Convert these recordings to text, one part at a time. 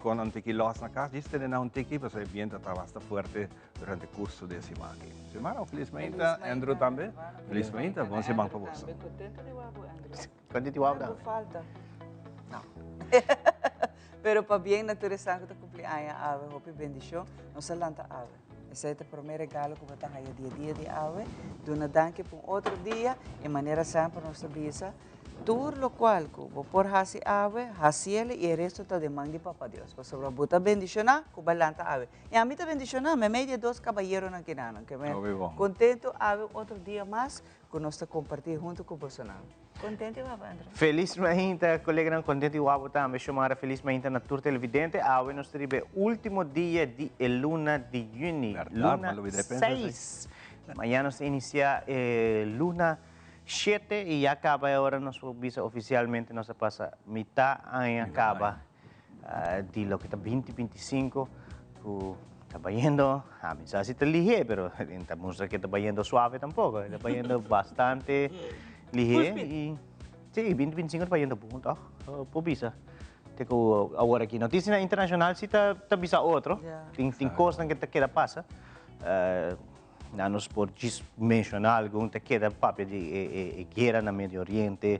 Con un tiki los na cas, djis tene na un tiki, pasobra e biento ta basta fuerte durante e curso di e siman aki. Siman, un felis mainta, Andrew tambe. Felis mainta, bon siman pa boso. Contento di wak bo, Andrew. Contento di wak bo falta. No. Pero pabien na tur esnan cu ta cumpli aña awe, hopi bendicion. Nos a lanta awe. Esey ta e prome regalo cu bo ta haya dia dia di awe. Duna danki pa un otro dia y manera semper nos ta bisa, Tur locual cu bo por haci awe, haciele y e resto ta den man di Papa Dios, pasobra bo ta bendiciona cu bo a lanta awe. Y ami ta bendiciona memey di e dos cabayeronan kinanan, ke mi contento awe un otro dia mas cu nos ta comparti hunto cu bosonan. Contento y wapo, André? Feliz mainta, coleganan, contento y wapo tambe. Xiomara, feliz mainta na tur televidente. Awe nos ta riba e ultimo dia di e luna di juni, luna seis. Mañana nos ta inicia e luna Shete y ya caba e ora nos por bisa oficialmente nos a pasa mitad aña caba di loke ta binti 25 cu ta bayendo, a mi sa si ta lihe pero ta mustra que ta bayendo suave tampoco, ta bayendo bastante lihe y si binti 25 ta bayendo bon toch, por bisa te cu awor aki. Noticianan internacional si ta bisa otro, tin cosnan que ta keda pasa. Na nos por djis menciona algun, ta keda papia di e guera na Medio Oriente,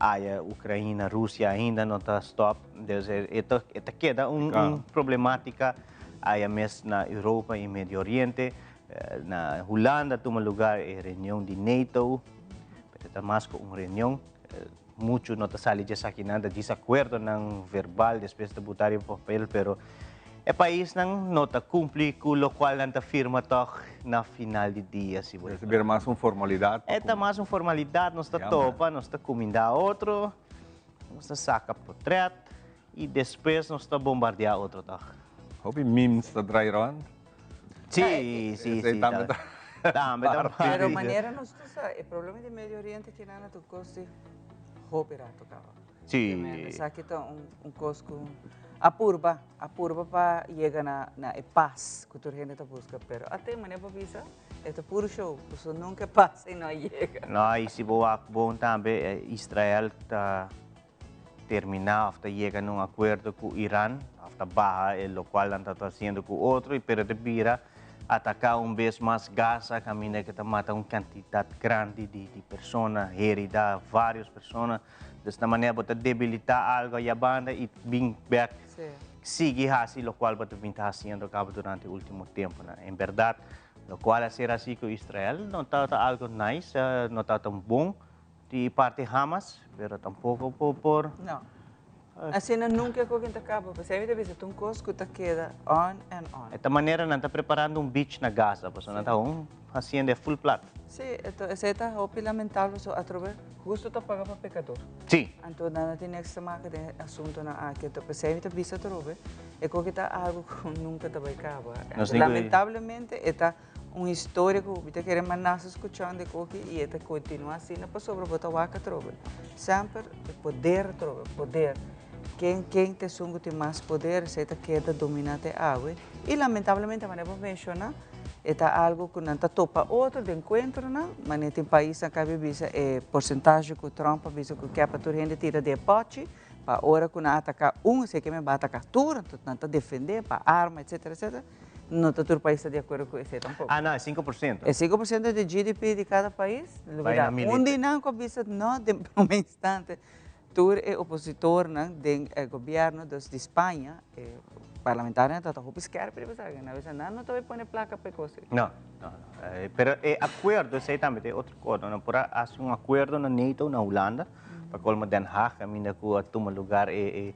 aya Ucraina, Rusia ainda no ta stop. Dus e ta e ta keda un un problematica aya mes na Europa y Medio Oriente. Na Hulanda a tuma lugar e reunion di NATO, pero e ta mas cu un reunion. Mucho no ta sali djesakinan, ta djis acuerdonan verbal, despues ta buta riba papel, pero e paisnan no ta cumpli cu locual nan ta firma toch na final di dia, si bo Ta bira mas un formalidad. E ta mas un formalidad, nos ta topa, nos ta cuminda otro, nos ta saca potret y despues nos ta bombardea otro toch. Hopi memes ta draai rond. Sí, sí, sí. Tambe ta. Tambe ta. Pero manera nos ta sa, e problema di Medio Oriente kinan ta un kos di hopi rato kaba. Sí. Esaki ta un kos ku a purba, a purba pa yega na na e pas ku tur hende ta buska, pero ate manera bo bisa e ta puru show, pasobra nunka e pas ei no a yega. No, i si bo wak bon tambe, Israel ta termina of ta yega na un acuerdo cu Iran of ta baha e locual nan ta haciendo cu otro y pero ta bira ataca un bes mas Gaza caminda cu ta mata un cantidad grandi di di persona, herida varios persona. Dus na manera bo ta debilita algo allá banda y bin bek sigui haci locual bo ta bin ta haciendo caba durante e ultimo temponan. En berdad locual a ser haci cu Israel no tabata algo nice, no tabata bon. Di parti Hamas, pero tampoco por por. No. Asina nunca cu ta caba. Pesey mi ta bisa ta un cos cu ta keda on and on. E ta manera nan ta preparando un beach na Gaza, pasobra nan ta aun haciendo e full plat. Si, esey ta hopi lamentabel pasobra atrobe husto ta paga pa pecador. Si. Anto nan no tin niks te maka den e asuntonan aki. Anto pesey mi ta bisa atrobe e koki ta algo cu nunca ta bay caba. Lamentablemente e ta Un historia ku mi ta kere mas nas skuchando e koki i e ta kontinuá asina pasobra bo ta wak atrobe. Semper e poder atrobe, poder. Ken ken ta esun ku tin mas poder esei ta keda dominá te awe. I lamentablemente manera bo menshoná e ta algu ku nan ta topa otro den enkuentronan, manera tin paisnan ku a bisa e porsentahe ku Trump a bisa ku ke pa tur hende tira den e pòchi pa ora ku nan ataká un esei ke men bai ataká tur, anto nan ta defendé pa arma etsetera etsetera. No ta tur pais ta di akuerdo ku esei tampoko. Ah, no, e 5%. E 5% di GDP di kada pais, Bai na milita. Un di nan ku a bisa no den prome instante, tur e opositornan den e gobièrnu, dus di Spaña, e parlamentarionan tabata hopi skèrp riba esaki. Nan a bisa nan no ta bai pone plaka pa e kos ei. No, no, no. Pero e akuerdo esei tambe ta e otro kos. Nan por a hasi un akuerdo na NATO, na Hulanda, pa kolmo Den Haag, kaminda ku a tuma lugar e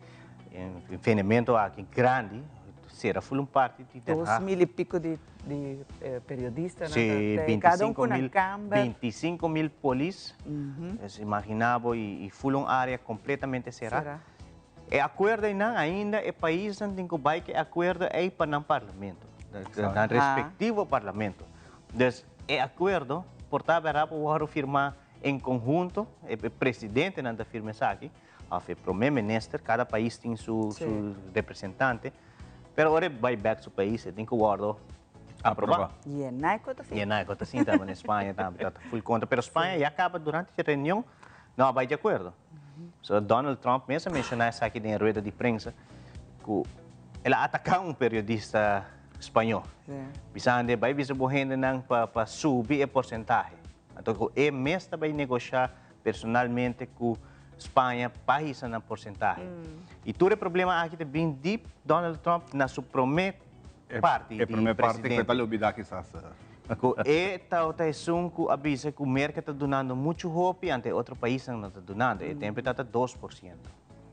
enfrentamento aki grandi. Sera ful un parti di Den Haag. 2000 y pico di periodistanan Sí, ta cada un cu nan camber. 25,000 polis. Pues imagina bo y ful un area completamente cera. Cera. E acuerdo eynan ainda e paisnan tin cu bay cu e acuerdo ey pa nan parlamento. Nan respectivo parlamento. Dus e acuerdo por ta bera por worde firma en conhunto, e presidentenan ta firma esaki. Of e prome minister, cada pais tin su su representante, pero ora e bay bek su pais e tin cu wordo aproba. Y e naico ta sinta. Y e naico ta sinta, bueno Spaña tambe ta full contra, pero Spaña ya caba durante e reunion no a bay di acuerdo. So Donald Trump mes a menciona esaki den e rueda di prensa cu. El a ataká un periodista spañó, bisando bai bisa bo hendenan pa pa subi e porsentahe. Anto ku e mes ta bai negoshá personalmente ku Spaña pa hisa nan porsentahe. I tur e problema aki ta bin di Donald Trump na su promé parti di presidente. E promé parti ku e ta lubidá kisas. Ku e tabata esun ku a bisa ku Merka ta dunando muchu hopi ante e otro paisnan no ta dunando. E tempu e tabata 2%.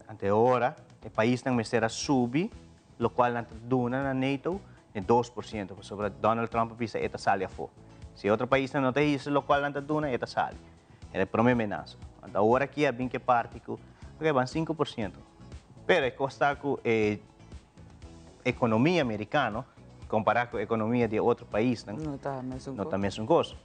Ante ora e paisnan mester a subi lokual nan ta duna na NATO e 2%, pasobra Donald Trump a bisa e ta sali afó. Si e otro paisnan no ta hisa lokual nan ta duna, e ta sali. E ta e promé menasa. Anto awor aki a bin ku e parti ku, oke, ban 5%. Pero e kos ta ku e ekonomia merikano kompará ku ekonomia di e otro paisnan No ta mesun no kos. ta mesun kos.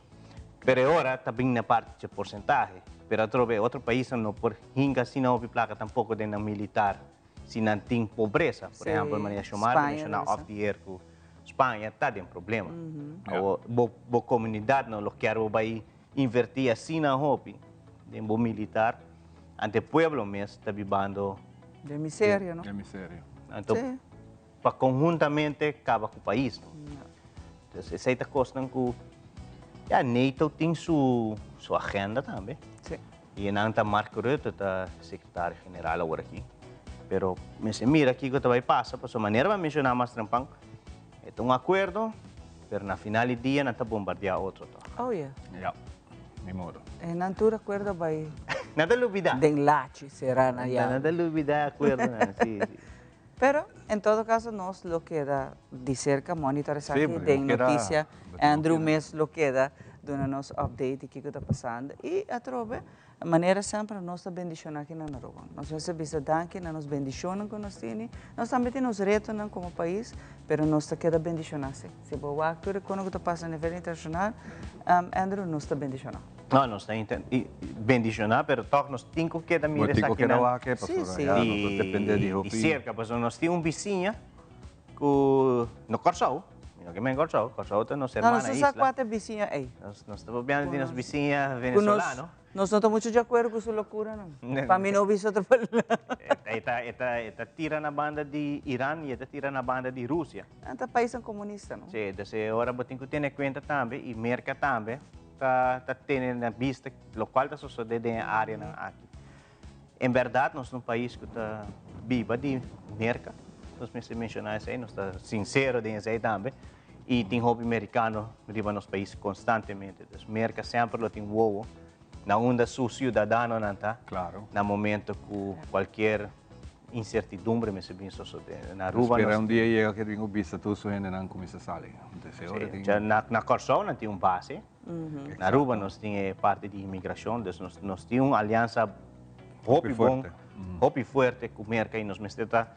Pero e ora ta bin na parti dje porsentahe. Pero atrobe e otro paisnan no por hinka asina hopi plaka tampoko den nan militar si nan tin pobresa. Por ehempel, manera Xiomara ta menshoná off the air ku Spaña ta den problema. Awor, bo bo komunidat no lo kier bo bai invertí asina hopi den bo militar, ante pueblo mes ta bibando Den miseria, no? Den miseria. Anto pa konhuntamente kaba ku pais, no? Entonces, esei ta kosnan ku, ya, NATO tin su su agenda tambe. I e nan ta Mark Rutte ta sekretario general awor aki. Pero mester mira kiko ta bai pasa, pasobra manera bo a menshoná mas trempan, e ta un akuerdo, pero na final di dia nan ta bombardiá otro tòg. Oh yeah. Ya, ni modo. E nan tur akuerdo bai. Nan ta lubidá. Den lachi será na yabi. Nan ta lubidá akuerdonan, si, si. Pero, en todo caso, nos lo keda di cerca monitor esaki den noticia. Andrew mes lo keda duna nos update di kico ta pasando. Y atrobe, manera semper nos ta bendiciona aki na Aruba. Nos mester bisa danki na nos bendicionnan cu nos tini. Nos tambe tin nos retonan como pais, pero nos ta keda bendiciona si. Si bo wak tur e cono cu ta pasa a nivel internacional, Andrew, nos ta bendiciona. No, nos ta bendiciona, pero toch nos tin cu keda mira Bo tin cu keda esakinan wak e, pasobra ya nos ta depende di hopi. Di cerca, pasobra nos tin un bisiña cu no Corsou, mi no ke men Corsou, Corsou ta nos hermana No, nos isla. sa cua ta e bisiña ey. Nos ta papiando di nos bisiña venezolano. Nos no ta mucho di acuerdo cu su locuranan. Pa mi no bisa otro palabra. E ta tira na banda di Iran y e ta tira na banda di Rusia. Nan ta paisnan comunista, no? Si, entonces e ora bo tin cu tene cuenta tambe y Merca tambe ta tene na bista locual ta sosode den e areanan aki. En berdad nos ta un pais cu ta biba di Merca, nos mester menciona esey, nos ta sincero den esey tambe, y tin hopi mericano riba nos pais constantemente. Dus Merca semper lo tin wowo na unda su ciudadanonan ta na momento cu cualkier incertidumbre mester bin sosode. Na Aruba Spera nos un dia yega ke tin ku bista tur su hendenan kuminsa sali. Entonces ora tin. Ja, na Kòrsou nan tin un base. Na Aruba nos tin e parti di imigrashon. Dus nos tin un aliansa hopi bon, hopi fuerte ku Merka i nos mester ta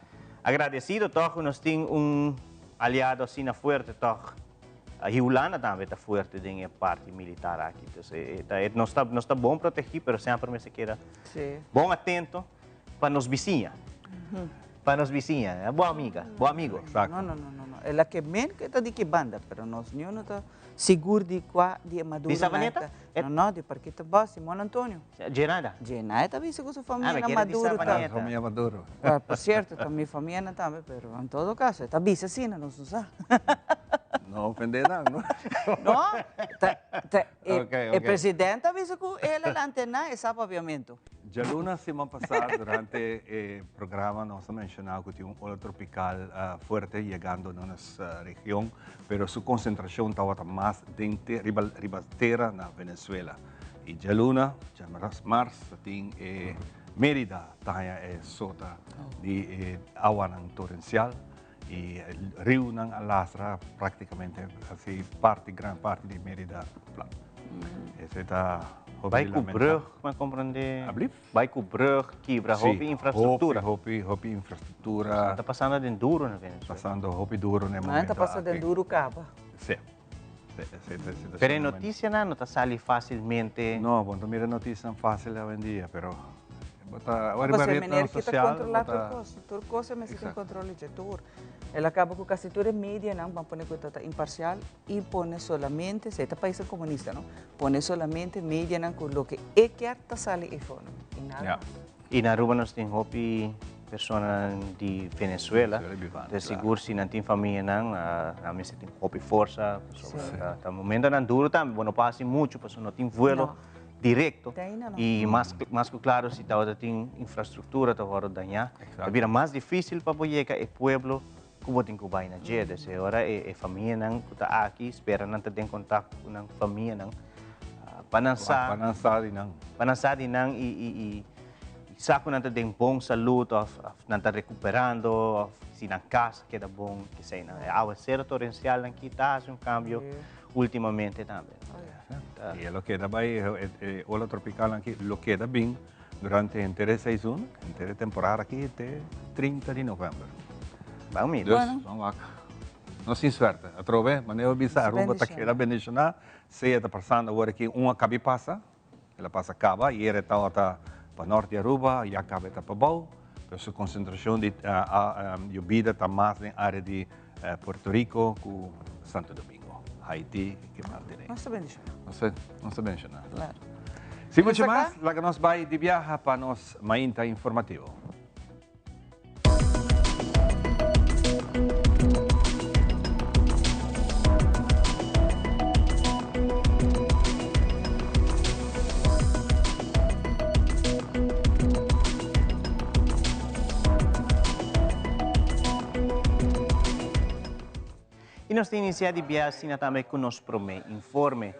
agradesido tòg ku nos tin un aliado asina fuerte tòg. I Hulanda tambe ta fuerte den e parti militar aki. Dus nos ta nos ta bon protegí pero semper mester keda bon atento. Pa nos bisiña. Pa nos bisiña. Bo amiga, bo amigo. Exacto. No, no, no, no, no. El a ke men ke ta di ki banda, pero nos niun no ta sigur di kua di e Maduro Di Savaneta? nan ta. No, no, di Parkito Bos, di Mon Antonio. Djenada? Djenada ta bisa ku su famia Ah, mi na kere di Maduro ta. Savaneta. Famia Maduro. Well, por cierto, ta mi famia nan tambe, pero en todo caso, e ta bisa asina, nos no sa. No ofende nan, no? No, ta, ta, e, Ok, e ok. presidente a bisa ku el a lanta nan e sa papiamento. Djaluna siman pasá durante e programa nos a menshoná ku tin un ola tropikal fuerte yegando na nos region, pero su konsentrashon tabata mas den riba riba tera na Venezuela. I djaluna, djameras mars, ta tin e Mérida ta haña e sota di e awanan torensial i riunan a lastra práktikamente hasi parti gran parti di Mérida plat. Esei ta hopi Bai ku lamentá. brug, mi a komprendé. Ablief? Bai ku brug, kibra Sí, hopi infrastruktura. Hopi, hopi, hopi infrastruktura. Ta pasando den duro na Venezuela. Pasando hopi duro na e Nan momento ta pasa den aki. duro kaba. Sí. Sí, esei ta e situashon Pero e na momento. notisianan no ta sali fásilmente. No, bo no ta mira notisianan fásil awendia, pero Bo ta Pasobra riba e retnan meneer kita sosial, kontrolá bo tur ta kos. Tur kos e mester tin Exacto. kontrol dje tur. El a kaba ku kasi tur e medianan, ban pone ku ta ta imparsial i pone solamente, si e ta paisnan komunista no, pone solamente medianan ku loke e kier ta sali efo no, i nada Ja. mas. I na Aruba nos tin hopi. personanan di Venezuela. Entonces sigur si nan tin famianan, nan mester tin hopi forsa, pasobra ta momentonan duro tambe, bo no por haci mucho pasobra no tin vuelo directo y mas mas cu claro si tabata tin infrastructura ta worde daña, ta bira mas dificil pa bo yega e pueblo cu bo tin cu bay na dje. Desde e ora e famianan cu ta aki spera nan ta den contacto cu nan famianan pa nan sa, Pa nan sa di nan. Pa nan sa di nan y sa cu nan ta den bon salud of nan ta recuperando of si nan cas a keda bon, keseynan. E awacero torencialnan ki ta haci un cambio ultimamente tambe. Y e lo keda bay, e ola tropicalnan aki lo keda bin durante henter e seizoen, henter e temporada aki te 30 di november. Ban mira. Dus, ban wak. Nos tin suerte. Atrobe, manera bo bisa, Aruba ta keda bendiciona. Sea ta pasando awor aki un a cabi pasa, el a pasa caba, ayer e tabata pa nort di Aruba, ya caba e ta pa bou. Pero su concentracion di yobida ta mas den area di Puerto Rico cu Santo Domingo, Haiti, ke parti den. Nos ta bendiciona. Nos ta bendiciona. Claro. Sin mucho mas, laga nos bay di biaha pa nos mainta informativo. Y nos ta inicia di bia asina tambe cu nos prome informe.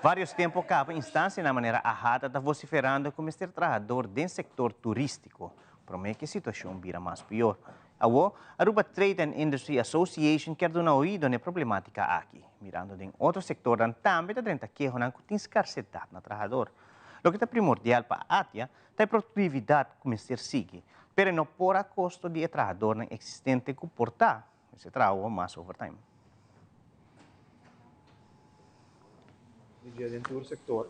Varios tempo caba instancianan manera AHATA ta vociferando cu mester trahador den sector turistico. Prome cu e situacion bira mas pior. Awo, Aruba Trade and Industry Association kier duna oido n'e problematica aki. Mirando den otro sectornan tambe ta drenta kehonan cu tin scarsedad na trahador. Loke ta primordial pa ATIA ta e productividad cu mester sigui, pero e no por a costo di e trahadornan existente cu por ta mester traha awo mas overtime. Di dje den tur sector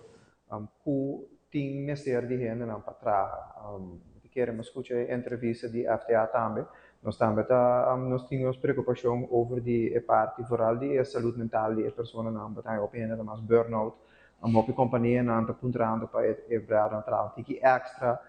cu tin mester di hendenan pa traha. Mi ta kere mi scucha e entrevista di FTA tambe. Nos tambe ta nos tin nos preocupacion over di e parti vooral di e salud mental di e personanan. Bo ta haña hopi hende ta mas burnout. Hopi companianan ta puntrando pa e empleadonan traha un tiki extra.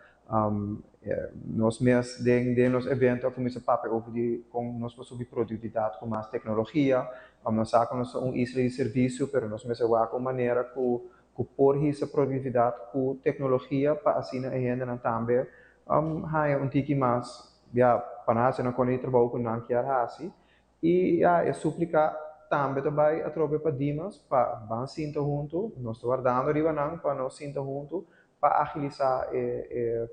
Nos mes den den nos evento a cuminsa papia over di con nos por subi productividad cu mas tecnologia. Nos sa cu nos ta un isla di servicio pero nos mester wak un manera cu cu por hisa productividad cu tecnologia pa asina e hendenan tambe haña un tiki mas ya pa nan haci nan con di trabou cu nan kier haci. Y ya e suplica tambe ta bay atrobe pa Dimas pa ban sinta hunto, nos ta wardando riba nan pa nos sinta hunto pa agilisa e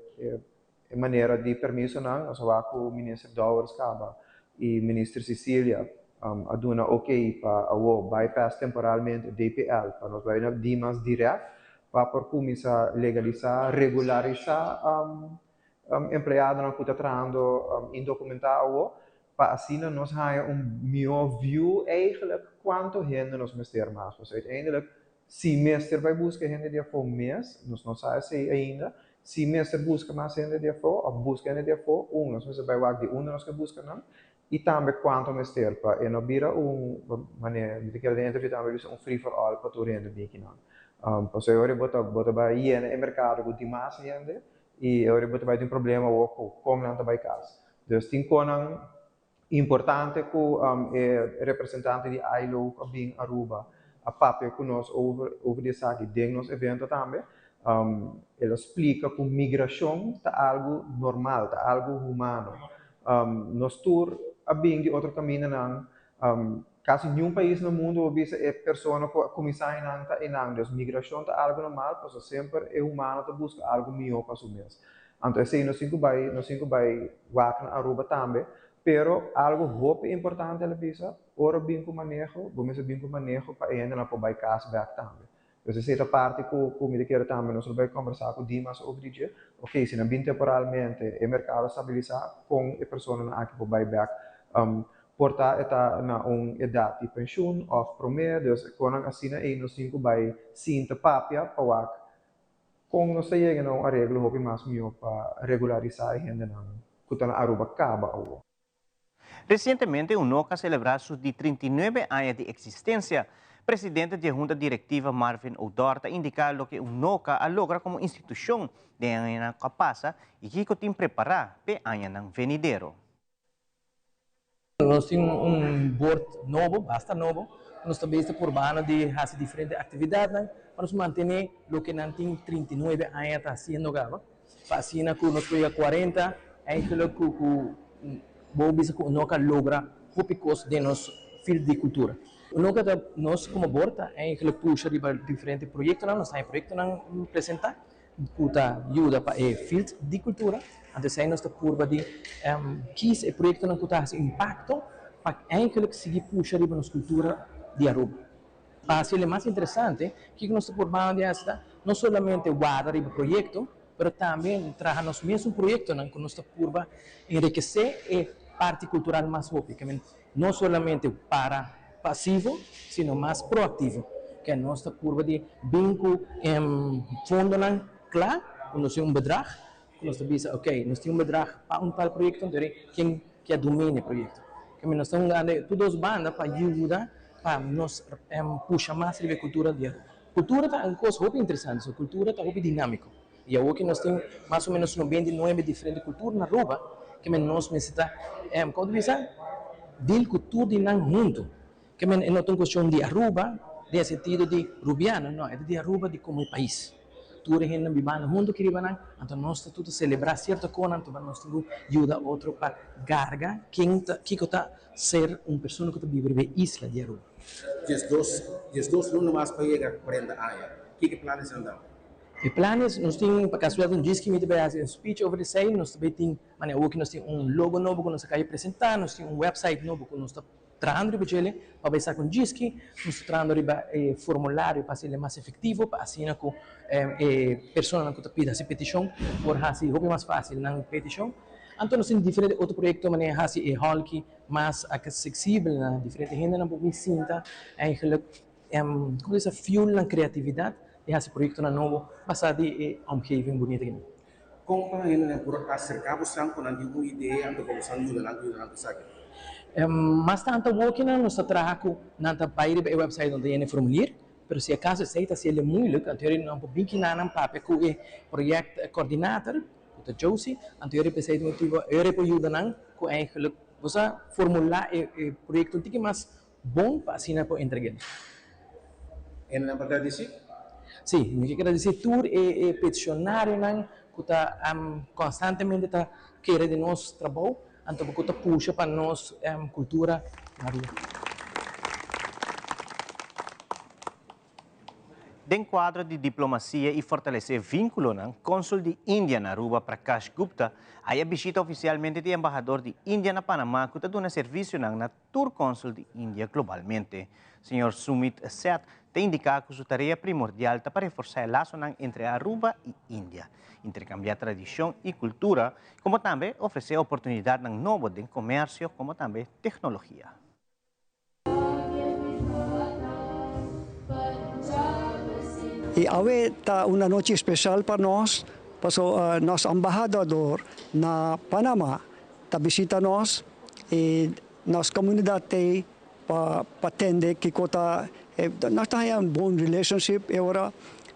e manera di permisonan. Nos a wak cu Minister Dowers caba y Minister Cecilia a duna ok pa awo bypass temporalmente DPL pa nos bay na Dimas direct pa por cuminsa legalisa, regularisa empleadonan cu ta trahando indocumenta awo pa asina nos haña un mihó view eigenlijk cuanto hende nos mester mas. Pasobra uiteindelijk si mester bai busca hende di afó mes, nos no sa esei ainda, si mester busca mas hende di afó of busca hende di afó, un, nos mester bai wak di unda nos ke busca nan y tambe cuanto mester pa e no bira un, manera mi ta kere den interview tambe bisa un free for all pa tur hende bini kinan. Pasobra e ora bo ta bo ta bai yena e mercado cu dimas hende y e ora bo ta bai tin problema awor cu con nan ta bai cas. Dus tin konan importante ku e representante di ILO ku a bin Aruba a papia ku nos over over di esaki den nos evento tambe. El a splika ku migrashon ta algu normal, ta algu humano. Nos tur a bin di otro kamindanan, kasi niun pais na mundu bo bisa e persona ku a kuminsá einan ta einan. Dus migrashon ta algu normal pasobra semper e humano ta buska algu mihó pa su mes. Anto esei nos tin ku bai, nos tin ku bai wak na Aruba tambe. Pero algu hopi importante el a bisa, ora bin ku maneho, bo mester bin ku maneho pa e hendenan por bai kas bèk tambe. Dus esei ta parti ku ku mi ta kere tambe nos lo bai kombersá ku Dimas over di dje. Oke, si nan bin temporalmente, e merkado stabilisá, kon e personanan aki por bai bèk? Por ta e ta na un edat di penshun òf promé, dus konan asina ei nos tin ku bai sinta papia pa wak Kon nos ta yega na un areglo hopi mas mihó pa regularisá e hendenan ku ta na Aruba kaba awor? Resientemente UNOC a selebrá su di 39 aña di eksistensia. Presidente di Hunta Directiva Marvin Odor ta indica loke UNOCA a logra como institucion den añanan cu a pasa y kico tin prepara p'e añanan venidero. Nos tin un board nobo, basta nobo, cu nos ta bezig purbando di haci diferente actividadnan pa nos mantene loke nan tin 39 aña ta haciendo caba, pa asina cu nos por yega 40, eigenlijk cu cu bo bisa cu UNOCA logra hopi cos den nos field di cultura. UNOCA ta nos como board ta eigenlijk pusha riba diferente proyectonan, nos ta haña proyectonan presenta ku ta yuda pa e field di kultura. Anto esei nos ta purba di kis e proyektonan ku ta hasi impakto pa eigenlik sigui pusha riba nos kultura di Aruba. Pa hasi el mas interesante, kiko nos ta purbando di hasi ta no solamente warda riba proyekto, pero tambe traha nos mesun proyektonan ku nos ta purba enrikesé e parti kultural mas hopi. No solamente para pasivo, sino mas proactivo. Ke nos ta purba di bin ku fondonan kla, ku nos tin un bedrag, ku nos ta bisa ok, nos tin un bedrag pa un tal proyekto, anto ken ke a domina e proyekto. Ke nos ta hungando tur dos banda pa yuda pa nos pusha mas riba e kultura di Aruba. Kultura ta un kos hopi interesante, so kultura ta hopi dinamiko. I awor ku nos tin mas o menos 99 diferente kultura na Aruba, ke men nos mester ta, komo ta bisa, deal ku tur di nan huntu. Ke men e no ta un kuestion di Aruba den e sentido di Rubiano, no, e ta di Aruba di komo e pais. Tur e hendenan bibando huntu aki riba nan, anto nos ta tur ta selebrá sierto konan, anto nos tin ku yuda otro pa garga ken ta, kiko ta ser un persona ku ta biba riba e isla di Aruba. 12, 12 luna mas pa yega 40 aña. Kiko e planesnan ta? E planes, nos tin pa casualidad un djis ki mi ta bay haci un speech over esey, nos ta bay tin, manera awo ki nos tin un logo nobo cu nos a cay presenta, nos tin un website nobo cu nos ta trahando riba djele pa bay saca un djiski, nos ta trahando riba e formulario pa haciele mas efectivo pa asina cu e personanan cu ta pidi haci peticion por haci hopi mas facil nan peticion. Anto nos tin diferente otro proyecto manera haci e holki mas accesibel na diferente hendenan por bin sinta eigenlijk. Como ta bisa fuel nan creatividad y haci proyectonan nobo basa di e omgeving bunita aki nan. Con pa hendenan por acerca bosan cu nan tin un idea anto pa bosan yuda nan cu yuda nan cu esaki? Mas tanto awokinan nos ta traha cu nan ta bay riba e website nan ta yena e formulier, pero si acaso esey ta haciele moeilijk anto yori nan por bin kina nan papia cu e project coordinator cu ta Josie, anto yori pa esey ta motibo yori por yuda nan cu eigenlijk bo sa formula e proyecto un tiki mas Bon pa asina por entreg'é. Hendenan pa gradisí? Sí, mi ke gradisí tur e e peticionarionan ku ta konstantemente ta kere den nos trabou, anto ku ta pusha pa nos kultura na Aruba. Den kuadro di diplomasia i fortalesé vínkulonan, Kònsul di India na Aruba, Prakash Gupta, a ya bishita ofisialmente di embahador di India na Panamá ku ta duna servisionan na tur kònsul di India globalmente. Señor Sumit Seth ta indiká ku su tarea primordial ta pa reforsá e lasonan entre Aruba i India, interkambiá tradishon i kultura, komo tambe ofresé oportunidatnan nobo den komersio komo tambe teknologia. Y awe ta un anochi special pa nos, paso nos embahador na Panama ta bishita nos y nos comunidad t'ey pa pa tende kico ta nos ta haya un bon relationship e ora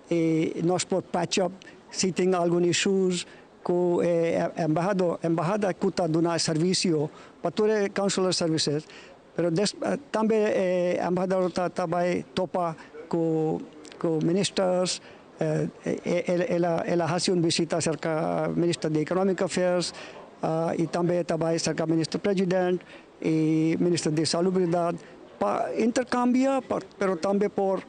y nos por patch up si tin algun issues Ku e embahador, embahada ku ta duna e servisio pa tur e consular services, pero des tambe e embahador ta ta bai topa ku ku ministers, el a el a hasi un bisita serka minister di economic affairs i tambe ta bai serka minister president i minister di salubridad pa interkambia pero tambe por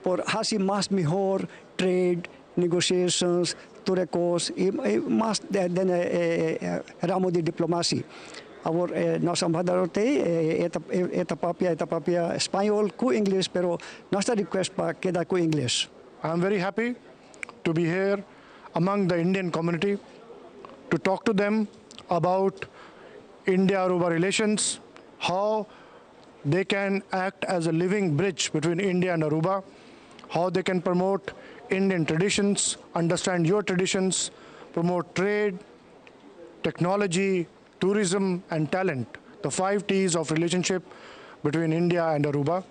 Por haci mas mihor trade negotiations, tur e cos y mas den e ramo di diplomacia. Awor nos embahador t'ey, e ta papia, e ta papia spañol cu ingles, pero nos ta request pa keda cu ingles. I am very happy to be here among the Indian community to talk to them about India-Aruba relations, how they can act as a living bridge between India and Aruba, how they can promote Indian traditions, understand your traditions, promote trade, technology, tourism and talent, the five T's of relationship between India and Aruba.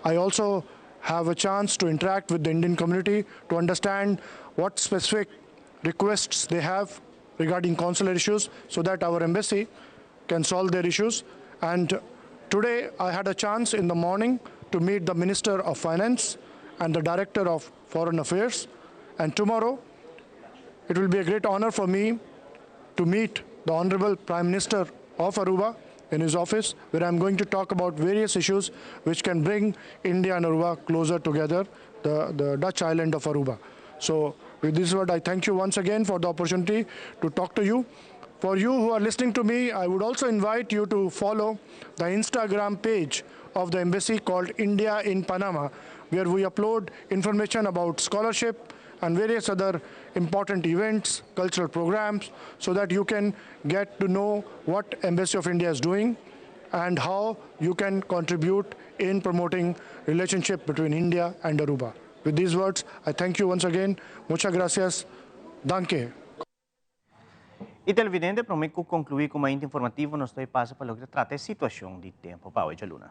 I also have a chance to interact with the Indian community to understand what specific requests they have regarding consular issues so that our embassy can solve their issues. And today I had a chance in the morning to meet the Minister of Finance and the Director of Foreign Affairs. And tomorrow it will be a great honor for me to meet the Honorable Prime Minister of Aruba in his office, where I'm going to talk about various issues which can bring India and Aruba closer together, the, the Dutch island of Aruba. So with this word, I thank you once again for the opportunity to talk to you. For you who are listening to me, I would also invite you to follow the Instagram page of the embassy called India in Panama, where we upload information about scholarship and various other important events, cultural programs, so that you can get to know what Embassy of India is doing and how you can contribute in promoting relationship between India and Aruba. With these words, I thank you once again. Muchas gracias. Danke. E televidente, promé ku konkluí ku Mainta Informativo, nos ta pasa pa loke ta trata e situashon di tempu pa awe djaluna.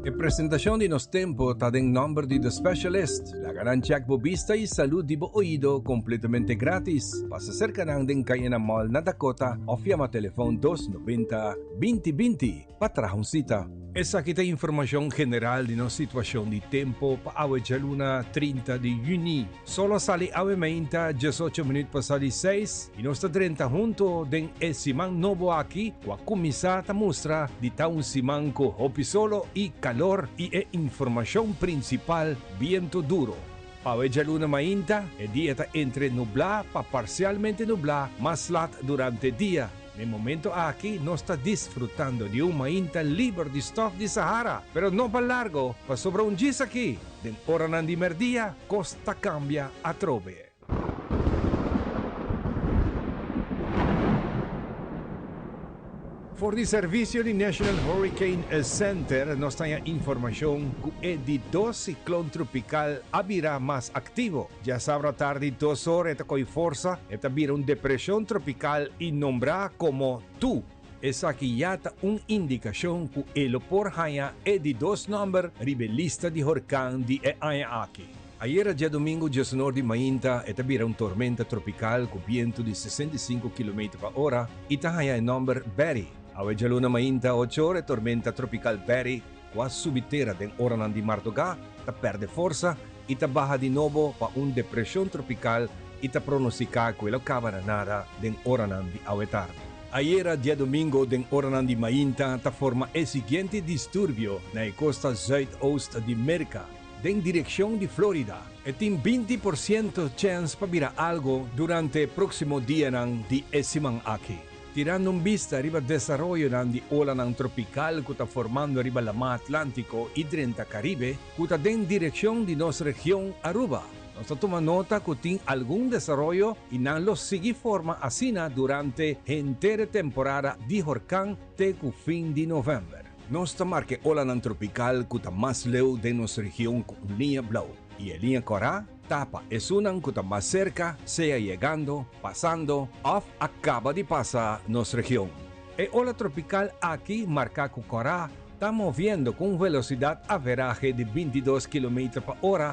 E presentacion di Nos Tempo ta den nomber di The Specialist. Laga nan check bo bista y salud di bo oido completamente gratis. Pasa cerca nan den Cayena Mall na Dakota of yama telefon 290 2020 pa traha un cita. Esaki ta informacion general di nos situacion di tempo pa awe djaluna 30 di juni. Sol a sali awe mainta 18 minuut pasa di 6 y nos ta drenta hunto den e siman nobo aki cu a cuminsa ta mustra di ta un siman cu hopi solo y calor y e informacion principal biento duro. Awe djaluna mainta e dia ta entre nubla pa parcialmente nubla mas lat durante dia. Na e momento aki nos ta disfrutando di un mainta liber di stof di Sahara, pero no pa largo, pasobra un djis aki, den oranan di merdia, kos ta kambia atrobe. For di servisio di National Hurricane Center nos ta haña informashon ku e di dos siklon tropikal a bira mas aktivo. Djasabra tardi dos or e ta koi forsa, e ta bira un depreshon tropikal i nombrá komo Tu. Esaki ya ta un indikashon ku e lo por haña e di dos nòmber riba e lista di horkan di e aña aki. Ayera djadumingu djesnor di mainta e ta bira un tormenta tropikal ku bientu di 65 kilometer pa ora i ta haña e nòmber Barry. Awe djaluna mainta ocho or e tormenta tropikal Barry ku a subi tera den oranan di mardugá ta pèrdè forsa i ta baha di nobo pa un depreshon tropikal i ta pronostiká ku e lo kaba na nada den oranan di awe tardi. Ayera diadomingo den oranan di mainta ta forma e siguiente disturbio na e kosta zuidoost di Merka den direkshon di Florida. E tin 20% chèns pa bira algo durante e próksimo dianan di e siman aki. Tirando un bista riba desaroyonan di olanan tropikal ku ta formando riba Lamá Atlántiko i drenta Karibe, ku ta den direkshon di nos region Aruba, nos ta tuma nota ku tin algun desaroyo i nan lo sigui forma asina durante henter e temporada di horkan te ku fin di novèmber. Nos ta marka e olanan tropikal ku ta mas leu den nos region ku un liña blou i e liña kòrá Tapa esunnan ku ta mas serka, sea yegando, pasando òf a kaba di pasa nos region. E ola tropikal aki, marká ku kòrá, ta moviendo ku un velosidat averahe di 22 kilometer pa ora.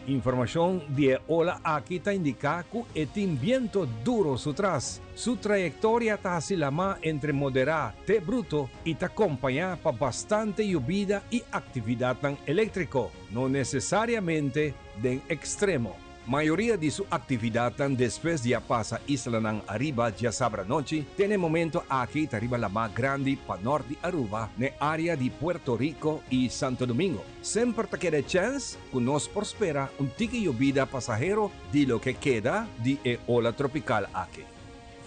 Informashon di e ola aki ta indiká ku e tin biento duro su tras. Su trayektoria ta hasi lamá entre moderá te bruto i ta kompañá pa bastante yubida i aktividatnan eléktriko, no nesesariamente den ekstremo. Mayoria di su aktividatnan despues di a pasa islanan ariba djasabra anochi te n'e momento aki ta riba lamá grandi pa nort di Aruba n'e área di Puerto Rico i Santo Domingo. Semper ta keda e chèns ku nos por spera un tiki yobida pasahero di loke keda di e ola tropikal aki.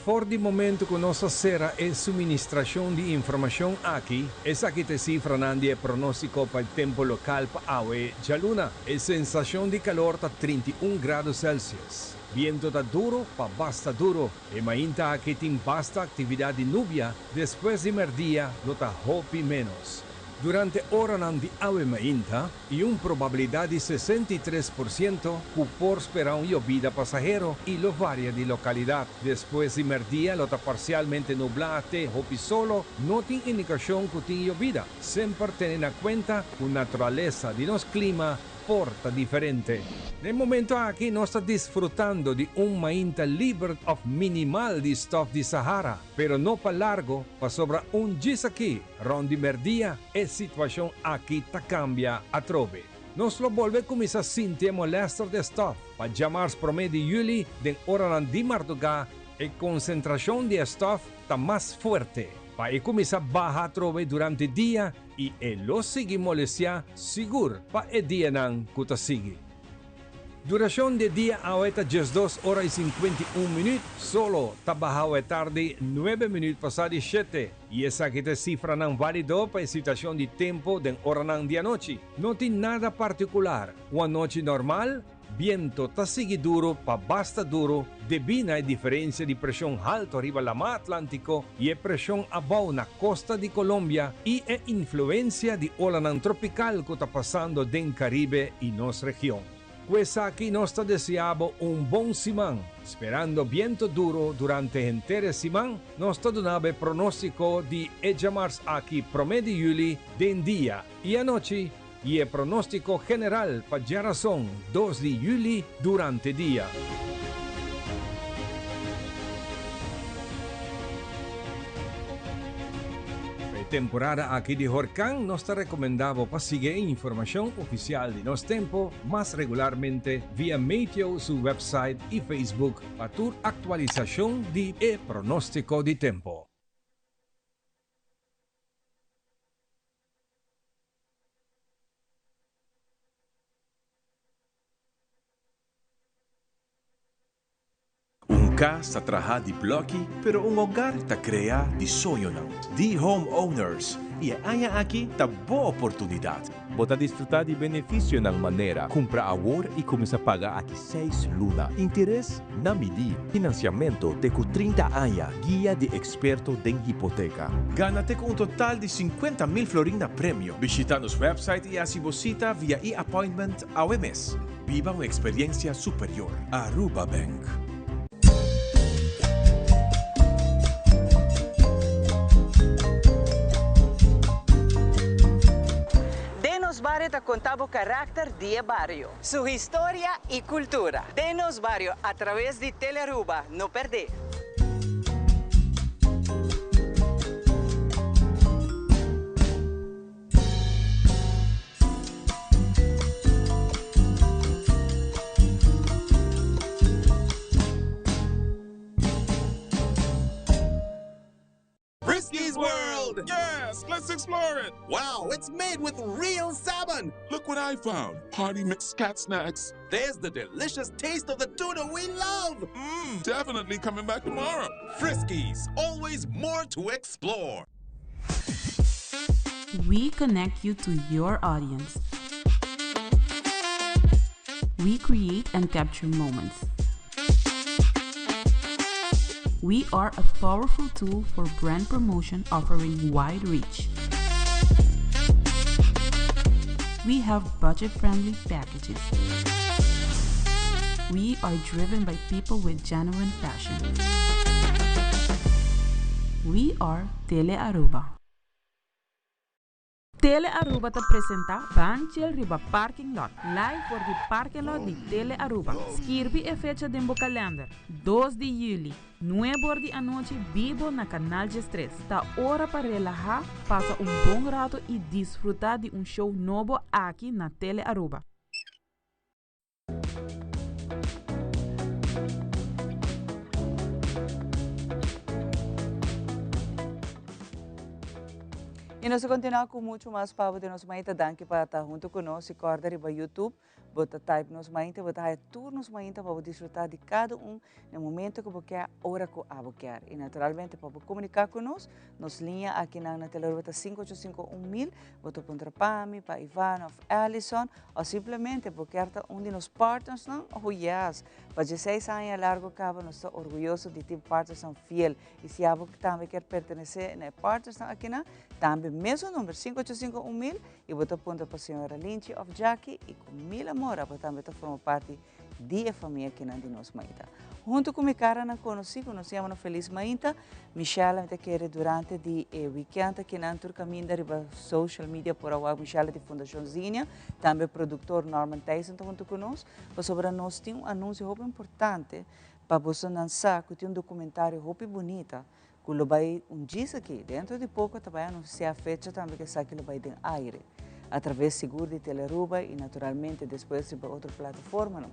For di momento ku nos a sera e suministrashon di informashon aki, esaki ta e sifranan di e pronóstiko pa e tempu lokal pa awe djaluna. E sensashon di kalor ta 31 grado Celsius. Biento ta duru pa basta duru. E mainta aki tin basta aktividat di nubia, despues di mèrdia lo ta hopi ménos. Durante oranan di awe mainta i un probabilidat di 63% ku por spera un yobida pasahero i lo varia di lokalidat. Despues di mèrdia lo ta parsialmente nublá te hopi solo, no tin indikashon ku tin yobida. Semper tene na kuenta ku naturalesa di nos klima por ta diferente. Na e momento aki nos ta disfrutando di un mainta liber òf minimal di stòf di Sahara, pero no pa largo pasobra un djis aki rònt di mèrdia e situashon aki ta kambia atrobe. Nos lo bolbe kuminsá sinti e molèster di e stòf pa djamars promé di yüli den oranan di mardugá e konsentrashon di e stòf ta mas fuerte pa e kuminsá baha atrobe durante dia i e lo sigui molestiá sigur pa e dianan ku ta sigui. Durashon di e dia awe ta 12 ora i 51 minüt, solo ta baha awe tardi 9 minüt pasá di shete, i esaki ta e sifranan válido pa e situashon di tempu den oranan di anochi. No tin nada partikular, un anochi normal, biento ta sigui duru pa basta duru debí na e diferensia di preshon haltu riba Lamá Atlántiko i e preshon abou na kosta di Colombia i e influensia di olanan tropikal ku ta pasando den Karibe i nos region. Ku esaki nos ta deseá bo un bon siman. Sperando biento duru durante henter e siman, nos ta duna bo e pronóstiko di e djamars aki promé di yüli den dia i anochi i e pronóstiko general pa djarason 2 di yüli durante dia. Pa e temporada aki di horkan nos ta rekomendá bo pa sigui e informashon ofisial di nos tempu mas regularmente via Meteo su website i Facebook pa tur aktualisashon di e pronóstiko di tempu. Un kas ta trahá di blòki, pero un hogar ta kreá di soñonan. Di Home Owners, i e aña aki ta bo oportunidat. Bo ta disfrutá di benefisionan manera, kumpra awor i kuminsá paga aki seis luna, interes na midí, finansiamentu te ku 30 aña, guia di eksperto den hipoteka. Gana te ku un total di 50,000 florin na premio. Bishita nos website i hasi bo sita via e-appointment awe mes. Biba un experiencia superior. Aruba Bank. Den nos bario ta conta bo caracter di e bario, su historia y cultura. Den nos bario a traves di Telearuba, no perde! Frisky's World! Yes, let's explore it! Wow, it's made with real salmon! Look what I found! Party mix cat snacks. There's the delicious taste of the tuna we love! Mmm, definitely coming back tomorrow. Friskies, always more to explore. We connect you to your audience. We create and capture moments. We are a powerful tool for brand promotion offering wide reach. We have budget friendly packages. We are driven by people with genuine passion. We are Tele Aruba. Tele Aruba ta presenta Ban Chill riba Parking Lot, live for di parking lot di Tele Aruba. Skirbi e fecha den bo kalender, 2 di juli, 9 or di anochi bibo na Canal 13. Ta ora pa relaha, pasa un bon rato y disfruta di un show nobo aki na Tele Aruba. Y nos ta continua cu mucho mas pa bo den nos mainta. Danki pa ta hunto cu nos y corda riba YouTube. Bo ta type nos mainta, bo ta haya tur nos mainta pa bo disfruta di cada un na e momento cu bo kier, ora cu abo kier. Y naturalmente pa bo comunica cu nos, nos liña akinan na Telearuba ta 585 1000. Bo ta puntra pa mi, pa Ivan of Alison, of simplemente bo kier ta un di nos partnersnan, oh yes! Pa dieseis aña largo caba nos ta orguyoso di tin partnersnan fiel. Y si abo tambe kier pertenece na e partnersnan akinan, tambe mesun number, 585 1000, Y bo ta puntra pa señora Linchi of Jackie y cu mil amor abo tambe ta forma parti di e famia kinan di nos mainta. Hunto cu mi caranan conoci cu nos yama no Feliz Mainta, Michelle mi ta kere durante di e weekend akinan tur caminda riba social media por a wak Michelle di Fundacion Zinia, tambe productor Norman Thijssen ta hunto cu nos, pasobra nos tin un anuncio hopi importante pa bosonan sa cu tin un documentario hopi bunita Ku lo bai un djis aki. Dentro di poko ta bai anunsiá fecha tambe ku esaki lo bai den aire, atraves sigur di Telearuba i naturalmente despues riba otro plataformanan.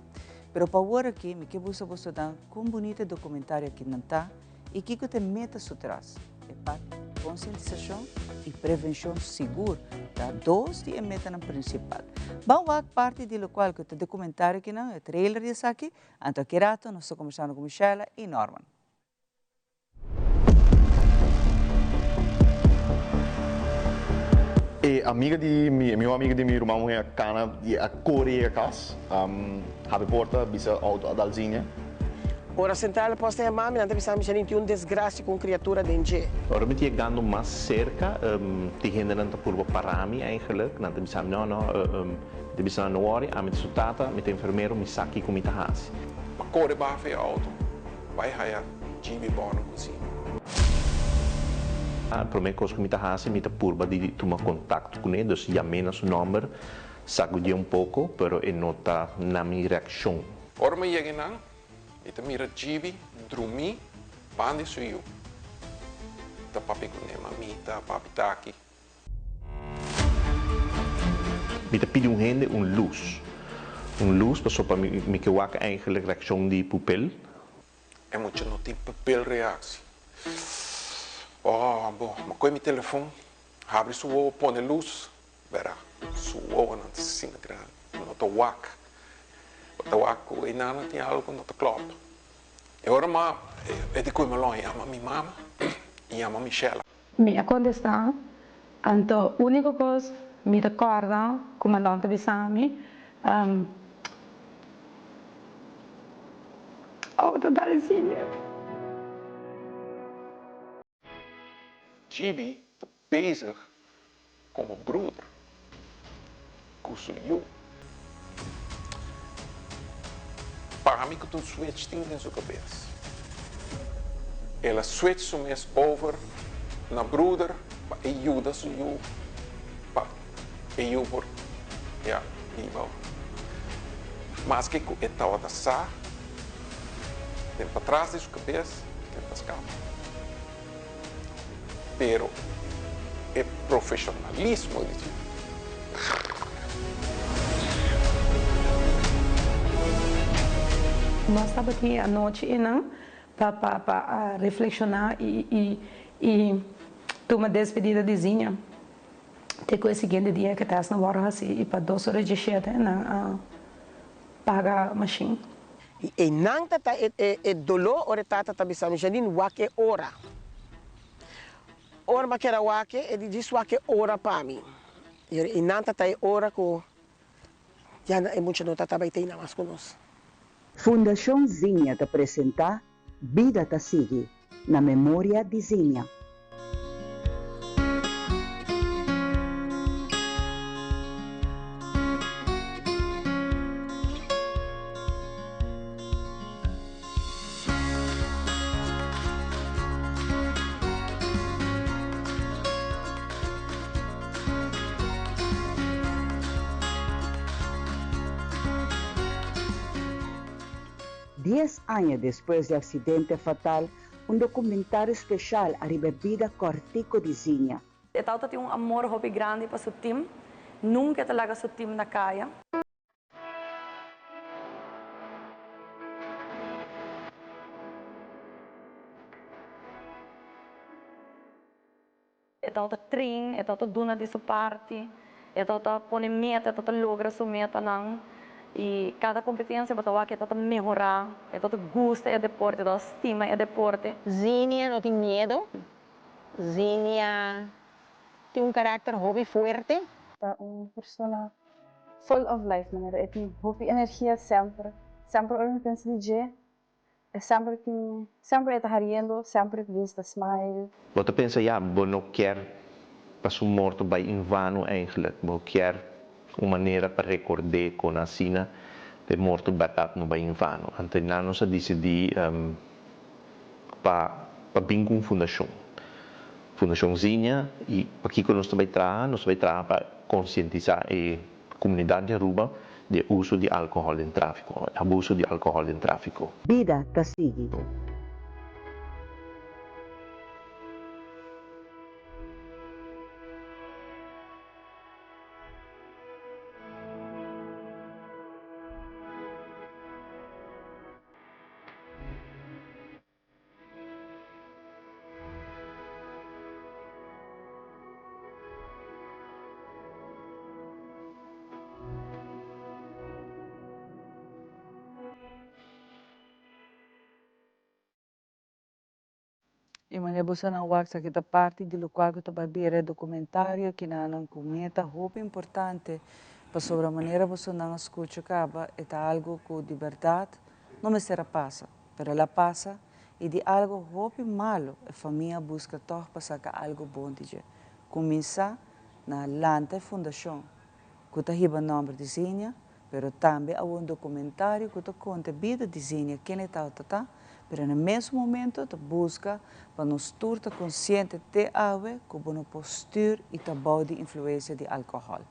Pero pa awor aki mi ke busa boso dan kon bunita e dokumentario akinan ta i kiko ta e meta su tras. E parti di konsientisashon i prevenshon sigur ta dos di e metanan prinsipal. Ban wak parti di lokual ku ta dokumentario akinan, e trailer di esaki, anto aki rato nos ta kombersando ku Michella i Norman. E amiga di mi, e miho amiga di mi ruman muhé a kana i a kore yega kas, habri porta, bisa outo a dal Zinia. Ora Centrale Post a yama mi, nan ta bisa mi, Janine, tin un desgracia cu un criatura den dje. Ora mi ta yegando mas cerca, tin hendenan ta purba para mi eigenlijk. Nan ta bisa mi, no, no, mi ta bisa nan, no worry, ami ta su tata, mi ta enfermero, mi sa kico mi ta haci. Mi a kore baha for e outo. Bai haya GB Bono kusina. E prome kos ku mi ta hasi, mi ta purba di tuma kontakto kuné, dus yam'é na su nòmber, sagudié un poko, pero e no ta na mi reakshon. Ora mi yega einan, mi ta mira GB drumí banda di su yu. Ta papia kuné, Mamita, papi ta aki. Mi ta pidi un hende un lus. Un lus pasobra mi mi ke wak eigenlijk reakshon di pupil. E mucha no tin pupil reactie. Oh, bo, mi koe mi telefon, habri su wowo, pone lus, bera, su wowonan ta asina grandi, no ta wak. Bo ta wak ku e nana tin algo ku no ta klòp. E ora ma e di koe mi lon, yama mi mama i yama Michella. Mi a kontestá, Anto úniko kos mi ta kòrda ku Malon ta bisa mi, Oh, ta dal siña. Gibi ta bezig komo broeder ku su yu. Pa mi ku ta un switch tin den su kabes. El a switch su mes over na broeder pa e yuda su yu pa e yu por ya biba. Maske ku e tabata sa den patras di su kabes ke ta skapa. Pero e profesionalismo di dje. Nos tabatin e anochi einan pa pa pa reflekshoná i i i tuma despedida di Zinia. Te ku e siguiente dia ke tèstnan wòrdu hasí i pa dos ora djeshete nan a paga mashin. I einan ta ta e e doló ora e tata ta bisa mi, Janine, wak e ora. Ora mi a keda wak e, e di djis wak e ora pa mi. I ora einan ta ta e ora ku ya e mucha no ta tabata einan mas ku nos. Fundashon Zinnia ta presentá Bida ta sigui, na memoria di Zinnia. Dies aña despues di aksidente fatal, un dokumentario speshal ariba e bida kòrtiku di Zinia. E tata tin un amor hopi grandi pa su tim, nunka e ta laga su tim na kaya. tabata train, e tabata duna di su parti, e tabata pone meta, e tabata logra su metanan y cada competencia bo ta wak e tabata mehora, e tabata gusta e deporte, e tabata stima e deporte. Zinia no tin miedo. Zinia tin un karakter hopi fuerte. Ta un persona full of life manera e tin hopi energia semper semper ora mi pensa di dje e semper tin semper e ta hariendo semper e ta smile. Bo ta pensa ya bo no kier pa su morto bai in vano eigenlijk bo kier un manera pa record'é con asina pa e morto berdad no bai in vano anto nan nos a dicidi pa pa bin cu un fundacion Fundacion Zinnia y pakico nos ta bai traha nos ta bai traha pa concientisa e comunidad di Aruba di e uso di alcohol den trafico abuso di alcohol den trafico. Bida ta sigui. I manera boso nan wak sa ki ta parti di lokual ku ta bai bira e dokumentario kinanan ku meta hopi importante pasobra manera boso nan a skucha kaba e ta algu ku di bèrdat no mester a pasa pero el a pasa i di algu hopi malu e famia a buska tòg pa saka algu bon di dje. Kuminsá na lanta e fundashon ku ta hiba nòmber di Zinia Pero tambe a un documentario cu ta conta e bida di Zinia ken e tawata ta, pero na mesun momento ta busca pa nos tur ta consciente te awe cu bo no por stuur y ta bou di influencia di alcohol.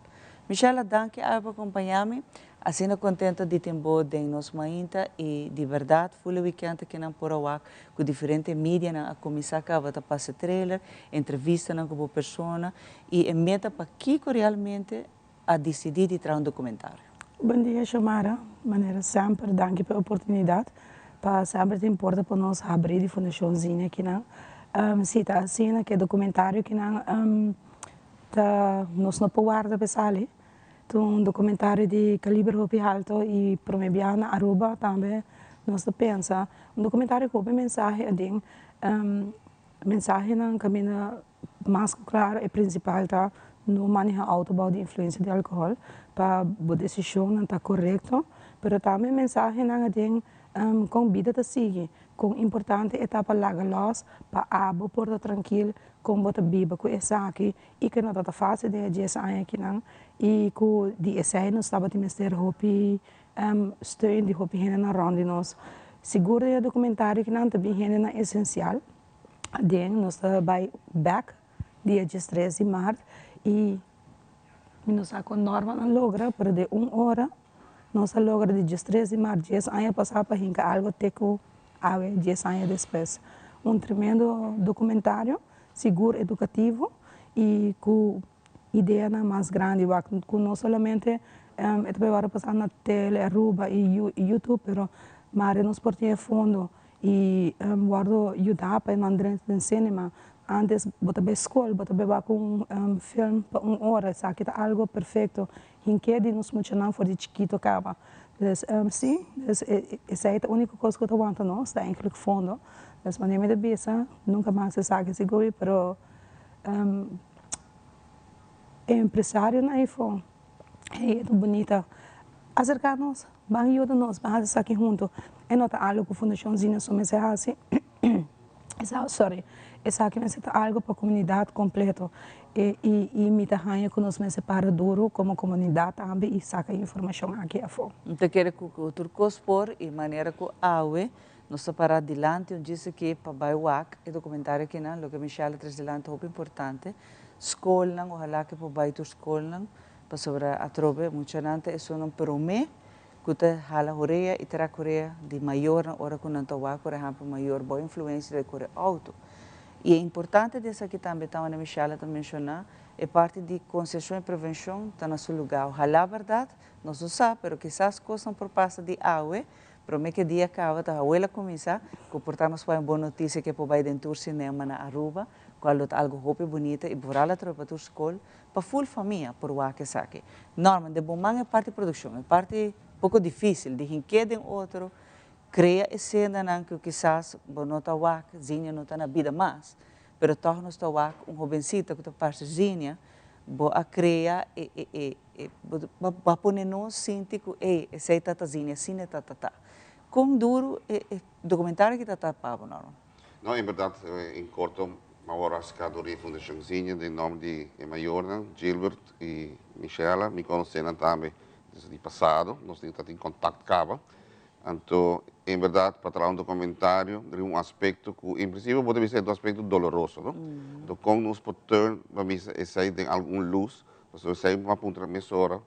Michella danki awe pa acompaña mi, asina contento di tin bo den nos mainta y di berdad fule weekend aki nan por a wak cu diferente medianan a cuminsa caba ta pasa trailer, entrevistanan cu bo persona y e meta pakico realmente a disidí di traha un dokumentario. Bon dia Xiomara, manera semper danki pa e oportunidat pa semper tin porta pa nos habri di Fundashon Zine akinan. Si ta asina ku e dokumentario akinan ta nos no por warda pa e sali. Ta un dokumentario di kaliber hopi halto i prome biaha na Aruba tambe nos ta pensa un dokumentario ku hopi mensahe aden, mensahenan kaminda Mas ku klaro e prinsipal ta no maneha outo bou di influensia di alkohòl pa bo desishonnan ta korekto, pero tambe mensahenan aden kon bida ta sigui, kon importante e ta pa laga lòs pa abo por ta trankil kon bo ta biba ku esaki i ke no ta ta fásil den e dies aña akinan i ku di esei nos tabatin mester hopi steun di hopi hendenan rònt di nos. Sigur den e dokumentario akinan ta bin hendenan esensial. Den nos ta bai bek dia diestres di mart y mi no sa con Norman a logra pero den un ora nos a logra di diestres di mart dies aña pasa pa hinca algo te cu awe dies aña despues. Un tremendo documentario sigur educativo y cu ideanan mas grandi wak cu no solamente e ta bay worde pasa na tele Aruba y YouTube pero mare nos por tin e fondo Y wordo yuda pa e nan drenta den cinema. Antes bo ta bay scol, bo ta bay wak un film pa un ora, esaki ta algo perfecto. Hinke di nos muchanan for di chikito caba. Dus si, dus esey ta unico cos cu ta wanta nos, ta eigenlijk fondo. Dus wanneer mi ta bisa, nunca mas esaki sigur, pero e empresarionan eyfo, hey e ta bunita, acerca nos. Ban yuda nos, ban hasi esaki huntu. E no ta algu ku Fundashon Zina so mester hasi, sorry, esaki mester ta algu pa komunidat kompleto. I i mi ta haña ku nos mester para duru komo komunidat tambe i saka e informashon aki afó. Mi ta kere ku ku tur kos por i manera ku awe nos ta para dilanti un djis aki pa bai wak e dokumentario akinan, loke Michelle a tres dilanti hopi importante, skolnan, ohalá ke por bai tur skolnan Pasobra atrobe muchanan ta esunnan promé ku ta hala horea i trak horea di mayornan ora ku nan ta wak, por ehèmpel, mayor bou influensia di kore outo. I e importante di esaki tambe ta manera Michelle ta menshoná, e parti di konsiashon i prevenshon ta na su lugá. Ohalá bèrdat, nos no sa, pero kisas kosnan por pasa di awe, promé ku e dia kaba ta awel a kuminsá, ku por ta nos por haña bon notisia ku e por bai den tur sinema na Aruba. Cual lo ta algo hopi bunita y vooral atrobe pa tur scol, pa full famia por wak esaki. Norman, den bo man e parti produccion, e parti poco dificil di hink'é den otro, crea escenanan cu kisas bo no ta wak, Zinia no ta na bida mas, pero toch nos ta wak un hobencita cu ta parce Zinia, bo a crea e, e, e, e, bo, bo a pone nos sinti cu ey, esey ta ta Zinia, asina e ta ta ta. Con duro e, e documentario aki ta ta pa bo, Norman? No, en berdad, en corto, mi a wòrdu aserká dor di e Fundashon Zinia den nòmber di e mayornan, Gilbert i Michella. Mi konosé nan tambe desde di pasado, nos tin ta tin kontakt kaba. Anto, en berdad, pa traha un dokumentario riba un aspekto ku en prinsipio bo ta bisa e ta un aspekto doloroso, no? Anto, kon nos por turn pa bisa esei den algun lus? Pasobra esei mi a puntra mesora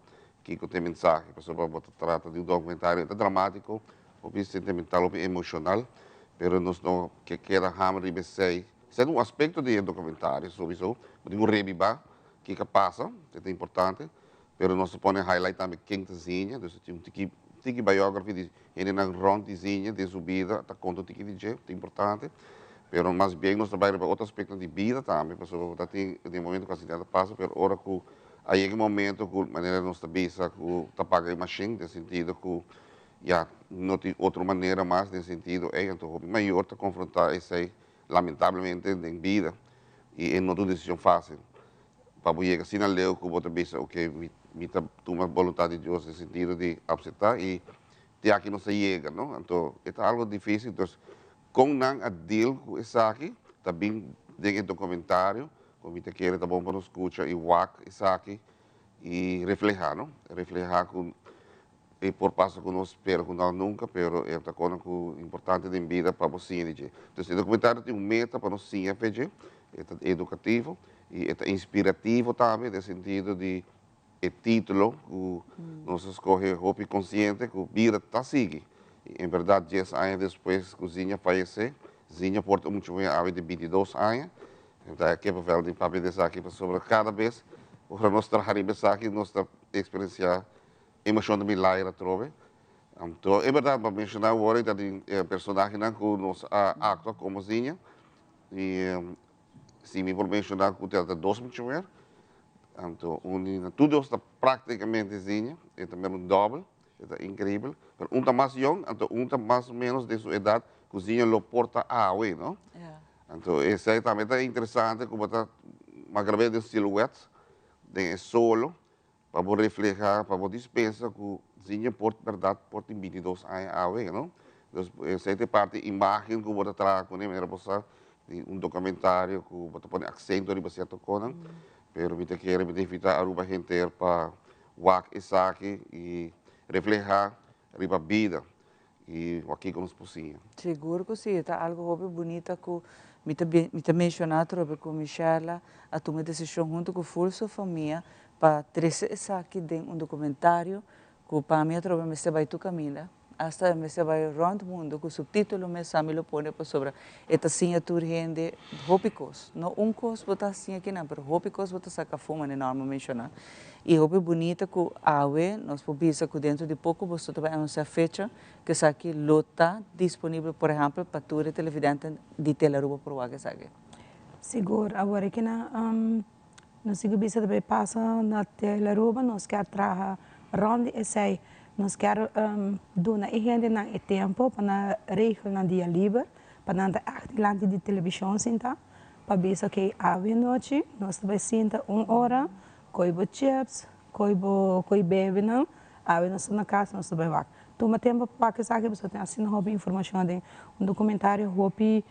kiko ta e mensahe, pasobra bo ta trata di un dokumentario, e ta dramátiko, Hopi sentimental, hopi emocional, pero nos no ke keda hamer riba esei. Esei ta un aspecto di e documentario sowiso, bo tin cu rebiba kico a pasa, esei ta importante, pero nos ta pone highlight tambe ken ta Zinia, dus tin un tiki tiki biography di hendenan rond di Zinia den su bida, ta conta un tiki di dje, ta importante, pero mas bien nos ta bay riba otro aspectonan di bida tambe, pasobra bo ta tin den momento cu accidente a pasa, pero ora cu a yega e momento cu manera nos ta bisa cu ta paga e machine, den sentido cu Ya no tin otro manera mas den sentido ey, anto hopi mayor ta confronta esey lamentablemente den bida y e no ta un decision facil pa bo yega asina leu cu bo ta bisa ok mi ta tuma boluntad di Dios den sentido di acepta y te aki nos a yega no, anto e ta algo dificil, entonces con nan a deal cu esaki ta bin den e documentario cu mi ta kere ta bon pa nos scucha y wak esaki y refleha no, refleha cu E por pasa ku nos spera ku no nunka, pero e ta kona ku importante den bida pa bo siña di dje. Entonces e dokumentario tin un meta pa nos siña fe dje, e ta edukativo i e ta inspirativo tambe den sentido di e titulo ku nos a skohe hopi konsiente ku bida ta sigui. I en bèrdat dies aña despues ku Zinia fayesé, Zinia por ta muchu muhé awe di bintidos aña, Mi ta kippenvel di papia di esaki pasobra kada bes ora nos traha riba esaki nos ta eksperensiá Emocion ta bin laira atrobe. Anto e berdad bo a menciona awor ta di e personahenan cu nos a actua como Zinia. Y si mi por menciona cu ta dos mucha muher. Anto un di nan, tur dos ta practicamente Zinia, e ta mero un dobel, e ta increibel. Pero un ta mas yong, anto un ta mas o menos den su edad cu Zinia lo por ta awe, no? Anto esey tambe ta interesante cu bo ta magrab'e den silhouette, den e solo. Pa bo refleha, pa bo dispensa ku Zinja por bèrdat por tin bintidos aña awe, no? Dus esei ta e parti imágen ku bo ta traha kuné, manera bo sa di un dokumentario ku bo ta pone aksento riba sierto konan, pero mi ta kere, mi ta invitá Aruba henter pa wak esaki i reflehá riba bida i wak kiko nos por siña. Sigur ku si, e ta algu hopi bunita ku mi ta mi ta menshoná atrobe ku Michella a tuma e desishon huntu ku ful su famia pa trese esaki den un dokumentario ku pa mi atrobe mester bai tur kaminda, asta e mester bai rònt mundu ku suptítulo mes sa mi lo pone pasobra e ta siña tur hende hopi kos. No un kos bo ta siña kinan pero hopi kos bo ta saka afó manera Norma menshoná. I hopi bunita ku awe nos por bisa ku dentro di poko boso ta bai anunsiá fecha ku esaki lo ta disponibel por ehèmpel pa tur e televidente di Tele Aruba por wak esaki. Sigur, awor aki na nos sigui bisa ta bai pasa na Tele Aruba nos kier traha rònt di esei, nos kier duna e hendenan e tempo pa nan regel nan dia liber pa nan ta ègt dilanti di televishon sinta pa bisa oke awe nochi nos ta bai sinta un ora Koe bo chips, koe bo koe bebenan, awe nos ta na kas nos ta bai wak. Tuma tempo pa wak esaki pasobra tin asina hopi informashon aden. Un dokumentario hopi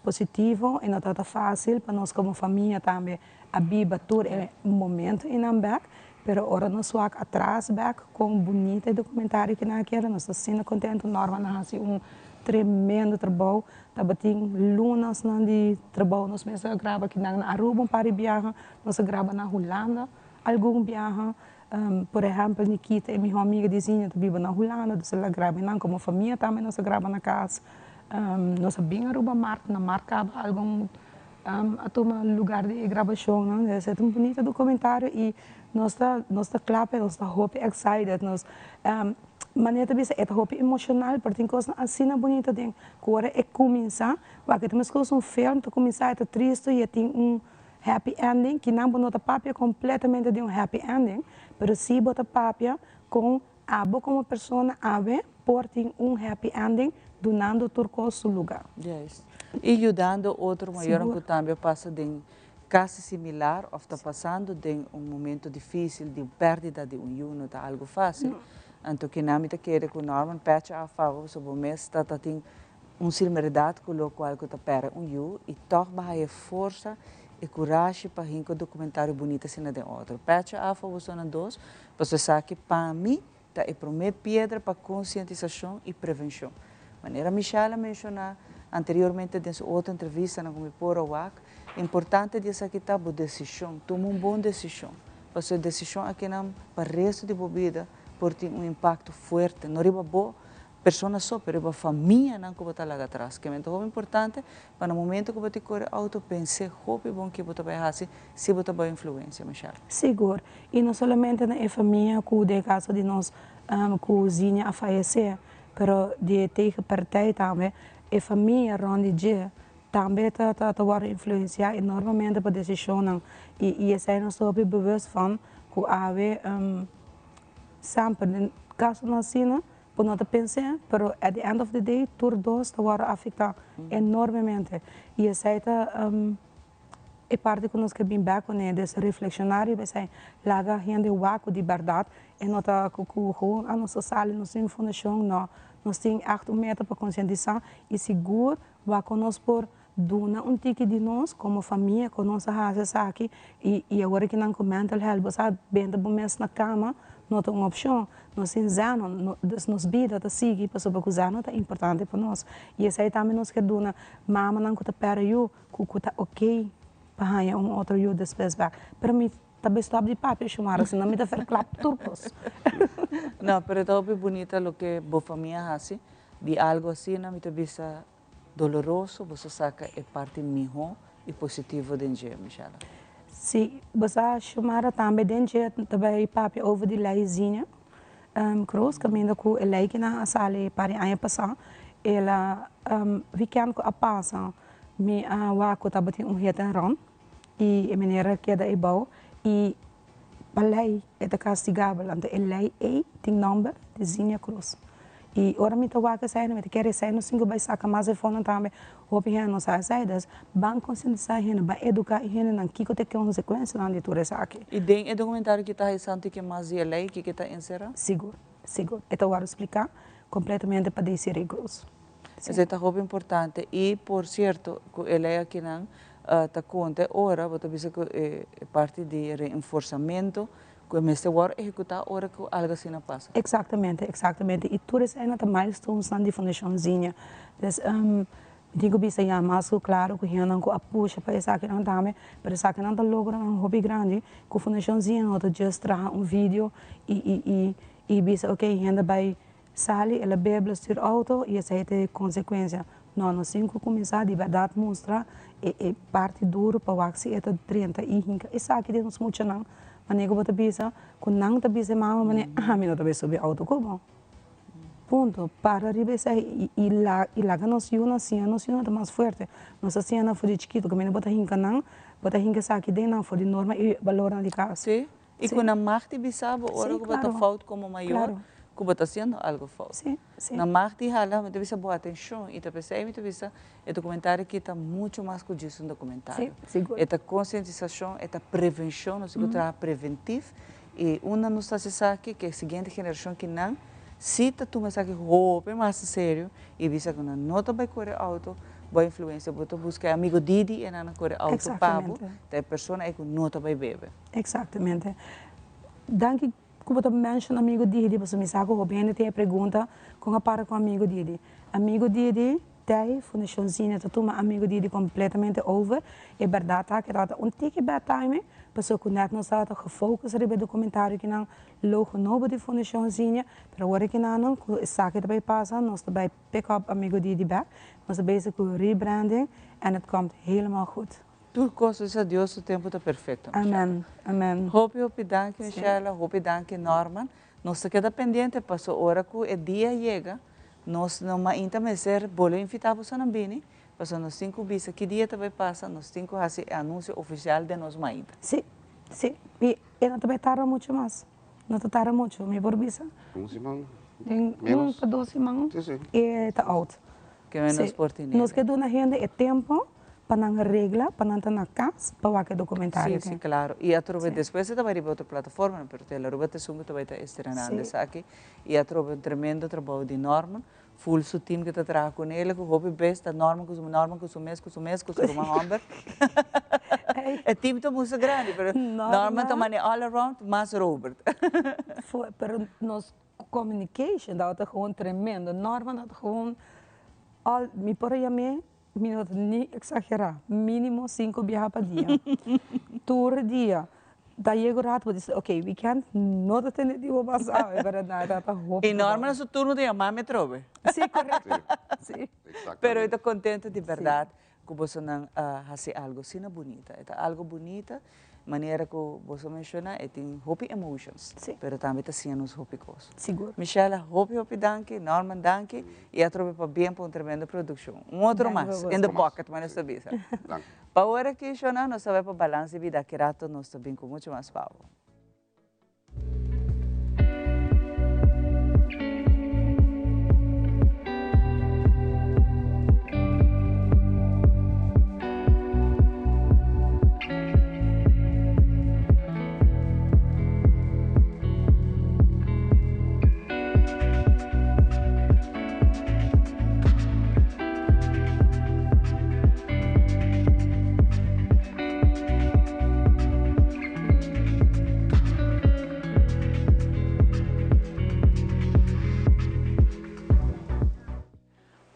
positivo i no tabata fasil pa nos komo famia tambe a biba tur e momento einan bek, pero ora nos wak atras bek kon bunita e dokumentario kinan a keda nos ta asina kontento. Norman a hasi un tremendo trabou, tabatin lunasnan di trabou nos mester a graba kinan na Aruba un par di biaha. Nos a graba na Hulanda algun biaha. Por ehèmpel, Nikita e mihó amiga di Zinia ta biba na Hulanda, dus el a graba einan. Komo famia tambe nos a graba na kas. Nos a bin Aruba mart, na mart kaba algun a tuma lugar di e grabashonnan. Esei ta un bunita dokumentario i nos ta nos ta kla p'e, nos ta hopi excited. Nos. Manera ta bisa e ta hopi emocional pero tin cosnan asina bunita den cu ora e cuminsa wak e ta mescos un film ta cuminsa e ta tristo y e tin un happy ending kinan bo no ta papia completamente di un happy ending pero si bo ta papia con abo como persona awe por tin un happy ending dunando tur cos su lugar. Juist. Y yudando otro mayornan cu tambe a pasa den casi similar of ta pasando den un momento dificil di un perdida di un yu no ta algo facil. Anto kinan mi ta kere cu Norman Patch a afaba pasobra bo mes ta ta tin un silmeridad cu locual cu ta perde un yu y tog bo haya e forsa e curashi pa hinca un documentario bunita asina den otro. Patch a afa bosonan dos pasobra esaki pa mi ta e prome piedra pa concientisacion y prevencion. Manera Michelle a menciona anteriormente den su otro entrevistanan cu mi por a wak, importante di esaki ta bo decision, tuma un bon decision, pasobra e decision akinan pa resto di bo bida por tin un impacto fuerte, no riba bo persona so, pero riba famianan cu bo ta laga atras. Kimen ta hopi importante pa na momento cu bo tin core auto pense hopi bon ke bo ta bay haci si bo ta bay influencia, Michelle. Sigur. Y no solamente na e famia cu den e caso di nos cu Zinia a fayece, pero di e tegenpartij tambe, e famia rond di dje tambe ta ta wordo influencia enormemente pa decisionnan y y esey nos ta hopi bewust van cu awe semper den casonan asina Bo no ta pens'é, pero at the end of the day tur dos ta wòrdu afektá enormemente. I esei ta e parti ku nos ke bin bèk kuné, des reflekshoná riba esei, laga hende wak ku di bèrdat e no ta ku ku gewoon a nos ta sali, nos tin un fundashon, no. Nos tin ègt un meta pa konsientisá i sigur wak ku nos por duna un tiki di nos komo famia ku nos a hasi esaki i i awor ki nan ku mental health bo sa benta bo mes na kama no ta un opshon nos tin zeno no dus nos bida ta sigui pasobra ku zeno ta importante pa nos i esei tambe nos ke duna mamanan ku ta pèrdè yu ku ku ta oke pa haña un otro yu despues bèk pero mi ta bai stòp di papia Xiomara si no mi ta verklap tur kos. No pero ta hopi bunita loke bo famia hasi di algo asina mi ta bisa Doloroso, boso saca e parti miho y positivo den dje, Michelle. Si, bo sa Xiomara tambe den dje ta bay papia over di ley Zinha Croes caminda cu e ley kinan a sali par di aña pasa el a weekend cu a pasa mi a wak cu tabatin un hit and run y e meneer a keda ebao y Pa lei e ta kastigabel, anto e lei ei tin nòmber di Zinha Cruz. I ora mi ta wak esei, mi ta kere esei nos tin ku bai saka mas e fondo tambe. Hopi hende no sa esei, dus ban konsientisá e hende, ban eduká e hendenan kiko ta e konsekuensianan di tur esaki. I den e dokumentario ki ta haisando ke mas di e lei, kiko ta enserá? Sigur, sigur. E ta wòrdu spliká kompletamente pa Desiree Cruz. Esei ta hopi importante. I por sierto ku e lei akinan ta konta e ora bo ta bisa ku e parti di reenforzamento ku e mester wòrdu ehekutá ora ku algu asina pasa. Eksaktamente, eksaktamente. I tur eseinan ta milestonesnan di Fundashon Zinha. Dus mi tin ku bisa ya mas ku klaro ku hendenan ku a pusha pa esakinan tambe, pero esakinan ta logronan hopi grandi ku Fundashon Zinha no ta just traha un video i i i i bisa oke hende bai Sali, el a bebe, stuur auto y esey ta e consecuencia. No, nos tin cu cuminsa di berdad mustra e e parti duro pa wak si e ta drenta y hinca esaki den nos muchanan. Manera cu bo ta bisa, cu nan ta bisa e mama manera, ah, mi no ta bay subi auto cu bo. Punto. Para riba esey y y la y laga nos yunan siña nos yunan ta mas fuerte. Nos ta siña nan for di chikito, caminda bo ta hinca nan, bo ta hinca esaki den nan for di norma y balornan di cas. Sí. I ku nan mag di bisa bo ora ku bo ta fout komo mayor, ku bo ta hasiendo algu fout. Nan mag di hala, mi ta bisa bo atenshon i ta p'esei mi ta bisa e dokumentario aki ta muchu mas ku djis un dokumentario. E ta konsientisashon, e ta prevenshon, nos tin ku traha preventif i unda nos ta hasi esaki ku e siguiente generashon ki nan si ta tuma esaki hopi mas en serio i bisa ku nan no ta bai kore outo bo influensia, bo ta buska e amigo didi e nan a kore outo pa bo, ta e persona ei ku no ta bai bebe. Exactamente. Danki ku bo ta mention amigo Didi pasobra mi sa ku hopi hende tin e pregunta kon a para ku amigo Didi. Amigo Didi tei Fundashon Zinha ta tuma amigo Didi kompletamente over. E bèrdat ta ku e tabata un tiki bad timing pasobra ku nèt nos tabata gefocus riba e dokumentario ki nan logo nobo di Fundashon Zinha pero awor aki nan ku esaki ta bai pasa nos ta bai pick up amigo Didi bèk. Nos ta bezig ku rebranding en het komt helemaal goed. Tur kos bisa Dios su tempu ta perfecto. Amen, amen. Hopi hopi danki Michelle, hopi danki Norman. Nos ta keda pendiente paso ora ku e dia yega nos no mainta mester bole invita bosonan bini paso nos tin ku bisa ki dia ta bai pasa nos tin ku hasi e anuncio oficial den nos mainta. Si, si. I e no ta bai tarda mucho mas. No ta tarda mucho, mi por bisa. Un siman? Den un pa dos siman e ta out. Ke men nos por tene. Nos ke duna hende e tempo pa nan regla, pa nan ta na cas pa wak e documentario. Si, si, claro. Y atrobe despues e ta bay riba otro plataformanan, pero Telearuba ta esun cu ta bay ta estrenando esaki. Y atrobe un tremendo trabou di Norman. Full su team cu ta traha cu nele, cu hopi bes ta Norman cu su Norman cu su mes, cu su mes, cu su ruman homber. E team ta mucho grandi, pero Norman ta mane all around, mas Robert. Pero nos communication tabata gewoon tremendo. Norman tabata gewoon al, mi por a yam'é, mi no ta ni exagerá, mínimo cinco biaha pa dia. Tur dia. Ta yega un rato bo di ok, weekend no ta tende di bo mas awe, pero na ta hopi. Y Norman su turno ta yama mi atrobe. Sí, correcto. Sí. Pero mi ta contento di berdad cu bosonan a haci algo asina bunita. E ta algo bunita, manera cu boso menciona, e tin hopi emotions, pero tambe ta siña nos hopi cos. Sigur. Michelle, hopi hopi danki, Norman danki, y atrobe pabien pa un tremendo produccion. Un otro mas, in the pocket, manera nos ta bisa. Pa ora aki, Shona, nos ta bai pa Balans di Bida, aki rato nos ta bin cu mucho mas pa bo.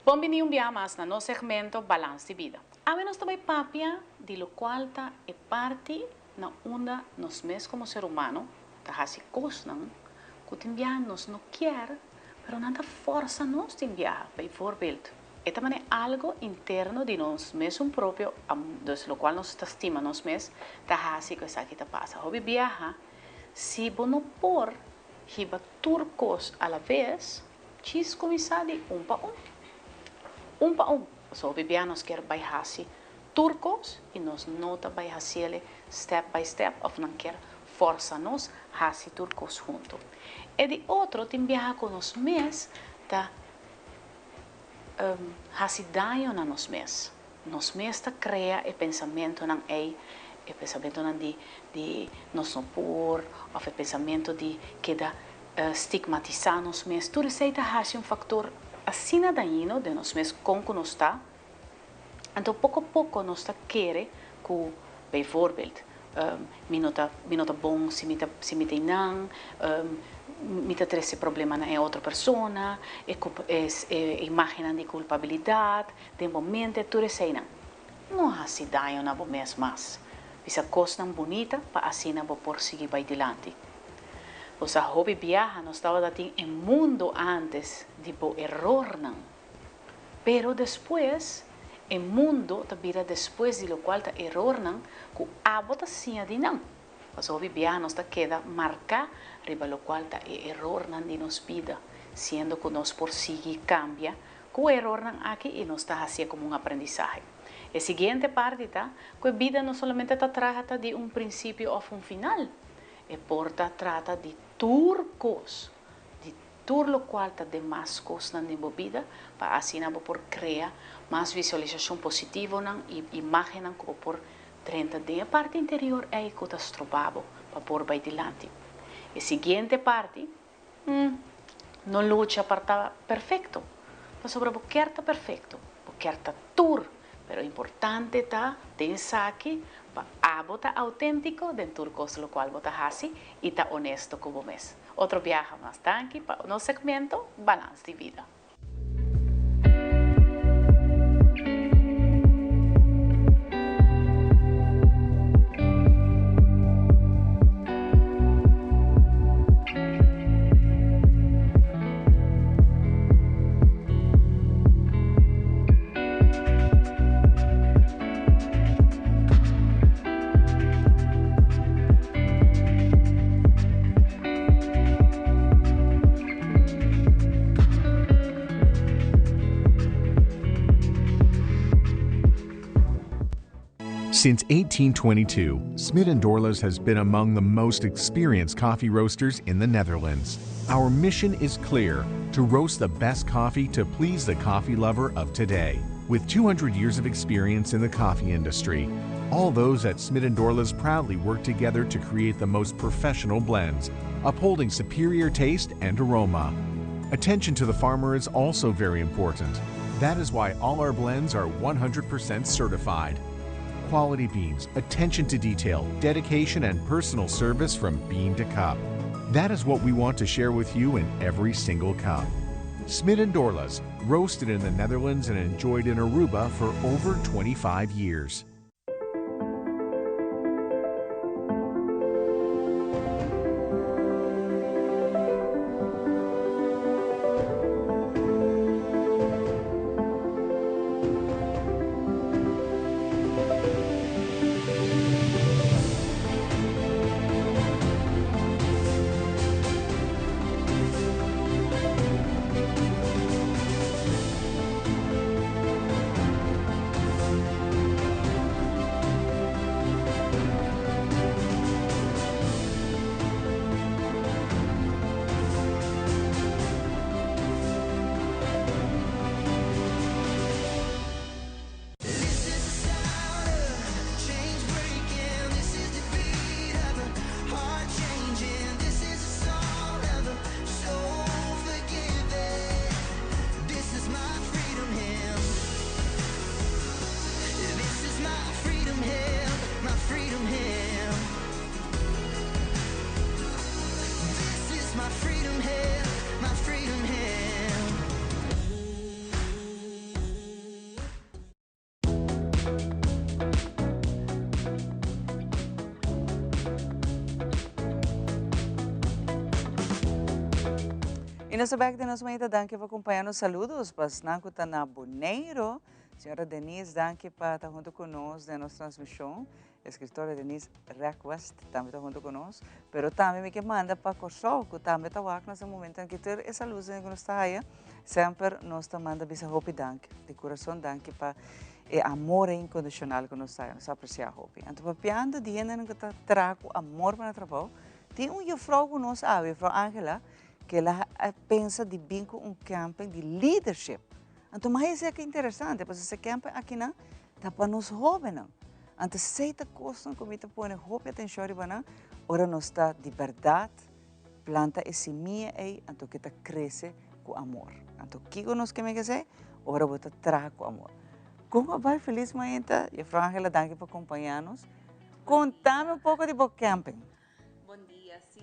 Bon bini un biaha mas na nos segmento Balans di Bida. Awe nos ta bai papia di locual ta e parti na unda nos mes como ser humano ta haci cosnan cu tin biaha nos no kier pero nan ta forsa nos tin biaha. Bijvoorbeeld, e ta manera algo interno di nos mesun propio dus locual nos ta stima nos mes ta haci cu esaki ta pasa. Hopi biaha si bo no por hiba tur cos a la vez, djis cuminsa di un pa un. Un pa un. Pasobra hopi biaha nos kier bay haci tur cos y nos no ta bay haciele step by step of nan kier forsa nos haci tur cos hunto. E di otro tin biaha cu nos mes ta haci daño na nos mes. Nos mes ta crea e pensamentonan ey, e pensamentonan di di nos no por of e pensamento di keda stigmatisa nos mes. Tur esey ta haci un factor asina dañino den nos mes con cu nos ta. Anto poco poco nos ta kere cu bijvoorbeeld mi no ta mi no ta bon si mi ta si mi ta einan, mi ta trece problema na e otro persona, e e imagennan di culpabilidad den bo mente tur eseinan no haci daño na bo mes mas. Bisa cosnan bunita pa asina bo por sigui bay dilanti. Bo sa hopi biaha nos tabata tin e mundo antes di bo erornan. Pero despues, e mundo ta bira despues di locual ta erornan cu abo ta siña di nan. Pasobra hopi biaha nos ta keda marca riba locual ta e erornan di nos bida, siendo cu nos por sigui cambia cu e erornan aki y nos ta hacié como un aprendizahe. E siguiente parti ta cu e bida no solamente ta trata di un principio of un final, e por ta trata di tur cos, di Tur lokual ta den mas kosnan den bo bida pa asina bo por krea mas visualisashon positivonan i imágennan ku bo por drenta den e parti interior ei ku ta stroba bo pa por bai dilanti. E siguiente parti, mm, no lucha pa ta perfekto, pasobra bo kier ta perfekto, bo kier ta tur, pero importante ta den esaki pa abo ta auténtiko den tur kos lokual bo ta hasi i ta onesto ku bo mes. Otro biaha mas danki pa nos segmento Balans di Bida. Since 1822, Smit & Dorlas has been among the most experienced coffee roasters in the Netherlands. Our mission is clear, to roast the best coffee to please the coffee lover of today. With 200 years of experience in the coffee industry, all those at Smit & Dorlas proudly work together to create the most professional blends, upholding superior taste and aroma. Attention to the farmer is also very important. That is why all our blends are 100% certified. Quality beans, attention to detail, dedication and personal service from bean to cup. That is what we want to share with you in every single cup. Smit & Dorlas, roasted in the Netherlands and enjoyed in Aruba for over 25 years. Y nos ta bek den nos meta, danki pa acompaña nos. Saludos pa esnan cu ta na Boneiro. Señora Denise, danki pa ta hunto cu nos den nos transmision. Escritora Denise Request tambe ta hunto cu nos. Pero tambe mi ke manda pa Corsou, cu tambe ta wak nos e momento aki. Tur e saludos cu nos ta haya, semper nos ta manda bisa hopi danki. Di curason danki pa e amor incondicional cu nos ta haya. Nos ta aprecia hopi. Anto papiando di hendenan cu ta traha cu amor pa nan trabou, tin un juffrouw cu nos awe, juffrouw Angela, cu el a pensa di bin cu un camping di leadership. Anto mas esey aki interesante, pasobra esey camping akinan ta pa nos hobennan. Anto esey ta cosnan cu mi ta pone hopi atencion riba nan ora nos ta di berdad planta e simia ey anto ke ta crece cu amor. Anto kico nos ke meke esey? Ora bo ta traha cu amor. Con a bay Feliz Mainta? Juffrouw Angela danki pa compaña nos. Contame un poco di bo camping. Bon dia, si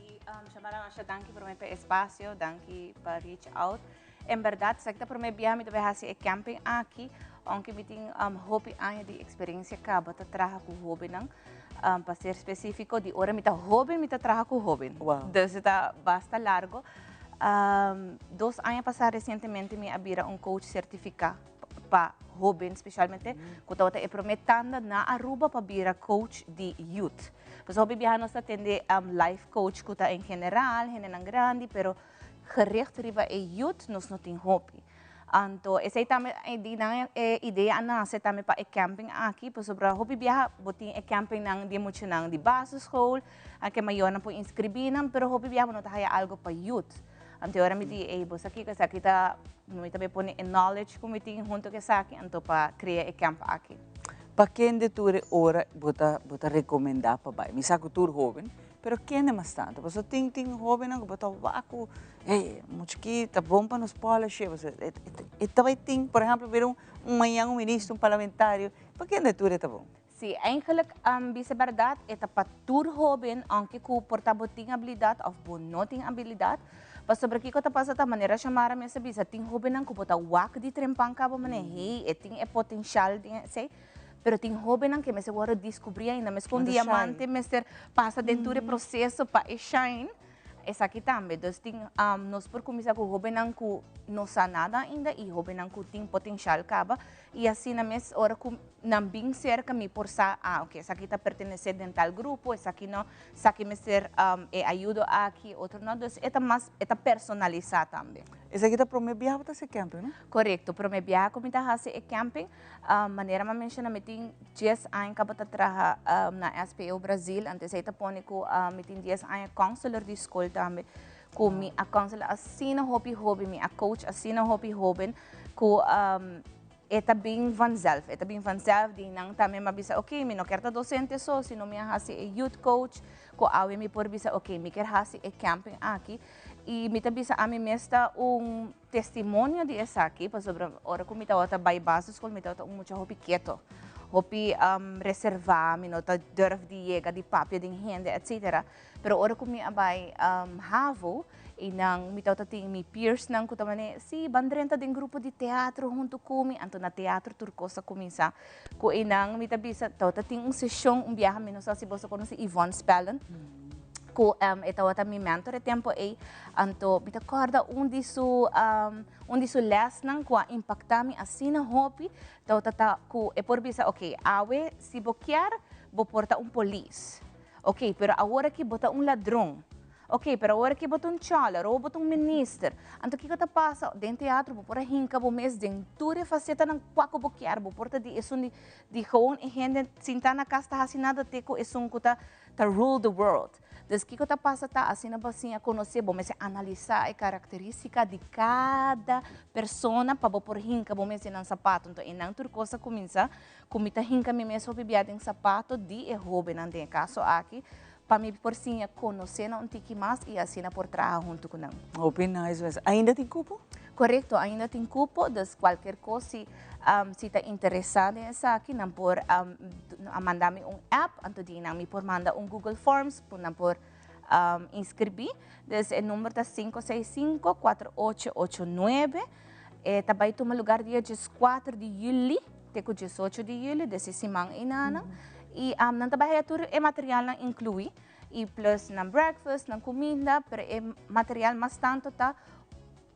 Shamara masha danki prome pa e espacio, danki pa reach out. En berdad esaki ta prome biaha mi ta bay haci e camping aki, aunke mi tin hopi aña di experiencia caba ta traha cu hobennan. Pa ser specifico, di ora mi ta hoben mi ta traha cu hoben. Dus e ta basta largo. Dos aña pasa recientemente mi a bira un coach certifica pa hoben specialmente, cu tabata e prome tanda na Aruba pa bira coach di youth. Pasobra hopi biaha nos ta tende life coach cu ta en general, hendenan grandi, pero gericht riba e youth nos no tin hopi. Anto esey tambe di nan e idea a nace tambe pa e camping aki, pasobra hopi biaha bo tin e campingnan di e muchanan di basisschool, anke mayornan por inscribi nan, pero hopi biaha bo no ta haya algo pa youth. Anto e ora mi di, ey bo sa kico esaki ta, mi ta bay pone e knowledge cu mi tin hunto cu esaki anto pa crea e camp aki. Pa kende tur e ora bo ta bo ta recomenda pa bay? Mi sa cu tur hoben, pero kende mas tanto? Pasobra tin tin hobennan cu bo ta wak cu hey mucha ki ta bon pa nos polish e, pasobra e ta bay tin por ehempel bira un mañan un minister, un parlamentario, pa kende tur e ta bon? Si, eigenlijk bisa berdad e ta pa tur hoben, aunke cu por ta bo tin habilidad of bo no tin habilidad, pasobra kico ta pasa ta manera Shamara mes a bisa, tin hobennan cu bo ta wak di trempan caba manera hey e tin e potencial den esey, pero tin hobennan ke mester worde descubri ainda, mes cu un diamante mester pasa den tur e proceso pa e shine. Esaki tambe. Dus tin nos por kuminsá ku hóbennan ku no sa nada ainda i hóbennan ku tin potenshal kaba i asina mes ora ku nan bin serka mi por sa, ah oke esaki ta pertenesé den tal grupo, esaki no, esaki mester e ayudo aki, otro no. Dus e ta mas, e ta personalisá tambe. Esaki ta promé biaha bo ta hasi camping, no? Korekto, promé biaha ku mi ta hasi e camping. Manera mi a menshoná mi tin dies aña kaba ta traha na SPO Brazil, anto esei ta pone ku mi tin dies aña counselor di skol tambe, ku mi a counselor asina hopi hoben, mi a coach asina hopi hoben ku e ta bin vanzelf, e ta bin vanzelf di nan tambe mi a bisa ok mi no kier ta docente so sino mi a hasi e youth coach ku awe mi por bisa ok mi kier hasi e camping aki i mi ta bisa ami mes ta un testimonio di esaki pasobra ora ku mi tabata bai basisschool mi tabata un mucha hopi keto, hopi reserva, mi no ta durf di yega di papia den hende etcetera. Pero ora ku mi a bai havo i nan mi tabata tin mi peersnan ku ta mane si ban drenta den grupo di teatro huntu ku mi, anto na teatro tur kos a kuminsá ku einan mi ta bisa tabata tin un seshon un biaha mi no sa si boso konosé Yvonne Spellen. Ku e tabata mi mentor e tempu ei, anto mi ta kòrda un di su un di su lèsnan ku a impaktá mi asina hopi tabata ta ku e por bisa oke awe si bo kier bo por ta un polis, oke pero awor aki bo ta un ladron, oke pero awor aki bo ta un chòler o bo ta un minister, anto kiko ta pasa den teatro bo por a hinka bo mes den tur e fasetanan kua ku bo kier, bo por ta di esun di di gewoon e hende sintá na kas ta hasi nada te ku esun ku ta ta rule the world. Dus kiko ta pasa ta asina bo siña konosé, bo mester analisá e karakterístika di kada persona pa bo por hinka bo mes den nan sapato. Anto einan tur kos a kuminsá ku mi ta hinka mi mes hopi bia den sapato di e hóbennan den e kaso aki pa mi por siña konosé nan un tiki mas i asina por traha huntu ku nan. Hopi nice mes. Ainda tin kupo? Korekto, ainda tin kupo, dus kualker kos si Si ta interesá den esaki nan por a manda mi un app, anto di nan mi por manda un Google Forms ku nan por inskribí. Dus e number ta 565 4889. E ta bai tuma lugar dia 14 di yüli te ku 18 di yüli, des e siman einanan. I nan ta bai haya tur e materialnan inkluí i plus nan breakfast, nan kuminda, pero e material mas tantu ta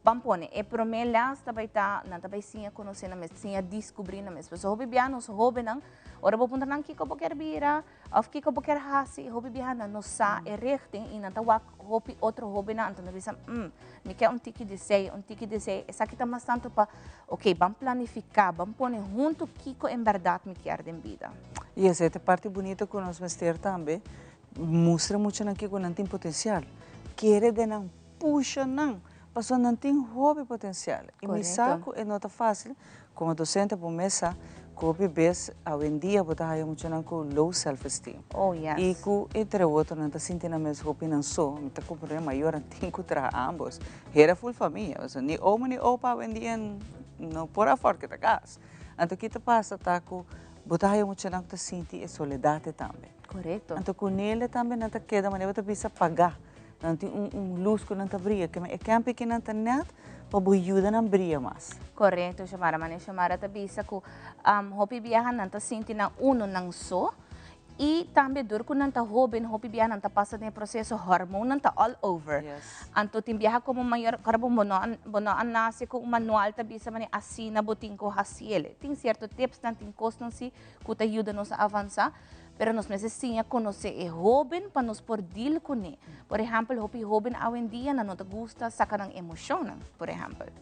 Ban pone, e promé lès ta bai ta, nan ta bai siña konosé nan mes, siña diskubrí nan mes. Pasobra hopi biaha nos hóbennan, ora bo puntra nan kiko bo kier bira òf kiko bo kier hasi, hopi biaha nan no sa e richting i nan ta wak hopi otro hóbennan, anto nan ta bisa, mm, mi ke un tiki di esei, un tiki di esei. Esaki ta mas tantu pa, oke, ban planifiká, ban pone huntu kiko en bèrdat mi kier den bida. I esei ta e parti bunita ku nos mester tambe mustra muchanan kiko nan tin potensial, kere den nan. Pusha nan, pasobra nan tin hopi potensial. I mi sa ku e no ta fásil, komo dosente bo mes sa ku hopi bes awendia bo ta haya muchanan ku low self esteem. I ku entre otro nan ta sinti nan mes hopi nan so. Mi ta komprende mayornan tin ku traha ambos. Hera ful famia, pasobra ni oma ni opa awendia no por afòrt keda kas. Anto ki ta pasa ta ku bo ta haya muchanan ku ta sinti e soledat tambe. Anto ku nele tambe nan ta keda manera bo ta bisa pagá. Nan tin un un lus ku nan ta bria, keme e kèmpi ki nan ta nèt pa bo yuda nan bria mas. Korekto, Xiomara. Mane Xiomara ta bisa ku hopi biaha nan ta sinti nan uno nan so i tambe dor ku nan ta hóben hopi biaha nan ta pasa den e proseso hormonnan ta all over. Anto tin biaha komo mayor kòrda bo bo no a bo no a nase ku un manual ta bisa mane asina bo tin ku hasi el. Tin sierto tipsnan, tin kosnan si ku ta yuda nos a avansá. Pero nos mester siña konosé e hóben pa nos por deal kuné. Por ehèmpel, hopi hóben awendia nan no ta gusta saka nan emoshonnan, por ehèmpel.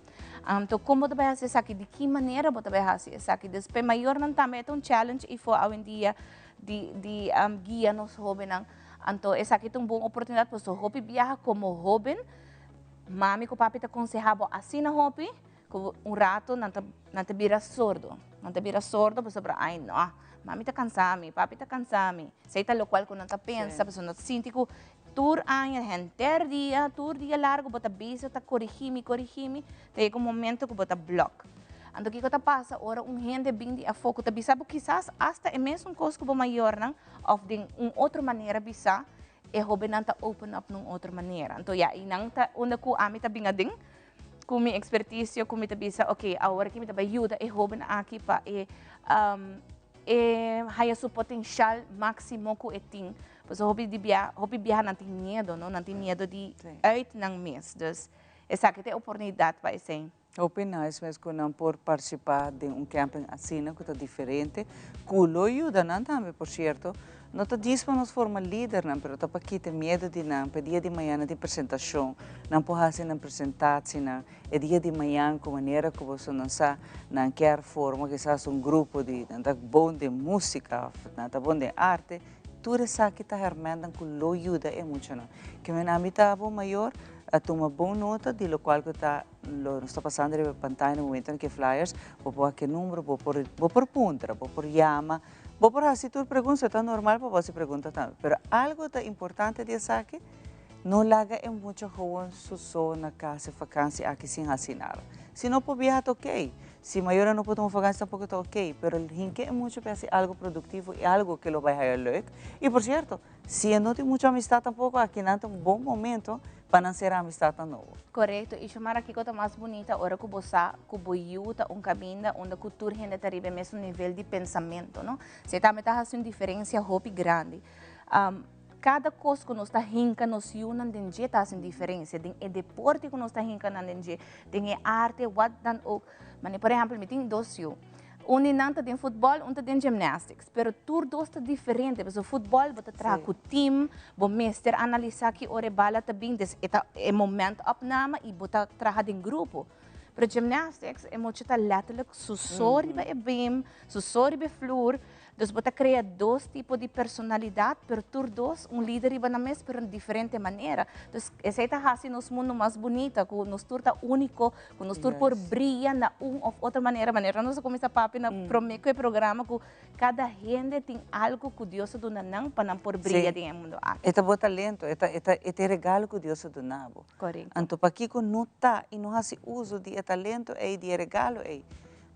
Anto kon bo ta bai hasi esaki? Di ki manera bo ta bai hasi esaki? Dus pa e mayornan tambe e ta un challenge ifo awendia di di guia nos hóbennan. Anto esaki ta un bon oportunidat pasobra hopi biaha komo hóben mami ku papi ta konsehá bo asina hopi Ku un rato nan ta nan ta bira sordo. Nan ta bira sordo pasobra ai no, mami ta kansa mi, papi ta kansa mi. Esei ta lokual ku nan ta pensa pasobra nan ta sinti ku tur aña, henter dia, tur dia largu bo ta bisa, ta korigí mi, korigí mi, ta yega un momento ku bo ta blòk. Anto kiko ta pasa ora un hende bin di afó ku ta bisa bo kisas asta e mesun kos ku bo mayornan òf den un otro manera bisa, e hóbennan ta open up na un otro manera. Anto ya, i nan ta unda ku ami ta bin aden. Ku mi ekspertisio ku mi ta bisa ok awor aki mi ta bai yuda e hoben aki pa e e haya su potenshal máksimo ku e tin Pasobra hopi di bia, hopi biaha nan tin miedo, no? Nan tin miedo di uit nan mes. Dus esaki ta e oportunidat pa esei. Hopi nice mes ku nan por partisipá den un camping asina ku ta diferente, ku lo yuda nan tambe por sierto. No ta djis pa nos forma lidernan, pero ta pa kita e miedo di nan pa e dia di mañana tin presentashon, nan por hasi nan presentatsienan e dia di mañan ku manera ku bosonan sa nan kier forma kisas un grupo di nan ta bon den musika òf nan ta bon den arte, tur esaki ta hèrmèntnan ku lo yuda e muchanan. Ke men ami ta bo mayor a tuma bon nota di lokual ku ta Lo nos ta pasando riba e pantaya na momentonan ku e flyers, bo por wak e numero, bo por bo por puntra, bo por yama, bo por hasi tur pregunta, ta normal pa bo hasi pregunta tambe. Pero algo ta importante di esaki, no laga e mucha gewoon su so na kas e fakansi aki sin hasi nada. Si no por biaha ta ok, si mayornan no por tuma fakansi tampoco ta ok, pero hinke e mucha pa e hasi algo produktivo i algo ke lo bai haya leuk. I por sierto, Si e no tin mucho amistad tampoco, aki nan ta un bon momento pa nan cera amistadnan nobo. Corecto, y Xiomara kico ta mas bunita ora cu bo sa cu bo yiu ta un caminda unda cu tur hende ta riba e mesun nivel di pensamento, no? Esey tambe ta haci un diferencia hopi grandi. Cada cos cu nos ta hinca nos yiunan den dje ta haci un diferencia, den e deporte cu nos ta hinca nan den dje, den e arte, wat dan ook. Mane por ehempel mi tin dos yiu, un di nan ta den futbol, un ta den gymnastics, pero tur dos ta diferente, pasobra futbol bo ta traha ku team, bo mester analisa ki ora e bala ta bin, des e ta e moment opname i bo ta traha den grupo. Pero gymnastics e mucha ta letterlijk su so riba e beam, su so riba e flur, Dus bo ta crea dos tipo di personalidad, pero tur dos un lider riba nan mes, pero na diferente manera. Dus esey ta haci nos mundo mas bunita, cu nos tur ta unico, cu nos tur por briya na un of otro manera. Manera nos a cuminsa papia na prome cu e programa, cu cada hende tin algo cu Dios a duna nan pa nan por briya den e mundo aki. E ta bo talento, e ta e ta e ta e regalo cu Dios a duna bo. Anto pakico no ta y no haci uso di e talento ey, di e regalo ey?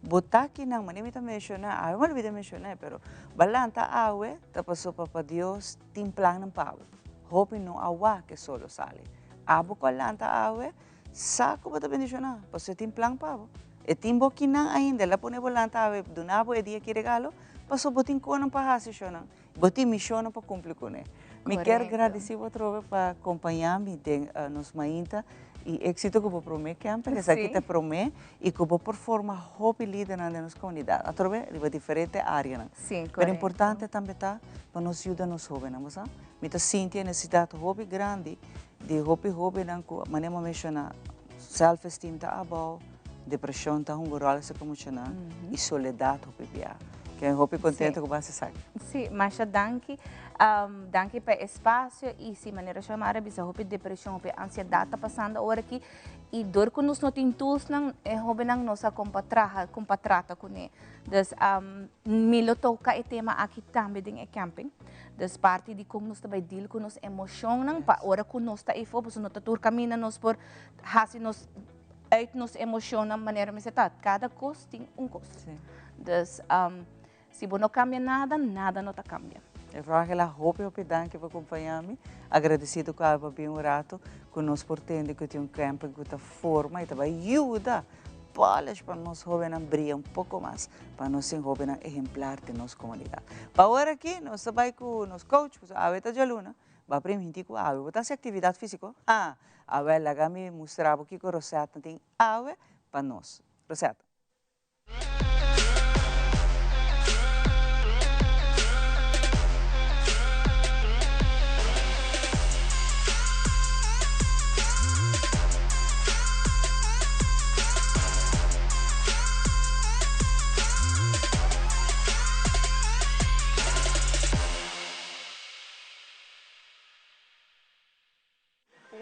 Bo ta kinan, manera mi ta menshoná, awe mi a olbida menshoná, pero bo a lanta awe ta paso Papa Dios tin plannan pa bo. Hopi no a wak e sol lo sali. Abo ku a lanta awe, sa ku bo ta bendishoná, pasobra e tin plan pa bo. E tin bo kinan ainda, el a pone bo lanta awe, duna bo e dia ki regalo, pasobra bo tin konan pa hasi shonnan, bo tin mishonnan pa kumpli kuné. Mi kier gradisí bo atrobe pa kompañá mi den nos mainta i éksito ku bo promé camping, esaki ta promé, i ku bo por forma hopi lidernan den nos komunidat, atrobe riba diferente áreanan. Pero importante tambe ta pa nos yuda nos hóbennan, bo sa? Mi ta sinti e nesesidat hopi grandi di hopi hóbennan ku, manera mi a menshoná, self-esteem ta abou, Depresion ta hunga rol esaki muchanan y soledad hopi bia. Ke mi hopi contento cu bo haci esaki. Si, masha danki. Danki pa e espacio y si manera Xiomara a bisa hopi depresion, hopi ansiedad ta pasando awor aki y dor cu nos no tin toolsnan e hobennan no sa con pa traha, con pa trata cune. Dus mi lo toca e tema aki tambe den e camping. Dus parti di con nos ta bay deal cu nos emocionnan pa ora cu nos ta eyfo pasobra no ta tur caminda nos por haci nos uit nos emocionnan manera mester ta. Cada cos tin un cos. Dus si bo no cambia nada, nada no ta cambia. Evangela, hopi hopi danki pa acompaña mi. Agradecido cu abo a bin un rato cu nos por tende cu tin un camping cu ta forma y ta bay yuda polish pa nos hobennan bria un poco mas, pa nos tin hobennan ehemplar den nos comunidad. Pa awor aki nos ta bay cu nos coach, pasobra awe ta djaluna, Bo a primintí ku awe bo ta hasi aktividat físiko? Ha! Awel, laga mi mustra bo kiko Rosetta tin awe pa nos. Rosetta.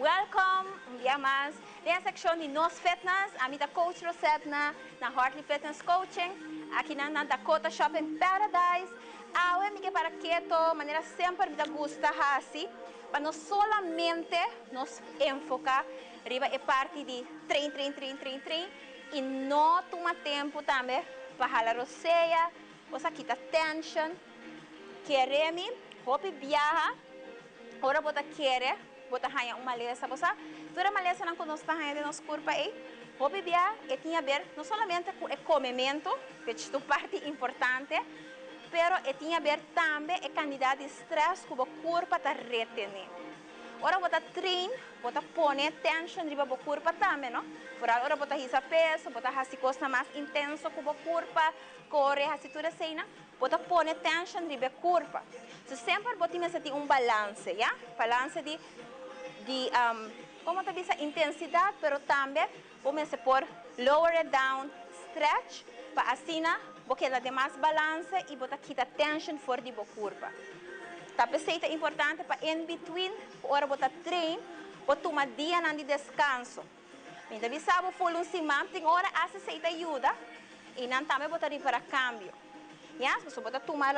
Welcome un bia mas den e seccion di Nos Fitness. Ami ta Coach Rosetna na Hartley Fitness Coaching aki na na Dakota Shopping Paradise. Awe mi ke para keto manera semper mi ta gusta haci pa no solamente nos enfoca riba e parti di train train train train train y no tuma tempo tambe pa hala rosea, cosa kita tension. Kere mi hopi biaha ora bo ta kere bo ta haña un malesa. Bo sa tur e malesanan ku nos ta haña den nos kurpa ei hopi biaha e tin aber no solamente ku e komementu, which ta un parti importante, Pero e tin haber tambe e kantidat di stress ku bo kurpa ta retené. Ora bo ta train, bo ta pone tension riba bo kurpa tambe, no? Foral ora bo ta hisa peso, bo ta hasi kosnan mas intenso ku bo kurpa, kore, hasi tur eseinan, bo ta pone tension riba e kurpa. So semper bo tin mester tin un balanse, ya? Balanse di di komo ta bisa intensidat, pero tambe bo mester por lower it down, stretch, pa asina bo keda den mas balanse i bo ta kita tension for di bo kurpa. Ta p'esei ta importante pa in between ora bo ta train bo tuma dianan di deskanso. Mi ta bisa bo ful un siman tin ora hasta esei ta yuda i nan tambe bo ta ripara kambio. Ya, pasobra bo ta tuma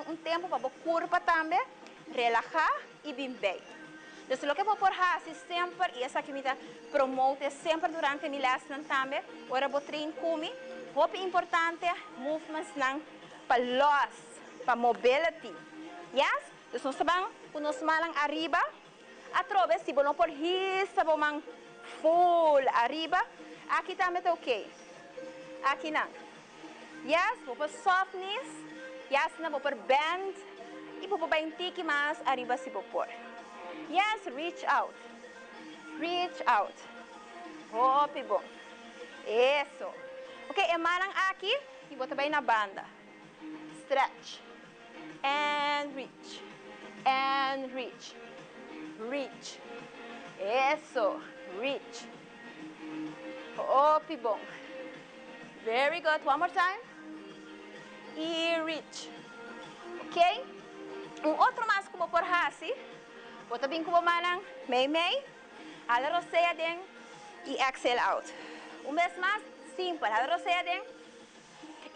un tempu pa bo kurpa tambe relaha i bin bei. Dus loke bo por hasi semper, i esaki mi ta promote semper durante mi lèsnan tambe, ora bo train ku mi, hopi importante movementsnan pa lòs, pa mobility. Yes? Dus nos ta ban ku nos mannan ariba, atrobe si bo no por hisa bo man full ariba, aki tambe ta oke. Akinan. Yes, bo por soft knees, yes na bo por bend y bo por bay un tiki mas ariba si bo por. Yes, reach out, reach out. Hopi bon. Eso. Ok, e mannan aki y bo ta bay na banda. Stretch. And reach. And reach. Reach. Eso. Reach. Hopi bon. Very good. One more time. Y reach. Ok? Un otro mas ku bo por hasi, bo ta bin ku bo mannan mei mei, hala rosea den y exhale out. Un bes mas, simpel, hala rosea den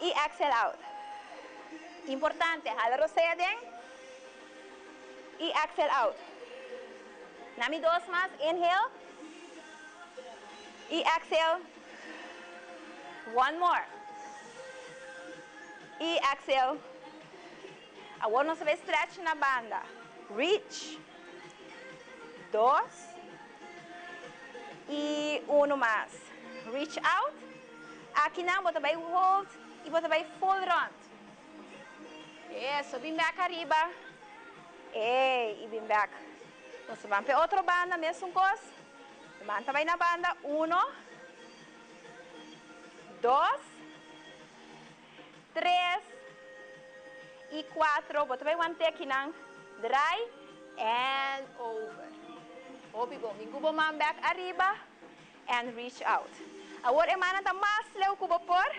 y exhale out. Importante, hala rosea den y exhale out. Na mi dos mas, inhale y exhale. One more. Y exhale. Awor nos ta bay stretch na banda. Reach. Dos. Y uno mas. Reach out. Akinan bo ta bay hold y bo ta bay full rond. Eso, bin bek ariba. Ey, y bin bek. Nos ta ban p'e otro banda, mesun cos. Man ta bay na banda. Uno. Dos, tres y cuatro. Bo ta bay want'e akinan. Draai and over. Hopi bon. Bin cu bo man bek ariba and reach out. Awor e mannan ta mas leu cu bo por.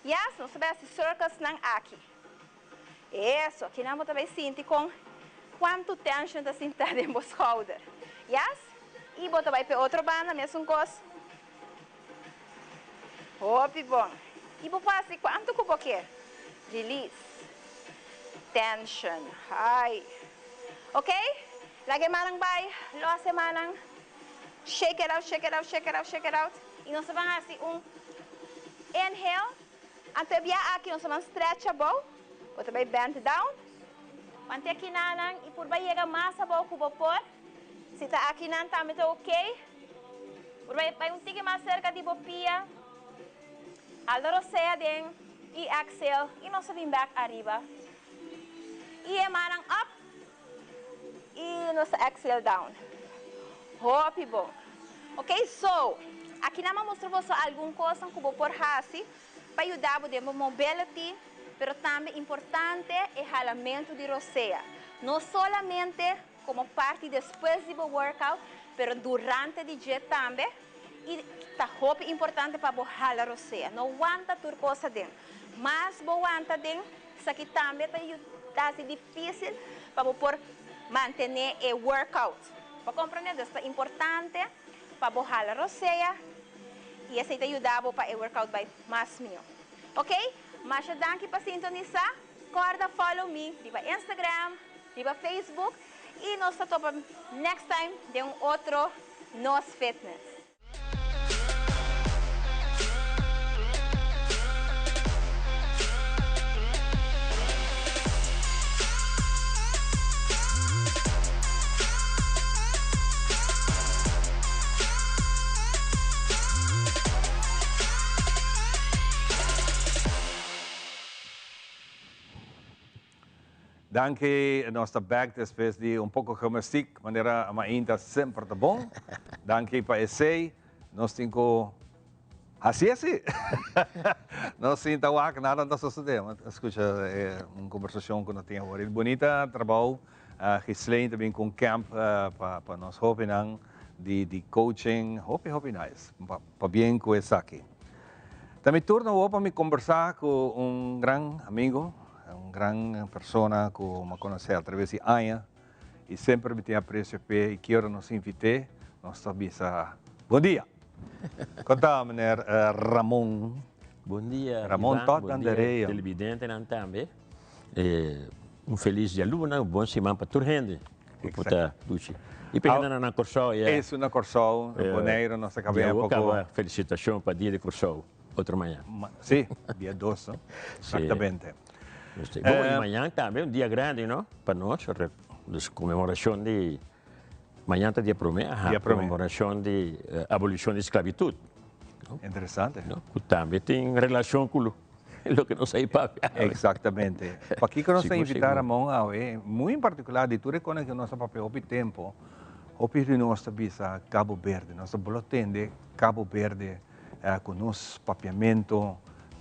Yes, nos ta bay haci circles nan aki. Eso, akinan bo ta bay sinti con cuanto tension ta sinta den bo schouder. Yes? Y bo ta bay p'e otro banda mesun cos. Hopi bon. Y bo por haci cuanto cu bo kier. Release. Tension. Ay. Ok? Laga e mannan bay. Los e mannan. Shake it out, shake it out, shake it out, shake it out. Y nos ta ban haci un inhale. Anto e bia aki nos ta ban stretch abou. Bo ta bay bend down. Wante akinanan y purba yega mas abou cu bo por. Si ta akinan tambe ta ok. Purba bay un tiki mas cerca di bo pia. Aldo rosea den y exhale y nos ta bin back ariba. Y e mannan up y nos ta exhale down. Hopi bon. Ok so, akinan mi a mustra boso algun cosnan cu bo por haci pa yuda bo den bo mobility, pero tambe importante e halamento di rosea. No solamente como parti despues di bo workout, pero durante di dje tambe y ta hopi importante pa bo hala rosea. No wanta tur cos aden. Mas bo wanta aden, esaki tambe ta ta haci dificil pa bo por mantene e workout. Bo comprende? Dus ta importante pa bo hala rosea y esey ta yuda bo pa e workout bay mas miho. Ok? Masha danki pa sintonisa. Corda follow mi riba Instagram. Riba Facebook y nos ta topa next time den un otro Nos Fitness. Danki, nos ta bek despues di un poko gimnastiek, manera mainta semper ta bon. Danki pa esey. Nos tin ku hasi asi. Nos sinta wak, nada no ta sosode. Mi a skucha un kombersashon ku nos tin awor. Bunita trabou. Ghislaine ta bin ku un camp pa nos hobennan di coaching. Hopi hopi nice. Pabien ku esaki. Ta mi turno awor pa mi kombersá ku un gran amigo, un gran persona ku mi a konosé atraves di aña i semper mi tin apresio p'e i ki ora nos invit'é nos ta bisa bon dia. Kon ta meneer Ramon? Bon dia Ramon Ivan, Todd bon dia Andereya. televidentenan tambe. Un felis djaluna, un bon siman pa tur hende ku por ta dushi. I pa hendenan na Kòrsou ya. Esun na Kòrsou, na Boneiru nos ta kaba Ya poko. kaba felisitashon pa dia di Kòrsou otro mañan. Si, dia dos no? Eksaktamente. Bon, i mañan tambe un dia grandi no pa nos, dus konmemorashon di, mañan ta dia promé, aha, konmemorashon di abolishon di sklabitut. Interesante. Ku tambe tin relashon ku Loke nos a papia awe. Exactamente. Pakico nos ta invita Ramon awe? Muy en particular di tur e cosnan cu nos a papia hopi tempo, hopi di nos ta bisa Cabo Verde. Nos ta bolo tende Cabo Verde cu nos papiamento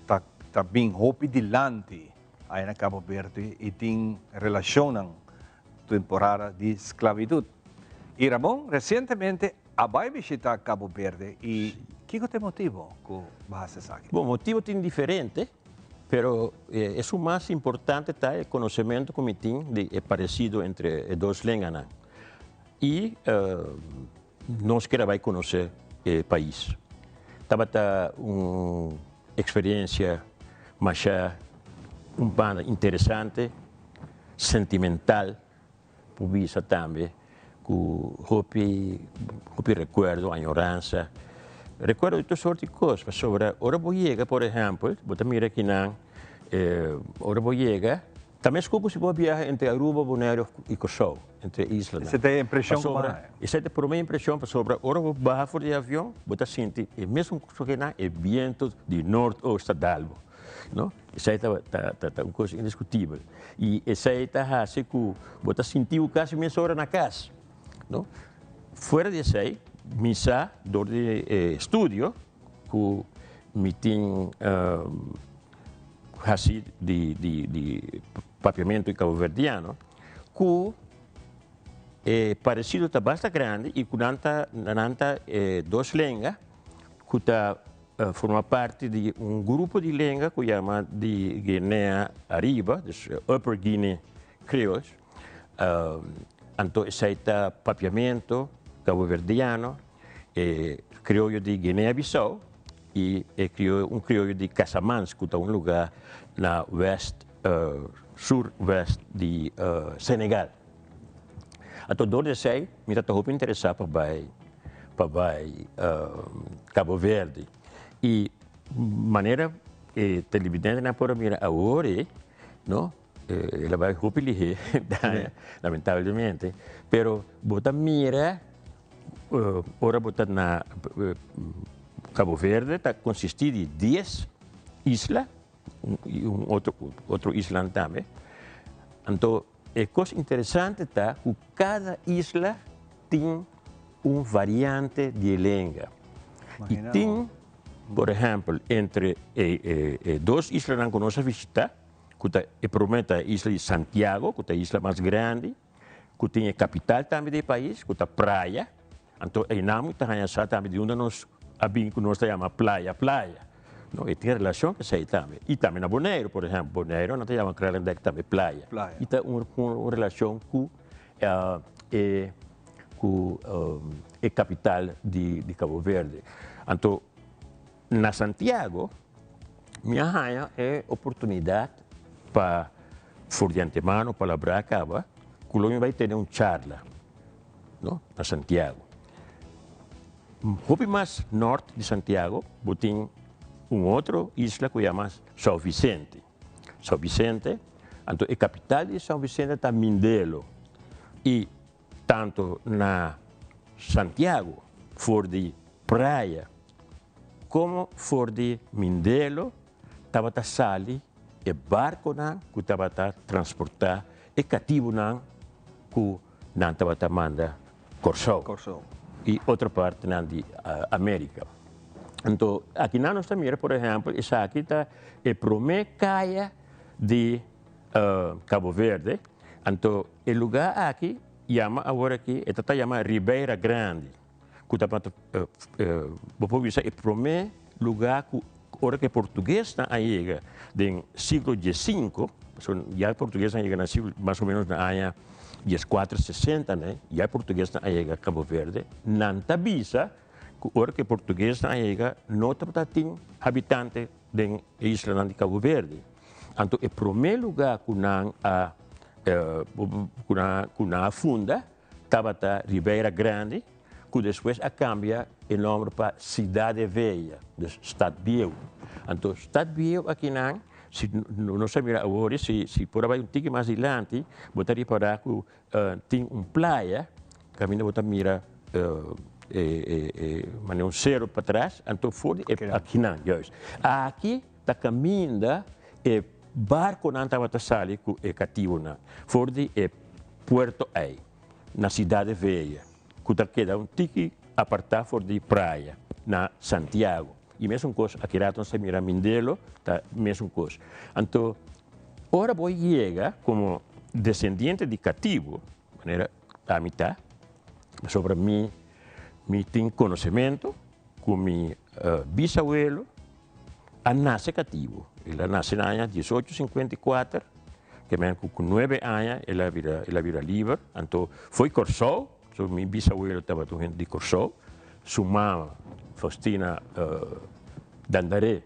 ta ta bin hopi dilanti aya na Cabo Verde y tin relacionnan temporada di sclavitud. Y Ramon recientemente A bai bishita Cabo Verde y kico ta e motibo cu bo haci esaki? Bon, motibo tin diferente, pero esun mas importante ta e conocemento cu mi tin di e parecido entre e dos lenganan y nos kier a bai conoce e pais. Tabata un experiencia masha un banda interesante, sentimental. Por bisa tambe ku hopi hopi rekuerdo, añoransa, rekuerdo di tur sort di kos, pasobra ora bo yega por ehèmpel, bo ta mira kinan ora bo yega ta meskos ku si bo a biaha entre Aruba, Boneiru i Kòrsou, entre e islanan. Esei ta e impreshon ku bo haña. Esei ta e promé impreshon pasobra ora bo baha for di e avion bo ta sinti e mesun kos kinan, e bientu di noordoost ta dal bo, no. Esei ta ta un kos indiskutibel. I esei ta hasi ku bo ta sinti bo kasi mesora na kas, no. Fuera di esei, mi sa dor di e estudio ku mi tin hasi di di di papiamentu i kaboverdiano ku e paresido ta basta grandi i ku nan ta nan ta e dos lenga ku ta Forma parti di un grupo di lenga ku yama di Guinea Ariba, dus Upper Guinea Creoles. Anto esei ta papiamento kaboverdiano, e krioyo di Guinea Bissau i e krioyo un krioyo di Casamance ku ta un lugá na west sur west di Senegal. Anto dor di esei mi ta hopi interesá pa bai pa bai Cabo Verde y manera e televidentenan por a mira awor e no el a bai hopi lihé lamentablemente pero bo ta mira ora bo ta na Cabo Verde ta consisti di dies isla y un otro otro islan tambe anto E kos interesante ta ku kada isla tin un variante di e lenga. I tin, por ehèmpel, entre e dos islanan ku nos a visitá, ku ta e promé ta e isla di Santiago, ku ta e isla mas grandi, ku tin e kapital tambe di e pais, ku ta Praia. Anto einan mi ta haña sa tambe di unda nos a bin ku nos ta yama playa playa. No, e tin relashon ku esei tambe. I tambe na Boneiru, por ehèmpel, Boneiru nan ta yama Kralendijk tambe playa. I ta un un relashon ku e ku e kapital di di Cabo Verde. Anto na Santiago mi a haña e oportunidat pa for di antemano palabrá kaba ku lo mi bai tene un charla. no, na Santiago. Hopi mas nort di Santiago bo tin un otro isla ku yama São Vicente. São Vicente, anto e kapital di São Vicente ta Mindelo. I tanto na Santiago for di Praia komo for di Mindelo tabata sali e barkonan ku tabata transportá. e katibunan ku nan tabata manda Kòrsou i otro partinan di Amérika. Anto akinan nos ta mira por ehèmpel esaki ta e promé kaya di Cabo Verde. Anto e lugá aki yama awor aki e ta ta yama Ribeira Grandi ku ta bo por bisa e promé lugá ku ora ku e portuguesnan a yega den siglo diesinku, pasobra ya e portuguesnan a yega na siglo mas o menos na aña dieskuater sesenta ne, ya e portuguesnan a yega Cabo Verde, nan ta bisa ku ora ku e portuguesnan a yega no tabata tin habitante den e islanan di Cabo Verde. Anto e promé lugá ku nan a ku nan ku nan a funda tabata Ribeira Grande, ku despues a kambia e nòmber pa Cidade Velha, dus Stad Bieu. Anto Stad Bieu akinan, si nos a mira awor, si si por a bai un tiki mas dilanti, bo ta ripará ku tin un playa kaminda bo ta mira e manera un sero patras, anto for di e akinan, juist. Aki ta kaminda e barkonan tabata sali ku e katibunan for di e puerto ei na Cidade Velha, ku ta keda un tiki apartá for di praya na Santiago. I mesun kos aki rato nos ta mira Mindelo ta mesun kos. Anto ora bo yega komo desendiente di katibu, manera ami ta, pasobra mi mi tin konosementu ku mi bisawelo a nase katibu. El a nase na aña diesocho sinkuenta i kuater, ke men ku ku nuebe aña el a bira el a bira liber. Anto foi Kòrsou, so mi bisawelo tabata un hende di Kòrsou, su mama Faustina Dandaré.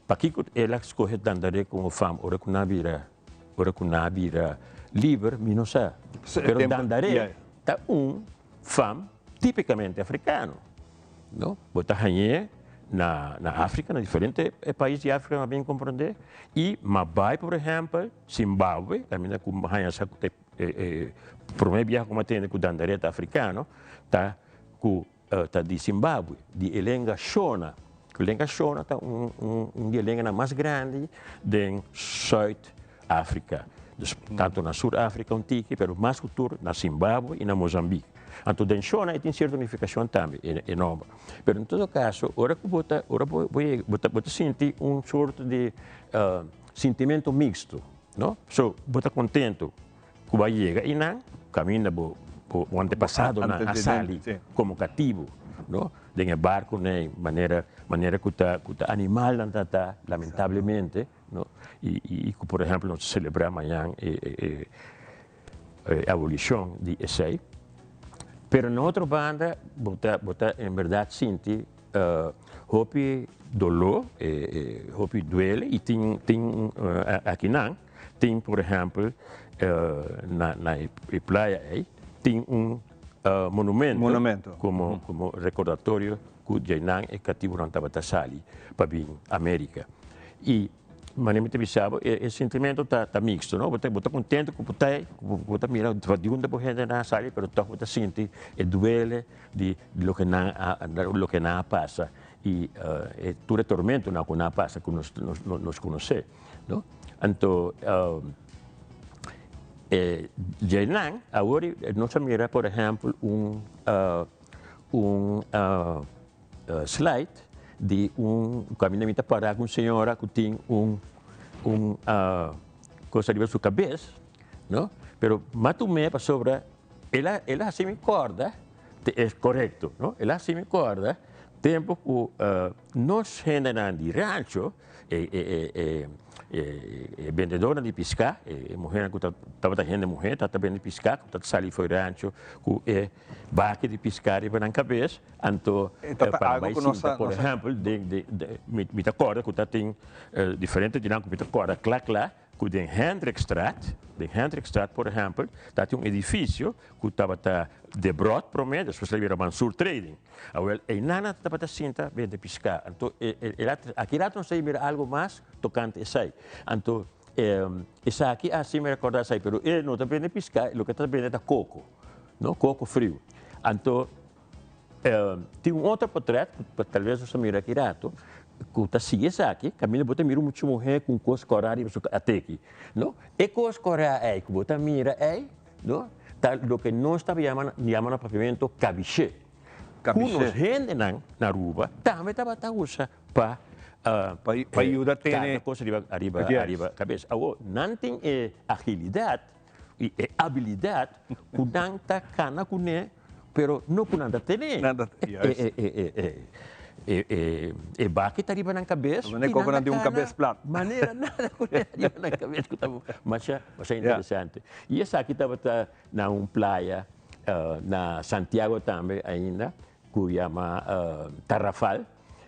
Pakiko el a skohe Dandaré komo fam ora ku nan a bira ora ku nan a bira liber mi no sa. Pero Dandaré ta un fam tipikamente afrikano. No, bo ta hañ'é na na Afrika, na diferente pais di Afrika m'a bin komprondé. I m'a bai por ehèmpel Zimbabwe, kaminda ku m'a haña sa ku ta e e promé biaha ku m'a tende ku dandaré ta afrikano, ta ku ta di Zimbabwe, di e lenga Shona. Ku lenga Shona ta un un un di e lenganan mas grandi den Sùit Afrika. Dus tantu na Sur Afrika un tiki, pero mas ku tur na Zimbabwe i na Mozambique. Anto den Shona e tin sierto nifikashon tambe, e nòmber. Pero en todo kaso, ora ku bo ta, ora bo bo yega, bo ta bo ta sinti un sorto di sintimentu mixto, no? So, bo ta kontentu ku bo a yega einan, kaminda bo bo antepasadonan a sali komo katibu, no? Den e barkunan, manera manera ku ta ku ta animalnan ta ta, lamentablemente. No? I, i ku por ehèmpel nos ta selebrá mañan e, e, e, e abolishon di esei. Pero na otro banda bo ta, bo ta en bèrdat sinti uh, hopi doló, e, e, hopi duele i tin, tin uh, akinan tin por ehèmpel uh, na, na e, e playa ei tin un uh, monumento, Monumento. Komo, komo rekordatorio ku djainan e katibunan tabata sali pa bin Amerika. I manera mi ta bisa bo, e sintimentu ta ta mixto, no? Bo ta bo ta kontentu ku bo ta ei, ku bo ta mira for di unda bo hendenan a sali, pero tòg bo ta sinti e duele di loke nan a loke nan a pasa i e tur e tormentonan ku nan a pasa ku nos nos konosé, no? Anto e djainan awor nos a mira por ehèmpel un un slide di un kaminda mi ta para ku un señora ku tin un un cosa riba su kabes no pero m'a tum'é pasobra el a el a hasi mi kòrda es korekto no el a hasi mi kòrda tempu ku nos hendenan di rancho E e e bendedornan di piská, e muhernan ku tabata hende muher tabata bende piská ku tabata sali for rancho ku e baki di piská riba nan kabes, anto pa nan bai sinta por ehèmpel den den mi ta kòrda ku ta tin diferente di nan ku mi ta kòrda kla kla ku den Hendrikstraat, den Hendrikstraat por ehèmpel ta tin un edifisio ku tabata Debrot promé despues a bira Mansur Trading. Awel, einan nan tabata sinta bende piská. Anto, aki rato nos ta mira algu mas tokante esei. Anto, esaki a hasi mi rekordá esei, pero e no ta bende piská, loke e ta bende ta koko, no, koko friu. Anto, tin un otro potrèt ku talbes nos ta mira aki rato, ku ta sigui esaki, kaminda bo ta mira un mucha muhé ku un kos kòrá riba su ateki, no? E kos kòrá ei ku bo ta mira ei, no, ta loke nos ta yama yama na papiamentu kabishé. Ku nos hendenan na Aruba tambe tabata usa pa Pa yuda tene karga kos riba ariba ariba kabes. Awor nan tin e agilidat i e abilidat ku nan ta kana kuné pero no ku nan ta tene. E baki ta riba nan kabes i nan ta kana manera nada kuné riba nan kabes ku ta masha masha interesante. I esaki tabata na un playa na Santiago tambe ainda ku yama Tarrafal.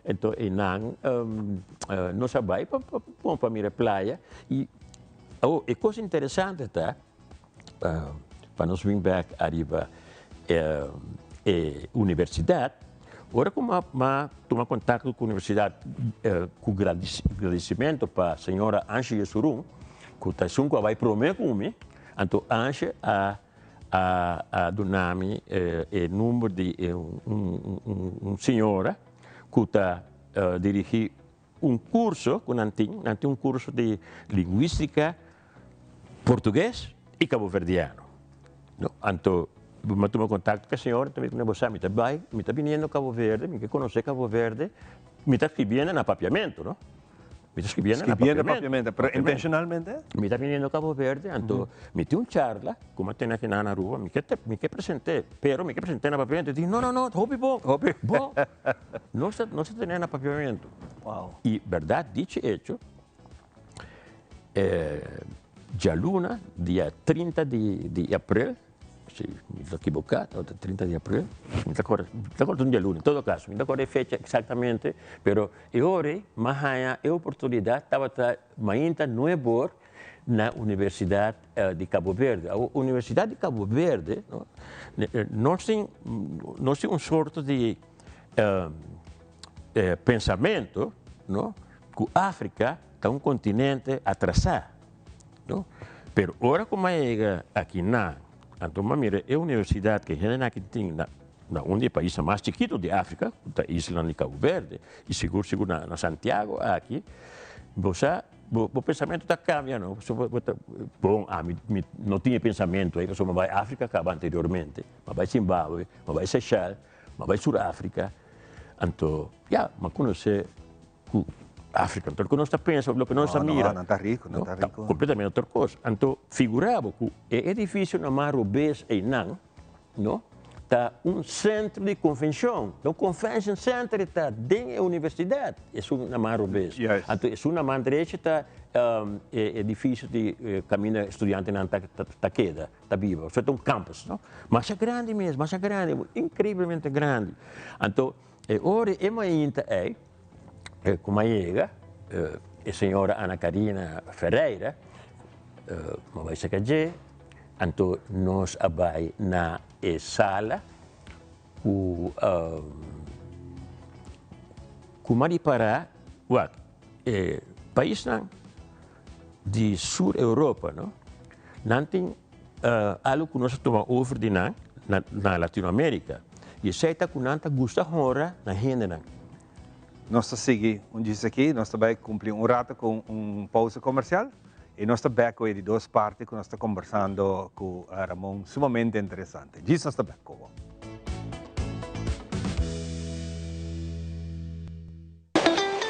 Enton einan nos a bai pa pa mira e playa i awor e kos interesante ta pa nos bin bek ariba e universidat ora ku m'a tuma kontakto ku universidat ku gradisimentu pa señora Angie Jesurun ku ta esun ku a bai prome ku mi anto Angie a a duna mi e number di un señora cu ta dirigi un curso cu nan tin, nan tin un curso di linguistica portugues y caboverdiano. No, anto mi a tuma contacto cu e señora, mi ta bisa, mi ta bay, mi ta biniendo Cabo Verde, mi ke conoce Cabo Verde, mi ta scribiendo na papiamento, no. Mi ta scribiendo na Scribiendo papiamento. Pero intencionalmente? Mi ta biniendo Cabo Verde, anto mi tin un charla cu mi a tene aki na Aruba, mi ke mi ke presente, pero mi ke presente na papiamento. Di no, no, no, hopi bo, Hopi. bo. Nos ta nos ta tene na papiamento. Wow. Y berdad, dicho y hecho, djaluna, dia 30 di di april, Si mi ta ekiboká, tabata 30 di april, mi ta kòrda, mi ta kòrda un dia luna, en todo kaso, mi ta kòrda e fecha eksaktamente, pero e ora ei mi a haña e oportunidat, tabata mainta nuebe or na Universidat di Cabo Verde. Awor, Universidat di Cabo Verde, no, nos tin, nos tin un sorto di pensamentu, no, ku Afrika ta un kontinente atrasá. No? Pero ora ku mi a yega aki na, anto mi a mira e universidat ku e hendenan aki tin na na un di e paisnan mas chikitu di Afrika, ku ta islanan di Cabo Verde, i sigur sigur na na Santiago aki, bo sa bo bo pensamentu ta kambia no, pasobra bo ta bon ami mi no tin e pensamentu ei pasobra mi a bai Afrika kaba anteriormente, mi a bai Zimbabwe, mi a bai Seychelles, mi a bai Sur Afrika, anto ya mi a konosé Ku Afrika. Anto loke nos ta pensa, loke nos ta mira. No, nan ta riku, nan ta riku. Ta kompletamente otro kos. Anto figura bo ku e edifisio na mas robes einan, no, ta un sentro di konvenshon. Ta un convention center ta den e universidat, esun na man robes. Anto esun na man drechi ta e edifisio di kaminda studiantenan ta keda, ta biba. So ta un campus, no. Masha grandi mes, masha grandi, inkreiblemente grandi. Anto E ora e mainta ei, ku mi a yega, e señora Ana Karina Ferreira, mi a bai saka dje, anto nos a bai na e sala ku ku mi a ripará, wak, e paisnan di Sur Europa, no, nan tin Algo ku nos a tuma over di nan na Latinoamérika i esei ta ku nan ta gusta honra nan hendenan. Nos ta sigui un djis aki, nos ta bai kumpli un rato ku un pousa komersial i nos ta bek ku e di dos parti ku nos ta kombersando ku Ramon sumamente interesante. Djis nos ta bek ku bo.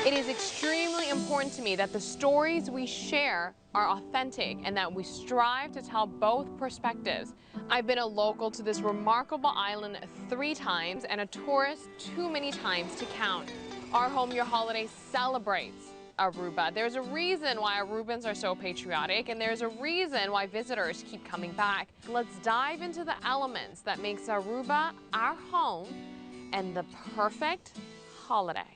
It is extremely important to me that the stories we share are authentic and that we strive to tell both perspectives. I've been a local to this remarkable island three times and a tourist too many times to count. Our Home Your Holiday celebrates Aruba. There's a reason why Arubans are so patriotic and there's a reason why visitors keep coming back. Let's dive into the elements that makes Aruba our home and the perfect holiday.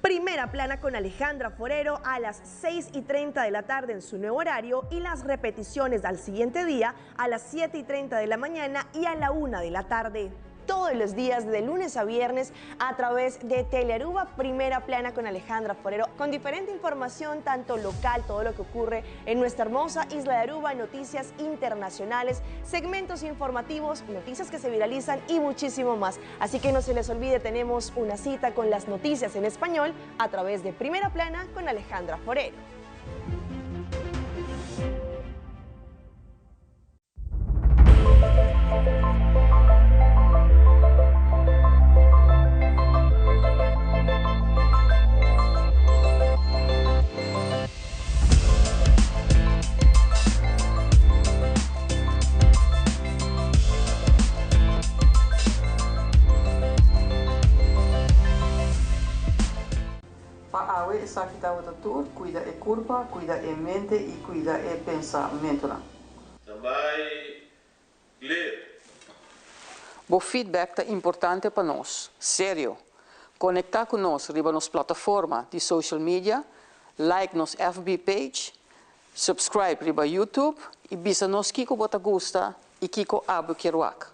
Primera plana con Alejandra Forero a las 6 y 30 de la tarde en su nuevo horario y las repeticiones al siguiente día a las 7 y 30 de la mañana y a la 1 de la tarde. todos los días de lunes a viernes a través de Telearuba Primera Plana con Alejandra Forero, con diferente información, tanto local, todo lo que ocurre en nuestra hermosa isla de Aruba, noticias internacionales, segmentos informativos, noticias que se viralizan y muchísimo más. Así que no se les olvide, tenemos una cita con las noticias en español a través de Primera Plana con Alejandra Forero. Pa awe esaki tabata tur, cuida e curpa, cuida e mente y cuida e pensamentonan. Tambay clear. Bo feedback ta importante pa nos. Serio! Conecta cu nos riba nos plataforma di social media, like nos FB page, subscribe riba YouTube y bisa nos kico bo ta gusta y kico abo kier wak.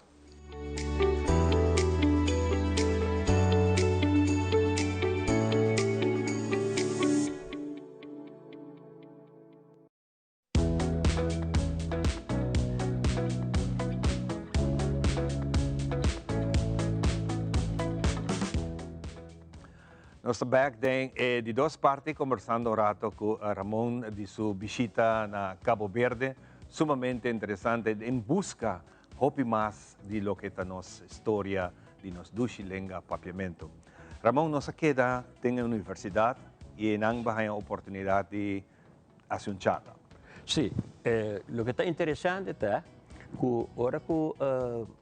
Nos ta bek den e di dos parti conversando un rato cu Ramon di su bishita na Cabo Verde. Sumamente interesante en busca hopi mas di loke ta nos historia di nos dushi lenga Papiamento. Ramon, nos a keda den e universidad y eynan bo haña oportunidad di haci un charla. Sí, loke ta interesante ta cu ora cu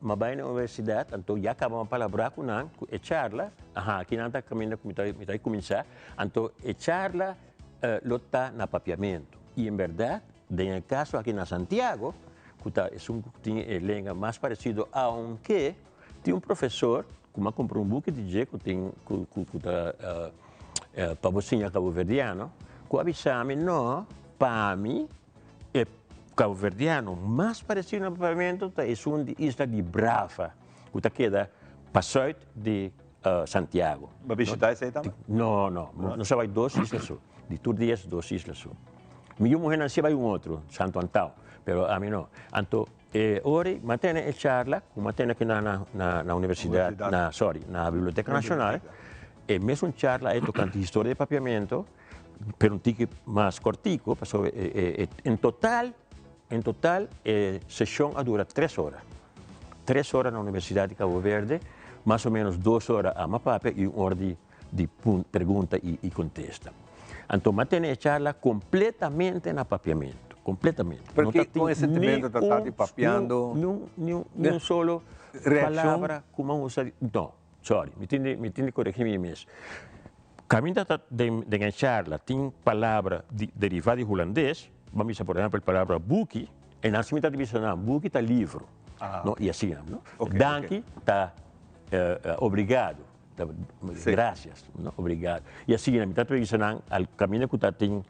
mi a bay na universidad, anto ya caba mi a palabra cu nan, cu e charla, aha, aki nan ta caminda cu mi ta mi ta cuminsa, anto e charla lo ta na Papiamento. Y en berdad, den e caso aki na Santiago, cu ta esun cu tin e lenga mas parecido, aunke tin un profesor cu mi a cumpra un buki di dje cu tin cu cu ta pa bo siña Caboverdiano, cu a bisa mi, no, pa mi e Caboverdiano mas parecido na Papiamento ta esun di isla di Brava, cu ta keda pa zuid di Santiago. Bo a bishita esey tambe? No, no, nos a bay dos isla so, di tur dies dos isla so. Mi yu muhernan si a bay un otro, Santo Antao, pero ami no. Anto e ora ei m'a tene e charla cu m'a tene aki na na na universidad, na sorry, na Biblioteca Nacional, e mesun charla ei tocante historia di Papiamento, pero un tiki mas cortico, pasobra e e en total, en total e sesion a dura tres ora. Tres ora na Universidad di Cabo Verde, mas o menos dos ora a m'a papia y un ora di di pregunta y contesta. Anto m'a tene e charla completamente na papiamento, completamente. Pero ki con e sentimento ta ta di papiando? Ni un, ni un, ni un solo palabra cu m'a usa di, no, sorry, mi tin di, mi tin di coregi mi mes. Caminda ta den, den e charla tin palabra di, deriva di hulandes, bo a bisa por ehempel palabra buki, e nan si mi ta di bisa nan, buki ta libro, no, y asina, no. Danki ta obrigado. Gracias, no? Obrigado. Y asina, mi ta bisa nan al caminda cu ta tin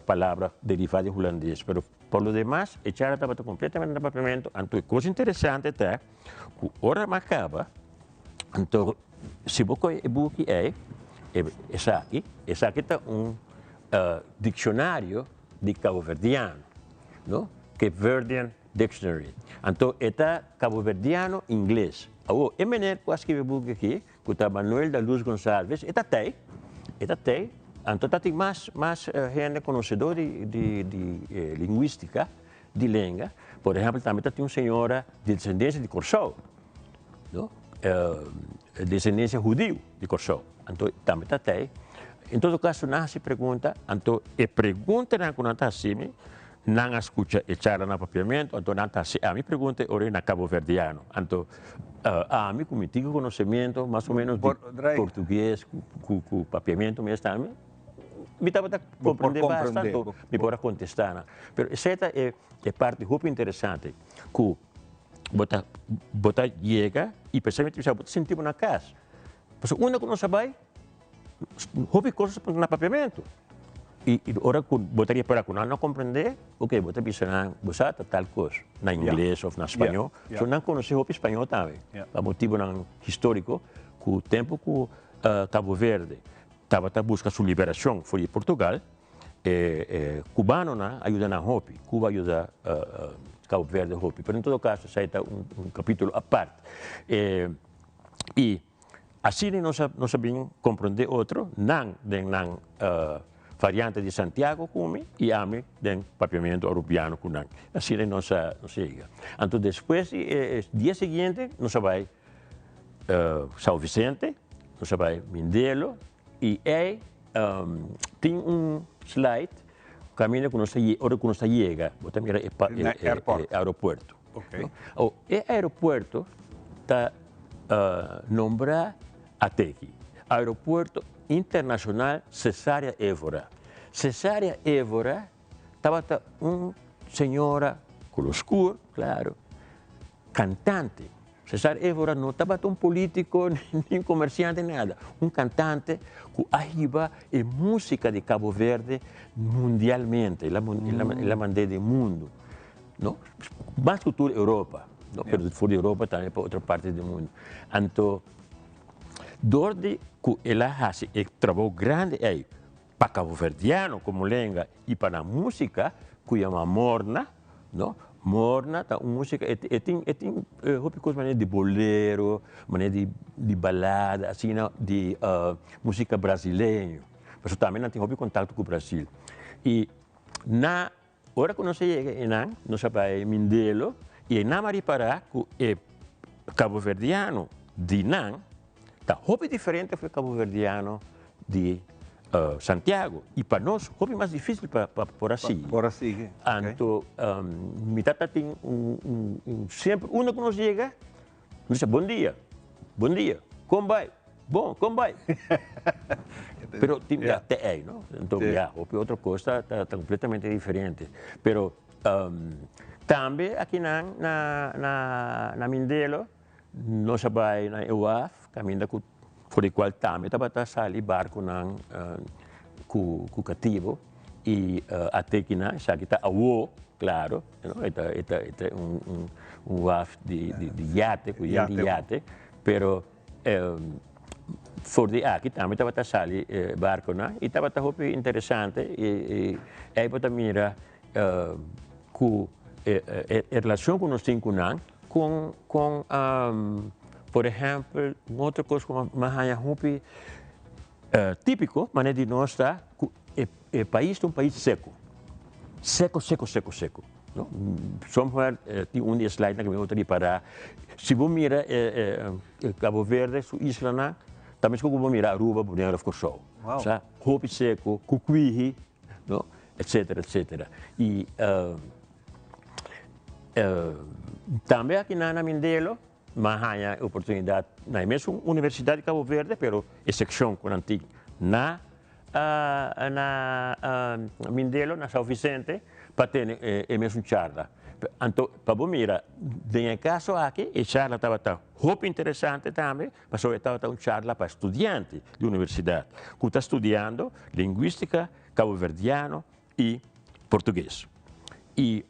palabra deriva di hulandes, pero por lo demas e charla tabata completamente na papiamento. Anto e cosa interesante ta cu ora mi a caba, anto si bo coge e buki ey, esaki, esaki ta un diccionario di Caboverdiano, no? Cape Verdean Dictionary. Anto e ta Caboverdiano Ingles. Awor, e meneer cu a scribi e buki aki, cu ta Manuel da Luz Gonçalves, e ta tey, e ta tey, anto ta tin mas, mas hende conocedor di, di, di linguistica, di lenga. Por ehempel, tambe ta tin un señora di descendencia di Corsou, no, descendencia hudiu di Corsou, anto tambe ta tey. En todo caso, nan haci pregunta, anto e preguntanan cu nan ta haci mi, Nan a scucha e charla na Papiamento, anto nan ta haci ami pregunta e ora na Caboverdiano. Anto ami cu mi tin conocimiento mas o menos di Portugues cu Papiamento mes tambe, mi tabata comprende basta, anto mi por a contesta nan. Pero esey ta e parti hopi interesante cu bo ta bo ta yega y precisamente bo ta sinti bo na cas. Pasobra unda cu nos a bay, hopi cosas na Papiamento. I ora ku bo ta repará ku nan no komprendé, oke, bo ta bisa nan, bo sa ta tal kos na ingles òf na spañó. So nan konosé hopi spañó tambe, pa motibunan históriko ku tempu ku Cabo Verde tabata buska su liberashon for di Portugal, e kubanonan a yuda nan hopi. Cuba a yuda Cabo Verde hopi. Pero en todo kaso esei ta un kapítulo apart. I asina nos a nos a bin komprondé otro, nan den nan variante di Santiago ku mi i ami den papiamentu arubiano ku nan. Asina nos a nos a yega. Anto despues di e dia siguiente nos a bai São Vicente, nos a bai Mindelo i ei tin un slide kaminda ku nos ta ora ku nos ta yega bo ta mira e e aeropuerto. E aeropuerto ta nombrá ateki, Aeropuerto Internacional Cesária Évora. Cesária Évora tabata un señora color scur, claro, cantante. Cesar Évora no tabata un politico, ni un comerciante, nada. Un cantante cu a hiba e musica di Cabo Verde mundialmente. El a mand'é den mundo. No? Mas ku tur Europa, no? Pero for di Europa tambe pa otro partes di mundu. Anto, dor di ku el a hasi e trabou grandi ei pa kaboverdiano komo lenga i pa nan músika ku yama morna, no? Morna ta un músika, e e tin e tin hopi kos manera di bolero, manera di di balada, asina di músika brasileño. Pasobra tambe nan tin hopi kontakto ku Brasil. I na Ora ku nos a yega einan, nos a bai Mindelo i einan a ripará ku e kaboverdiano di nan ta hopi diferente for e kaboverdiano di Santiago i pa nos hopi mas difísil pa por a sigui. Por a sigui, ok. Anto mi tata tin un semper unda ku nos yega nos bisa bon dia, bon dia, kon bai? Bon, kon bai? Pero tin ya te ei, no? Enton ya, hopi otro kos ta ta kompletamente diferente. Pero tambe akinan na na na Mindelo nos a bai na e waf kaminda ku for di kual tambe tabata sali barkunan ku ku katibo i a tekinan esaki ta awo klaro, no? E ta e ta e ta un un waf di di yate ku yen di yate pero For di aki tambe tabata sali e barconan y tabata hopi interesante y ey bo ta mira cu e relacion cu nos tin cu nan con con por ehempel un otro cos cu mi a haya hopi tipico manera di nos ta cu e pais ta un pais seco, seco seco seco seco. No? Somewhere tin un di e slidenan ku mi a ripará. Si bo mira e Cabo Verde su islanan, ta meskos ku bo mira Aruba, Bonaire òf Kòrsou. Wow. Sa, hopi seku, ku kwihi, no? Etsetera, etsetera. I tambe aki na Mindelo, mi a haña e oportunidat na e mesun Universidat di Cabo Verde, pero e sekshon ku nan tin na na Mindelo, na São Vicente, pa tene e mesun charla. Anto, pa bo mira, den e kaso aki, e charla tabata hopi interesante tambe, pasobra e tabata un charla pa studiante di universidat ku ta studiando lingüistika kaboverdiano i portugues. I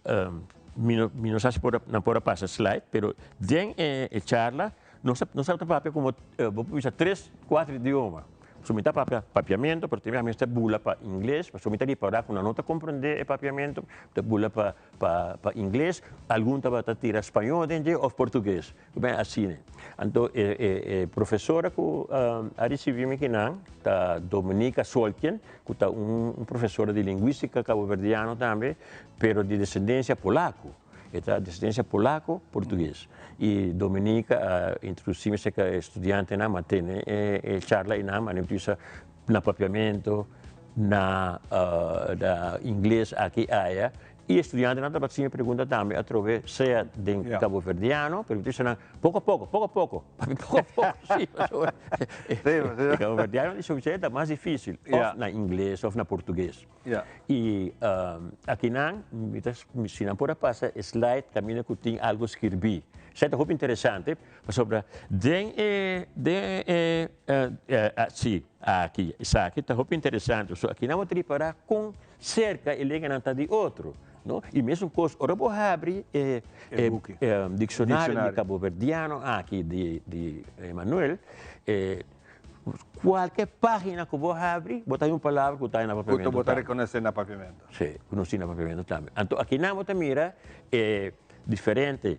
mi no mi no sa si por nan por a pasa slide, pero den e charla nos ta nos tabata papia komo bo por bisa tres kuater idioma. So mi ta papia papiamento, pero tambe mi ta bula pa ingles, pasobra mi ta ripará ku nan no ta komprendé e papiamento, mi ta bula pa pa pa ingles, algun tabata tira spañó den dje òf portugues. Ben asina. Anto e e e profesora ku a risibí mi kinan ta Dominika Solkien, ku ta un un profesora di lingüistika kaboverdiano tambe, pero di desendensia polako. E ta desendensia polako portugues. I Dominika a introdusí mi serka e studiantenan, m'a tene e e charla einan, m'a bisa na papiamento, na na ingles aki aya. I e studiantenan tabata haci mi pregunta tambe atrobe sea den Caboverdiano, pero mi ta bisa nan poco a poco, poco a poco, papi poco a poco, si, pasobra e Caboverdiano di São ta mas dificil, of na ingles of na portugues. I akinan mi ta, si nan por a pasa e slide caminda cu tin algo skirbi. Esei ta hopi interesante pasobra den e den e si aki esaki ta hopi interesante pasobra aki nan bo ta ripará kon serka e lenganan ta di otro no i mesun kos ora bo habri e e dikshonario di kaboverdiano aki di di Emanuel e kualke pagina ku bo habri bo ta haña un palabra ku ta na papiamentu Ku bo ta rekonosé na papiamentu. Si ku nos tin na papiamentu tambe anto aki nan bo ta mira e Diferente,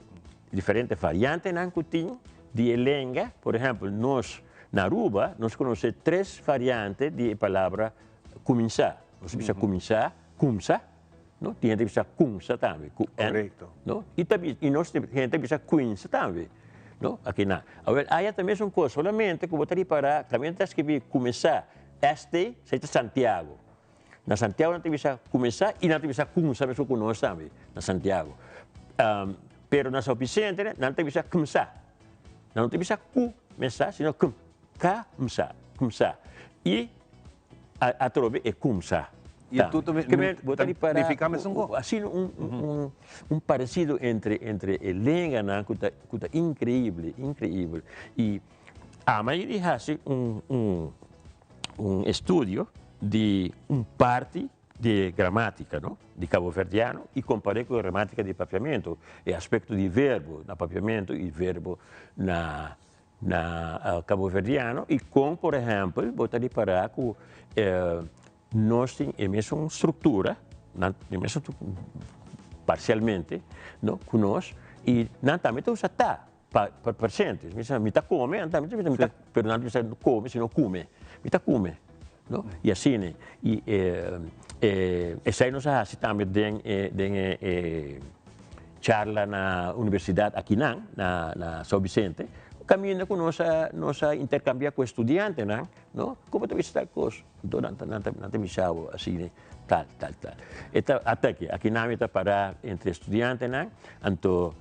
diferente variantenan ku tin di e lenga. Por ehèmpel, nos na Aruba nos konosé tres variante di e palabra kuminsá. Nos ta bisa kuminsá, kumsa, no? Tin hende ta bisa kumsa tambe, ku n, no? I ta i nos tin hende ta bisa kuinsa tambe, no? Akinan. Awel, aya ta mesun kos, solamente ku bo ta ripará kaminda ta skibí kuminsá, ST, esei ta Santiago. Na Santiago nan ta bisa kuminsá i nan ta bisa kumsa meskos ku nos tambe na Santiago. Pero na São Vicente nan ta bisa kmsá. Nan no ta bisa ku-mensá sino km, ka-msá, kmsá. I atrobe e kumsá I tambe. tur ta Ke men bo ta ripará nifiká mesun kos. Asina un un un paresido entre entre e lenganan ku ta ku ta inkreibel, inkreibel. I ama di hasi un un un estudio di un parti di gramática, no, di kaboverdiano i kompar'é ku e gramática di papiamentu, e aspekto di verbo na papiamentu i verbo na na kaboverdiano i kon por ehèmpel bo ta ripará ku nos tin e mesun struktura, nan tin e mesun parsialmente, no, ku nos i nan tambe ta usa ta. Pa pa presente. Mi sa mi ta come, anta mi ta mi ta pero nan ta bisa come sino cume. Mi ta cume, no? Y asina. Y e e esei nos a haci tambe den e den e e charla na universidad akinan na na Sao Vicente. Caminda cu nos a nos a intercambia cu e studiantenan, no? Como ta bisa tal cos? Anto nan ta nan ta nan ta bisa bo asina tal tal tal. E ta ata aki, akinan mi ta para entre studiantenan, anto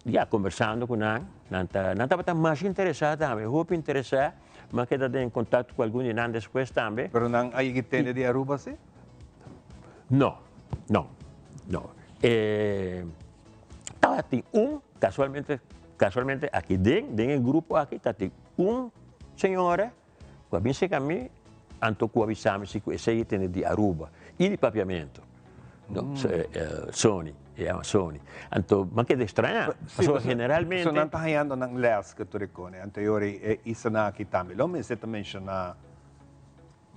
Ya, kombersando ku nan, nan ta nan tabata masha interesá tambe, hopi interesá. Mi a keda den kontakto ku algun di nan despues tambe. Pero nan a yega tende di Aruba si? No, no, no. E tabatin un, kasualmente, kasualmente aki den, den e grupo aki tabatin un señora ku a bin serka mi, anto ku a bisa mi si ku esei tende di Aruba i di Papiamentu. No, Sony, e yama Sony. Anto mi a keda extraña, pasobra generalmente. So nan ta hañando nan les ku tur e kone, anto e ora e islanan aki tambe lo mester ta menshoná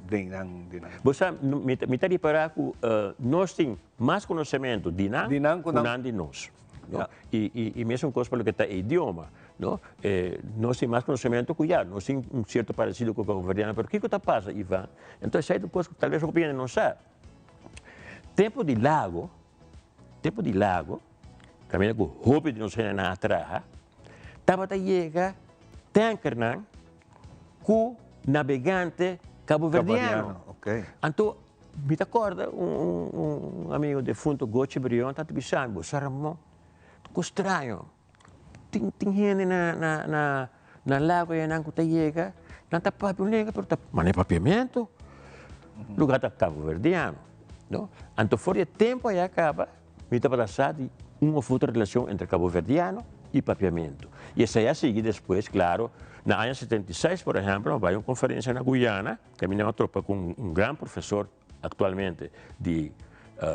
den nan, den nan. Bo sa, mi ta ripará ku nos tin mas konosementu di nan ku nan di nos. No? I, i, i mesun kos pa loke ta e idioma, no? Eh, nos tin mas konosementu ku ya, nos tin un sierto paresido ku kaboverdiano, pero kiko ta pasa, Ivan? Enton esei ta un kos ku talbes hopi hende no sa. Tempu di lago, tempu di lago, kaminda ku hopi di nos hendenan a traha, tabata yega tankernan ku nabegante kaboverdiano. Anto mi ta kòrda un amigo defunto Gochi Brion ta bisa mi, bo sa Ramon, ku straño, tin tin hende na na na na lago einan ku ta yega, nan ta papia un lenga pero ta mane papiamentu, lugar ta kaboverdiano, no. Anto for di e tempu aya kaba mi tabata sa di un of otro relashon entre kaboverdiano i papiamentu. I esei a sigui despues, klaro, na aña 76 por ehèmpel, mi bai un konferensia na Guyana, Caminda mi a topa cu un gran profesor actualmente di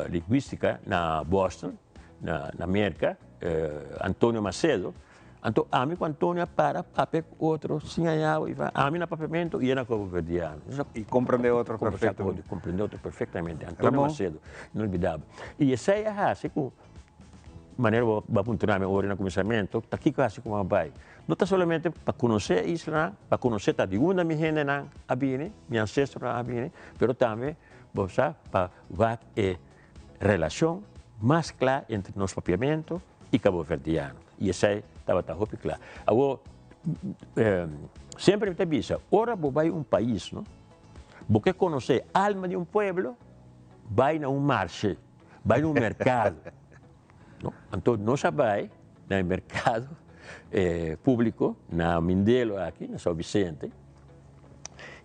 linguistica na Boston, na Merca, Antonio Macedo. Anto ami cu Antonio a para papia cu otro sin haña y ami na papiamento y e na caboverdiano. Y comprende otro perfectamente. Comprende otro perfectamente. Antonio Macedo, inolvidabel. Y esey a haci cu Manera bo a puntra mi ora na kuminsamentu, ta kiko hasi ku bo a bai? No ta solamente pa konosé e islanan, pa konosé ta di unda mi hendenan a bini, mi ansestronan a bini, pero tambe bo sa pa wak e relashon mas kla entre nos papiamentu i kaboverdiano. I esei tabata hopi kla. Awor, semper mi ta bisa, ora bo bai un pais, no, bo ke konosé alma di un pueblo, bai na un marshe. Bai na un merkado. No? Anto nos a bai na e merkado eh, públiko na Mindelo aki, na São Vicente.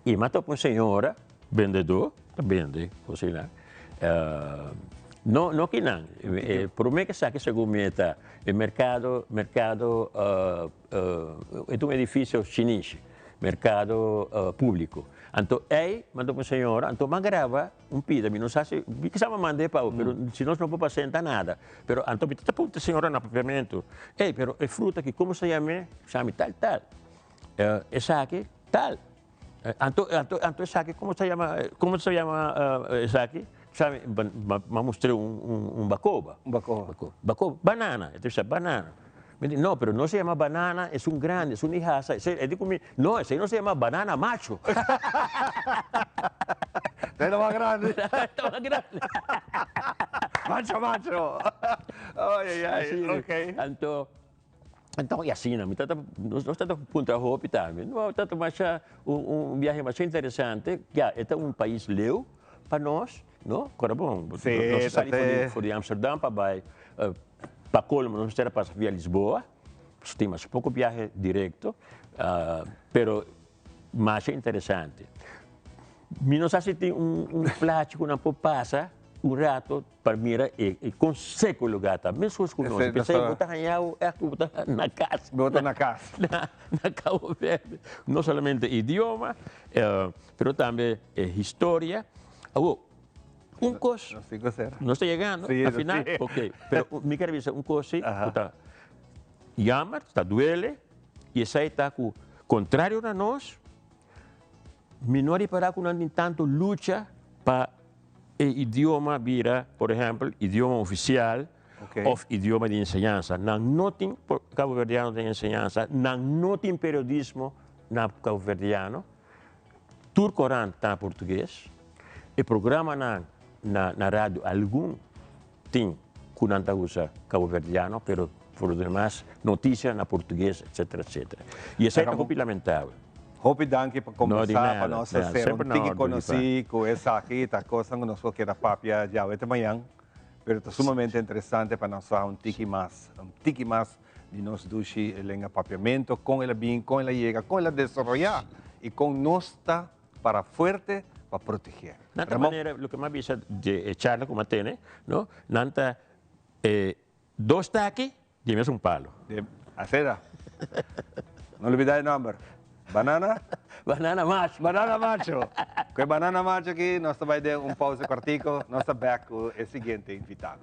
I m'a topa un señora, bendedó, ta bende kos einan. No, no kinan. E prome ke esaki segun mi e ta e merkado, merkado, e ta un edifisio shinishi, merkado públiko. Anto ei manda un señora, anto mi a graba un pida, mi no sa si, mi kisa mi a manda e pa bo, pero si nos no por pasenta nada. Pero anto mi ta puntra e señora na papiamentu, ey, pero e fruta aki komo sa yam'e? Sa mi tal tal. Esaki tal. Anto, anto, anto esaki komo sa yama, komo sa yama esaki? Sa mi, m'a mustr'é un, un, un bakoba. Un bakoba. Bakoba, banana, e ta bisa banana. Mi di, no, pero no se yama banana, esun grandi, esun di hasa, esei, e di ku mi, no, esei no se yama banana macho. Esei ta mas grandi. Ta mas grandi. Macho, macho. Ay, ay, ay, ok. Anto, Anto y asina, mi tata, nos tata puntra hopi tambe. No, tata masha un, un viaje masha interesante. Ya, e ta un pais leu pa nos, no? Kora bon, Sí, nos a sali for di, tate. for di Amsterdam pa bai eh, pa colmo nos mester a pasa via Lisboa. Nos tin masha poko viaje directo, ah, pero masha interesante. Mi no sa si tin un, un plachi ku nan por pasa un rato Pa mira e e kon seco e lugar ta, mescos cu nos. P'esei bo ta haña bo echt cu bo ta na cas. Bo ta na cas. Na na Cabo Verde. No solamente idioma, pero tambe e historia. Awor, un cos. Nos tin cu cera. Nos ta yegando na final? Ok. Pero mi kier bisa un cos si, cu ta jammer, ta duele, y esei ta cu contrario na nos, mi no a ripara cu nan tin tanto lucha pa e idioma bira, por ehempel, idioma oficial of idioma di enseñansa. Nan no tin kaboverdiano den enseñansa, nan no tin periodismo na kaboverdiano, tur korant ta na portugues, e programanan na na radio algun tin ku nan ta usa kaboverdiano, pero por lo demas noticia na portugues, etcetera, etcetera. Y esei ta hopi lamentabel. Hopi danki pa No, di kombersá, pa nada, nos di nada. ser Semper un na tiki ordu, di konosí ku esaki ta kosnan ku nos por keda papia djawe te mañan, pero ta sumamente interesante pa nos sa un tiki mas, un tiki mas di nos dushi lenga papiamento, kon el a bin, kon el a yega, kon el a desaroyá i kon nos ta para fuerte pa protegé. Nan ta manera loke mi a bisa di e charla ku mi a tene, no, nan ta e dos taki di e mesun palo. Di acera. No olbida e nomber. Banana? Banana macho. Banana macho. Ku e banana macho aki nos ta bai den un pausa kortiko. Nos ta bek ku e siguiente invitado.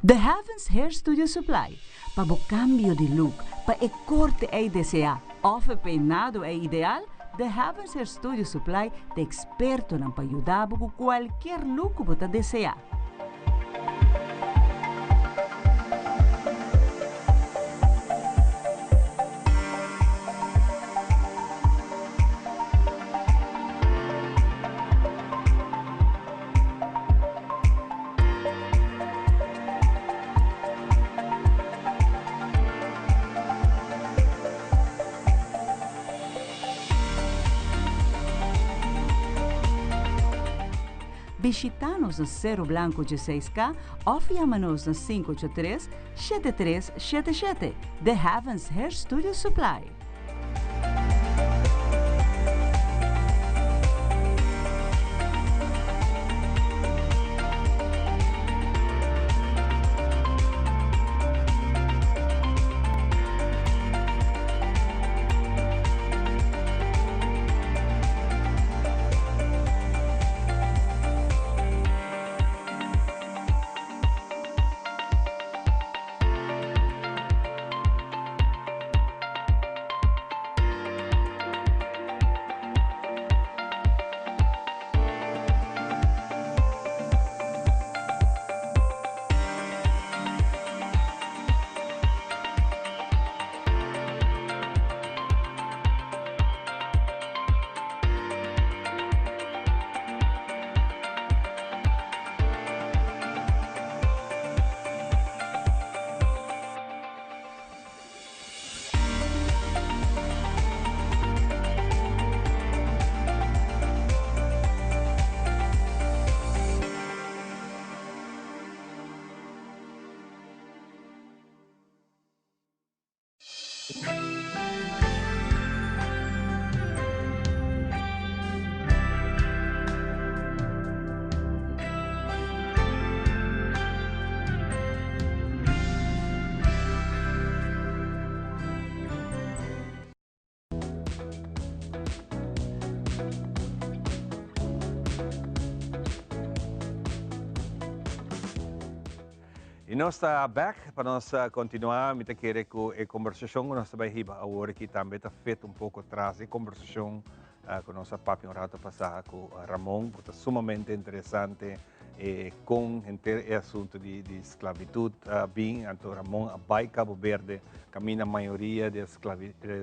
The Heavens Hair Studio Supply, pa bo cambio di look, pa e corte ey desea of e peinado ey ideal, The Heavens Hair Studio Supply ta expertonan pa yuda bo cu cualkier look cu bo ta desea. Bishita nos na Cerro Blanco 16K of yama nos na 583 7377. The Heavens Hair Studio Supply. I nos ta bek pa nos kontinuá. Mi ta kere ku e kombersashon ku nos ta bai hiba awor aki tambe ta fit un poko tras e kombersashon ku nos a papia un rato pasá ku Ramon, ku ta sumamente interesante e kon henter e asuntu di di sklabitut a bin. Anto Ramon a bai Cabo Verde kaminda mayoria di e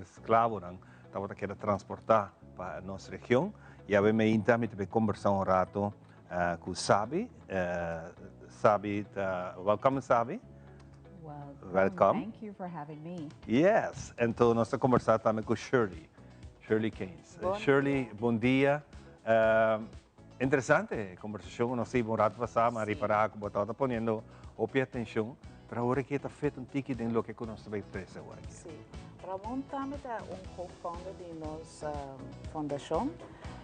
esklabonan tabata keda transportá pa nos region. I awe meinta mi ta bai kombersá un rato Ku Sabi. Sabi ta, welcome Sabi. Welcome. Welcome. Thank you for having me. Yes, enton nos ta kombersá tambe ku Shirley, Shirley Keynes. Bon Shirley, bon dia. Interesante e kombersashon ku nos tin un rato pasá, mi a ripará ku bo tabata poniendo hopi atenshon, pero awor aki e ta fet un tiki den loke ku nos ta bai trese awor aki. Sí. Ramon tambe ta un co-founder di nos fundashon,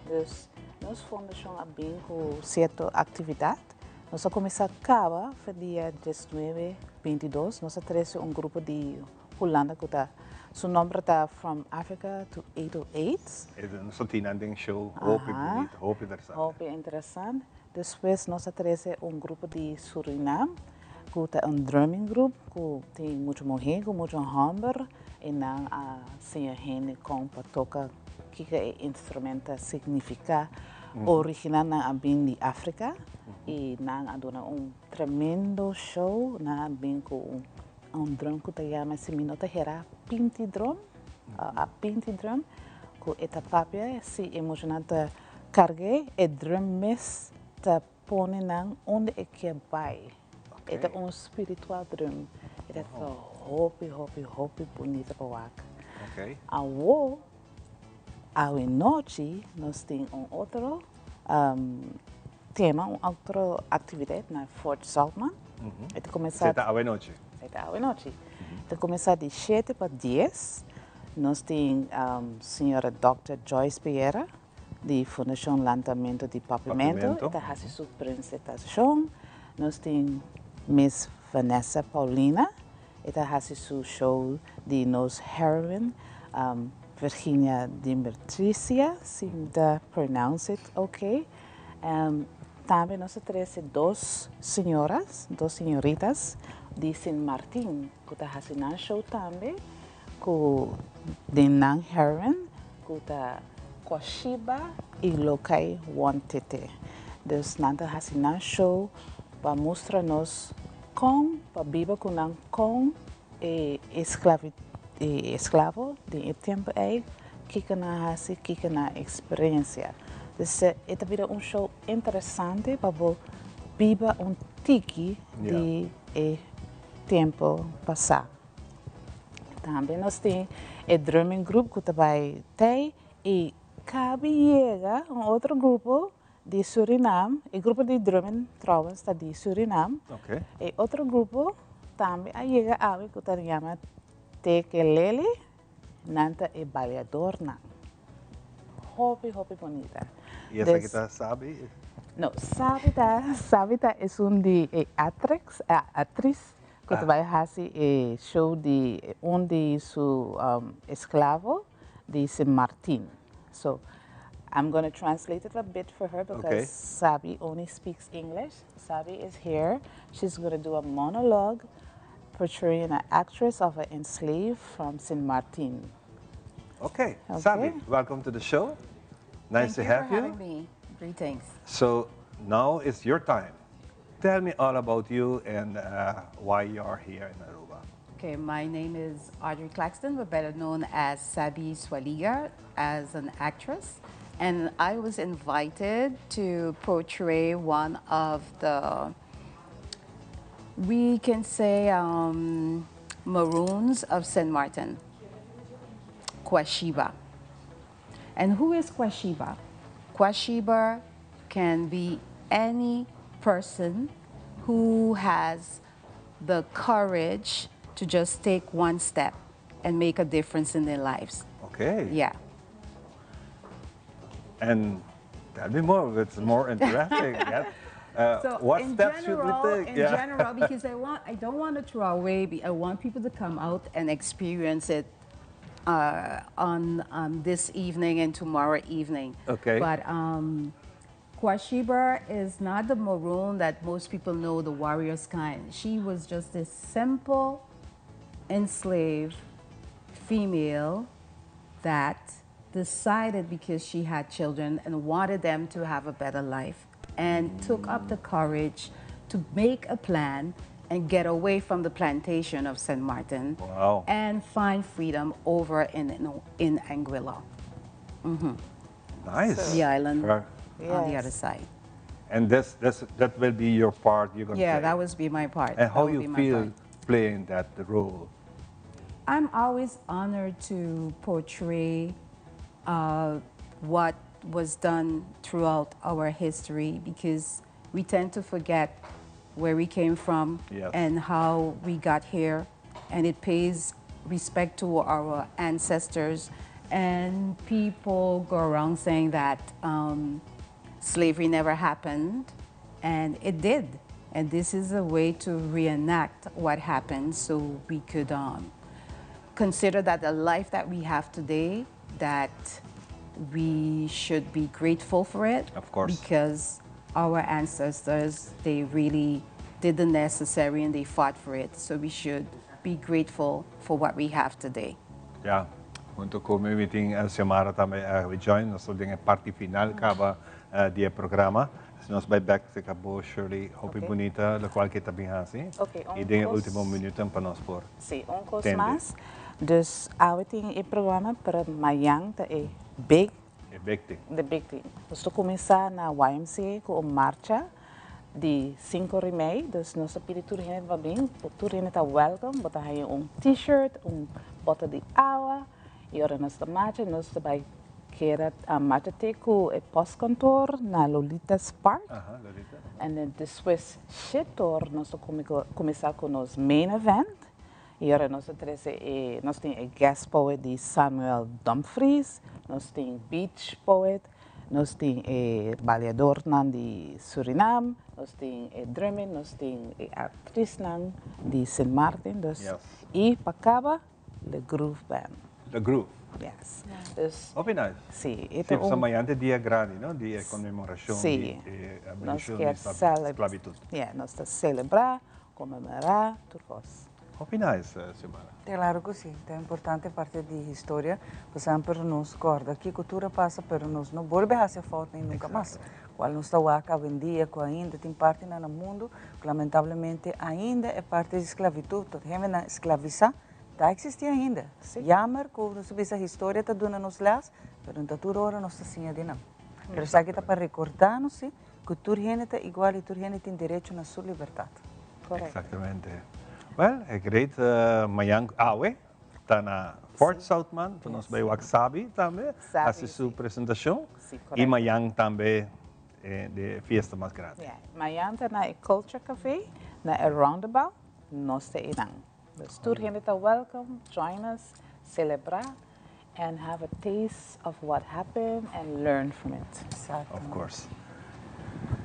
dus Nos fundashon a bin ku sierto aktividat. Nos a kuminsá kaba fe dia diesnuebe bintidos. Nos a trese un grupo di Hulanda ku ta su nòmber ta From Africa to 808. Nos a tin nan den show hopi bunita, hopi interesante. Hopi interesante. Despues nos a trese un grupo di Surinam ku ta un drumming group ku tin muchu muhé ku muchu hòmber i nan a siña hende kon pa toka kiko e instrument ta signifiká. Original nan a bin di Afrika i nan a duna un tremendo show. Nan a bin ku un drum ku ta yama, si mi no ta hera, pinti drum, a pinti drum, ku e ta papia si e muchanan ta karg'é, e drum mes ta pone nan unda e ke bai. E ta un spiritual drum. E ta hopi, hopi, hopi bunita pa wak. Awo, awe nochi nos tin un otro tema, un otro actividad na Fort Zoutman. E ta cuminsa. Esei ta awe nochi? Esei ta awe nochi. E ta cuminsa di shete pa dies. Nos tin señora Dòkter Joyce Pereira di Fundashon Lantamento di Papiamentu. E ta hasi su presentashon. Nos tin Miss Vanessa Paulina. E ta hasi su show di nos heroine Virginia Dimbertricia, si mi ta pronounce it ok. Tambe nos a trece dos señoras, dos señoritas di Sint Martin cu ta hasi nan show tambe cu den nan heroine cu ta Kwashiba y Lokai Wontete. Dus nan ta hasi nan show pa mustra nos Kon pa biba ku nan kon e esklavo den e tempu ei, kiko nan a hasi, kiko nan a eksperensia. Dus e ta bira un show interesante pa bo biba un tiki di e tempu pasá. Tambe nos tin e drumming group ku ta bai tei i kabi yega un otro grupo Di Surinam, e grupo di drumming trouwens ta di Surinam. E otro grupo tambe a yega awe ku ta yama Tekelele, nan ta e bailadornan. Hopi hopi bunita. I esaki ta Sabi? No, Sabi ta, Sabi ta esun di e atrix, atris ku ta bai hasi e show di un di su esklavo di Sint Martin. So I'm gonna translate it a bit for her because okay. Sabi only speaks English. Sabi is here. She's gonna do a monologue portraying an actress of an enslaved from St. Martin. Okay. okay. Sabi, welcome to the show. Nice Thank to you have for you. having me. Greetings. So now it's your time. Tell me all about you and uh, why you are here in Aruba. Okay, my name is Audrey Claxton, but better known as Sabi Swaliga as an actress. And I was invited to portray one of the, we can say, um, Maroons of St. Martin, Kwashiba. And who is Kwashiba? Kwashiba can be any person who has the courage to just take one step and make a difference in their lives. Okay. Yeah. And tell me more, it's more interesting. yeah. Uh, so what in steps general, should we take? In yeah. general, because I want, I don't want to throw away. I want people to come out and experience it uh, on um, this evening and tomorrow evening. Okay. But um, Quasheba is not the maroon that most people know, the warrior's kind. She was just this simple enslaved female that decided because she had children and wanted them to have a better life and took up the courage to make a plan and get away from the plantation of St. Martin wow. and find freedom over in, in, in Anguilla. Mm -hmm. Nice. The island yes. on the other side. And this, this, that will be your part. You're gonna yeah, play. that was be my part. And how that you feel playing that role? I'm always honored to portray uh, what was done throughout our history because we tend to forget where we came from yes. and how we got here. And it pays respect to our ancestors. And people go around saying that um, slavery never happened, and it did. And this is a way to reenact what happened so we could um, consider that the life that we have today, that we should be grateful for it. Of course. Because our ancestors, they really did the necessary and they fought for it. So we should be grateful for what we have today. Yeah. Hunto cu mi tin Xiomara tambe a join nos den e parti final caba di e programa. Si nos bay back te cabo Shirley hopi bunita locual ke ta bin haci. Y den e ultimo minuutnan pa nos por Si, un cos tende. mas. Dus awe tin e programa pero mayan ta e big. E big thing. The big thing. Nos ta cuminsa na YMCA cu un marcha di cinco ora y mei. Dus nos ta pidi tur hende pa bin. Tur hende ta welcome. Bo ta haya un t-shirt, un bottle di awa. Y ora nos ta marcha nos ta bay keda marcha te cu e postkantoor na Lolita's Park. Aha, Lolita. And then despues shetor nos ta cuminsa cu nos main event. Y ora nos ta trece e, nos tin e guest poet di Samuel Dumfries, nos tin beach poet, nos tin e baleadornan di Surinam, nos tin e drumming, nos tin e actriesnan di Sint Maarten, dus y pa caba The Groove Band. The Groove? Yes. Dus, Hopi nice. Si, e ta un... Si, mañana ta dia grandi, no? Di e conmemoracion di e abolicion di sclavitud. Yeah, nos ta celebra, conmemora, tur cos. Hopi nice, Xiomara. Claro cu si, ta importante parti di historia, pasobra nos corda kico tur a pasa, pero nos no bolbe haci fout ni nunca mas. Cual nos ta wak awendia cu ainda tin partinan na mundo cu lamentablemente ainda e parti di sclavitud, tot hendenan esclavisa, ta existi ainda. Jammer cu nos ta bisa historia ta duna nos les, pero no ta tur ora nos ta siña di nan. Pero esaki ta pa recorda nos si cu tur hende ta igual y tur hende tin derecho na su libertad. Exactamente. Well, e great mañan awe ta na Fort Zoutman, pa nos bay wak Sabi tambe, haci su presentacion. Y mañan tambe de fiesta mas grandi. Mañan ta na e Culture Café, na e Roundabout, nos ta eynan. Dus tur hende ta welcome, join us, celebra and have a taste of what happened and learn from it. Of course.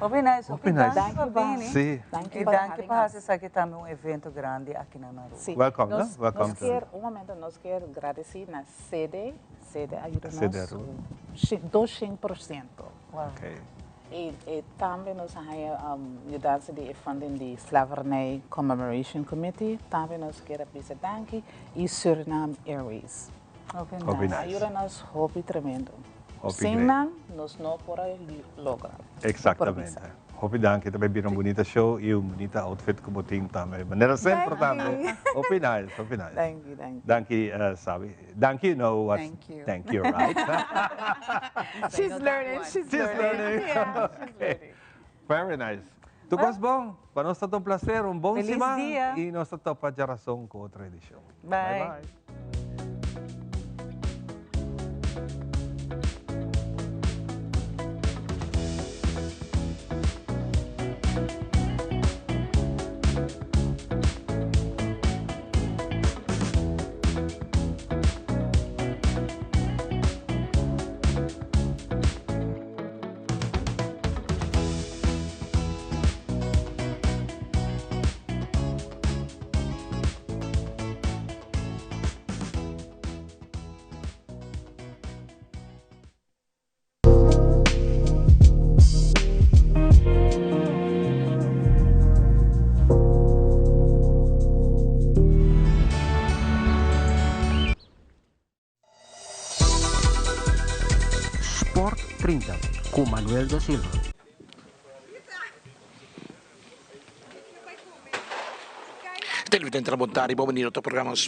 Hopi nice, hopi nice. Danki pa bini. Si. Y danki pa haci esaki tambe un evento grandi aki na Aruba. Si. Welcome, no? Welcome Nos kier, un momento, nos kier gradici na CD, CD a yuda nos 200%. Wow. Okay. Y tambe nos a haya yudansa di e funding di Slavernij Commemoration Committee. Tambe nos kier a bisa danki y Suriname Airways. Hopi Hopi nice. nice. A yuda nos hopi tremendo. Hopi Sin great. nan nos no por a logra. Exactamente. Hopi danki. Ta bay bira un bunita show y un bunita outfit cu bo tin tambe. Manera semper tambe. Hopi nice, hopi nice. Danki, danki. Danki Sabi. Danki you know what's Thank you. thank you, right? She's learning, she's She's learning. Yeah, she's learning. Very nice. Tu cos bon? Pa nos ta un placer, un bon Feliz siman dia. y nos ta topa djarason cu otro edicion. Bye. Bye bye. Sport 30 ku Manuel da Silva. Televidente na bon tardi, bon bini na otro programa.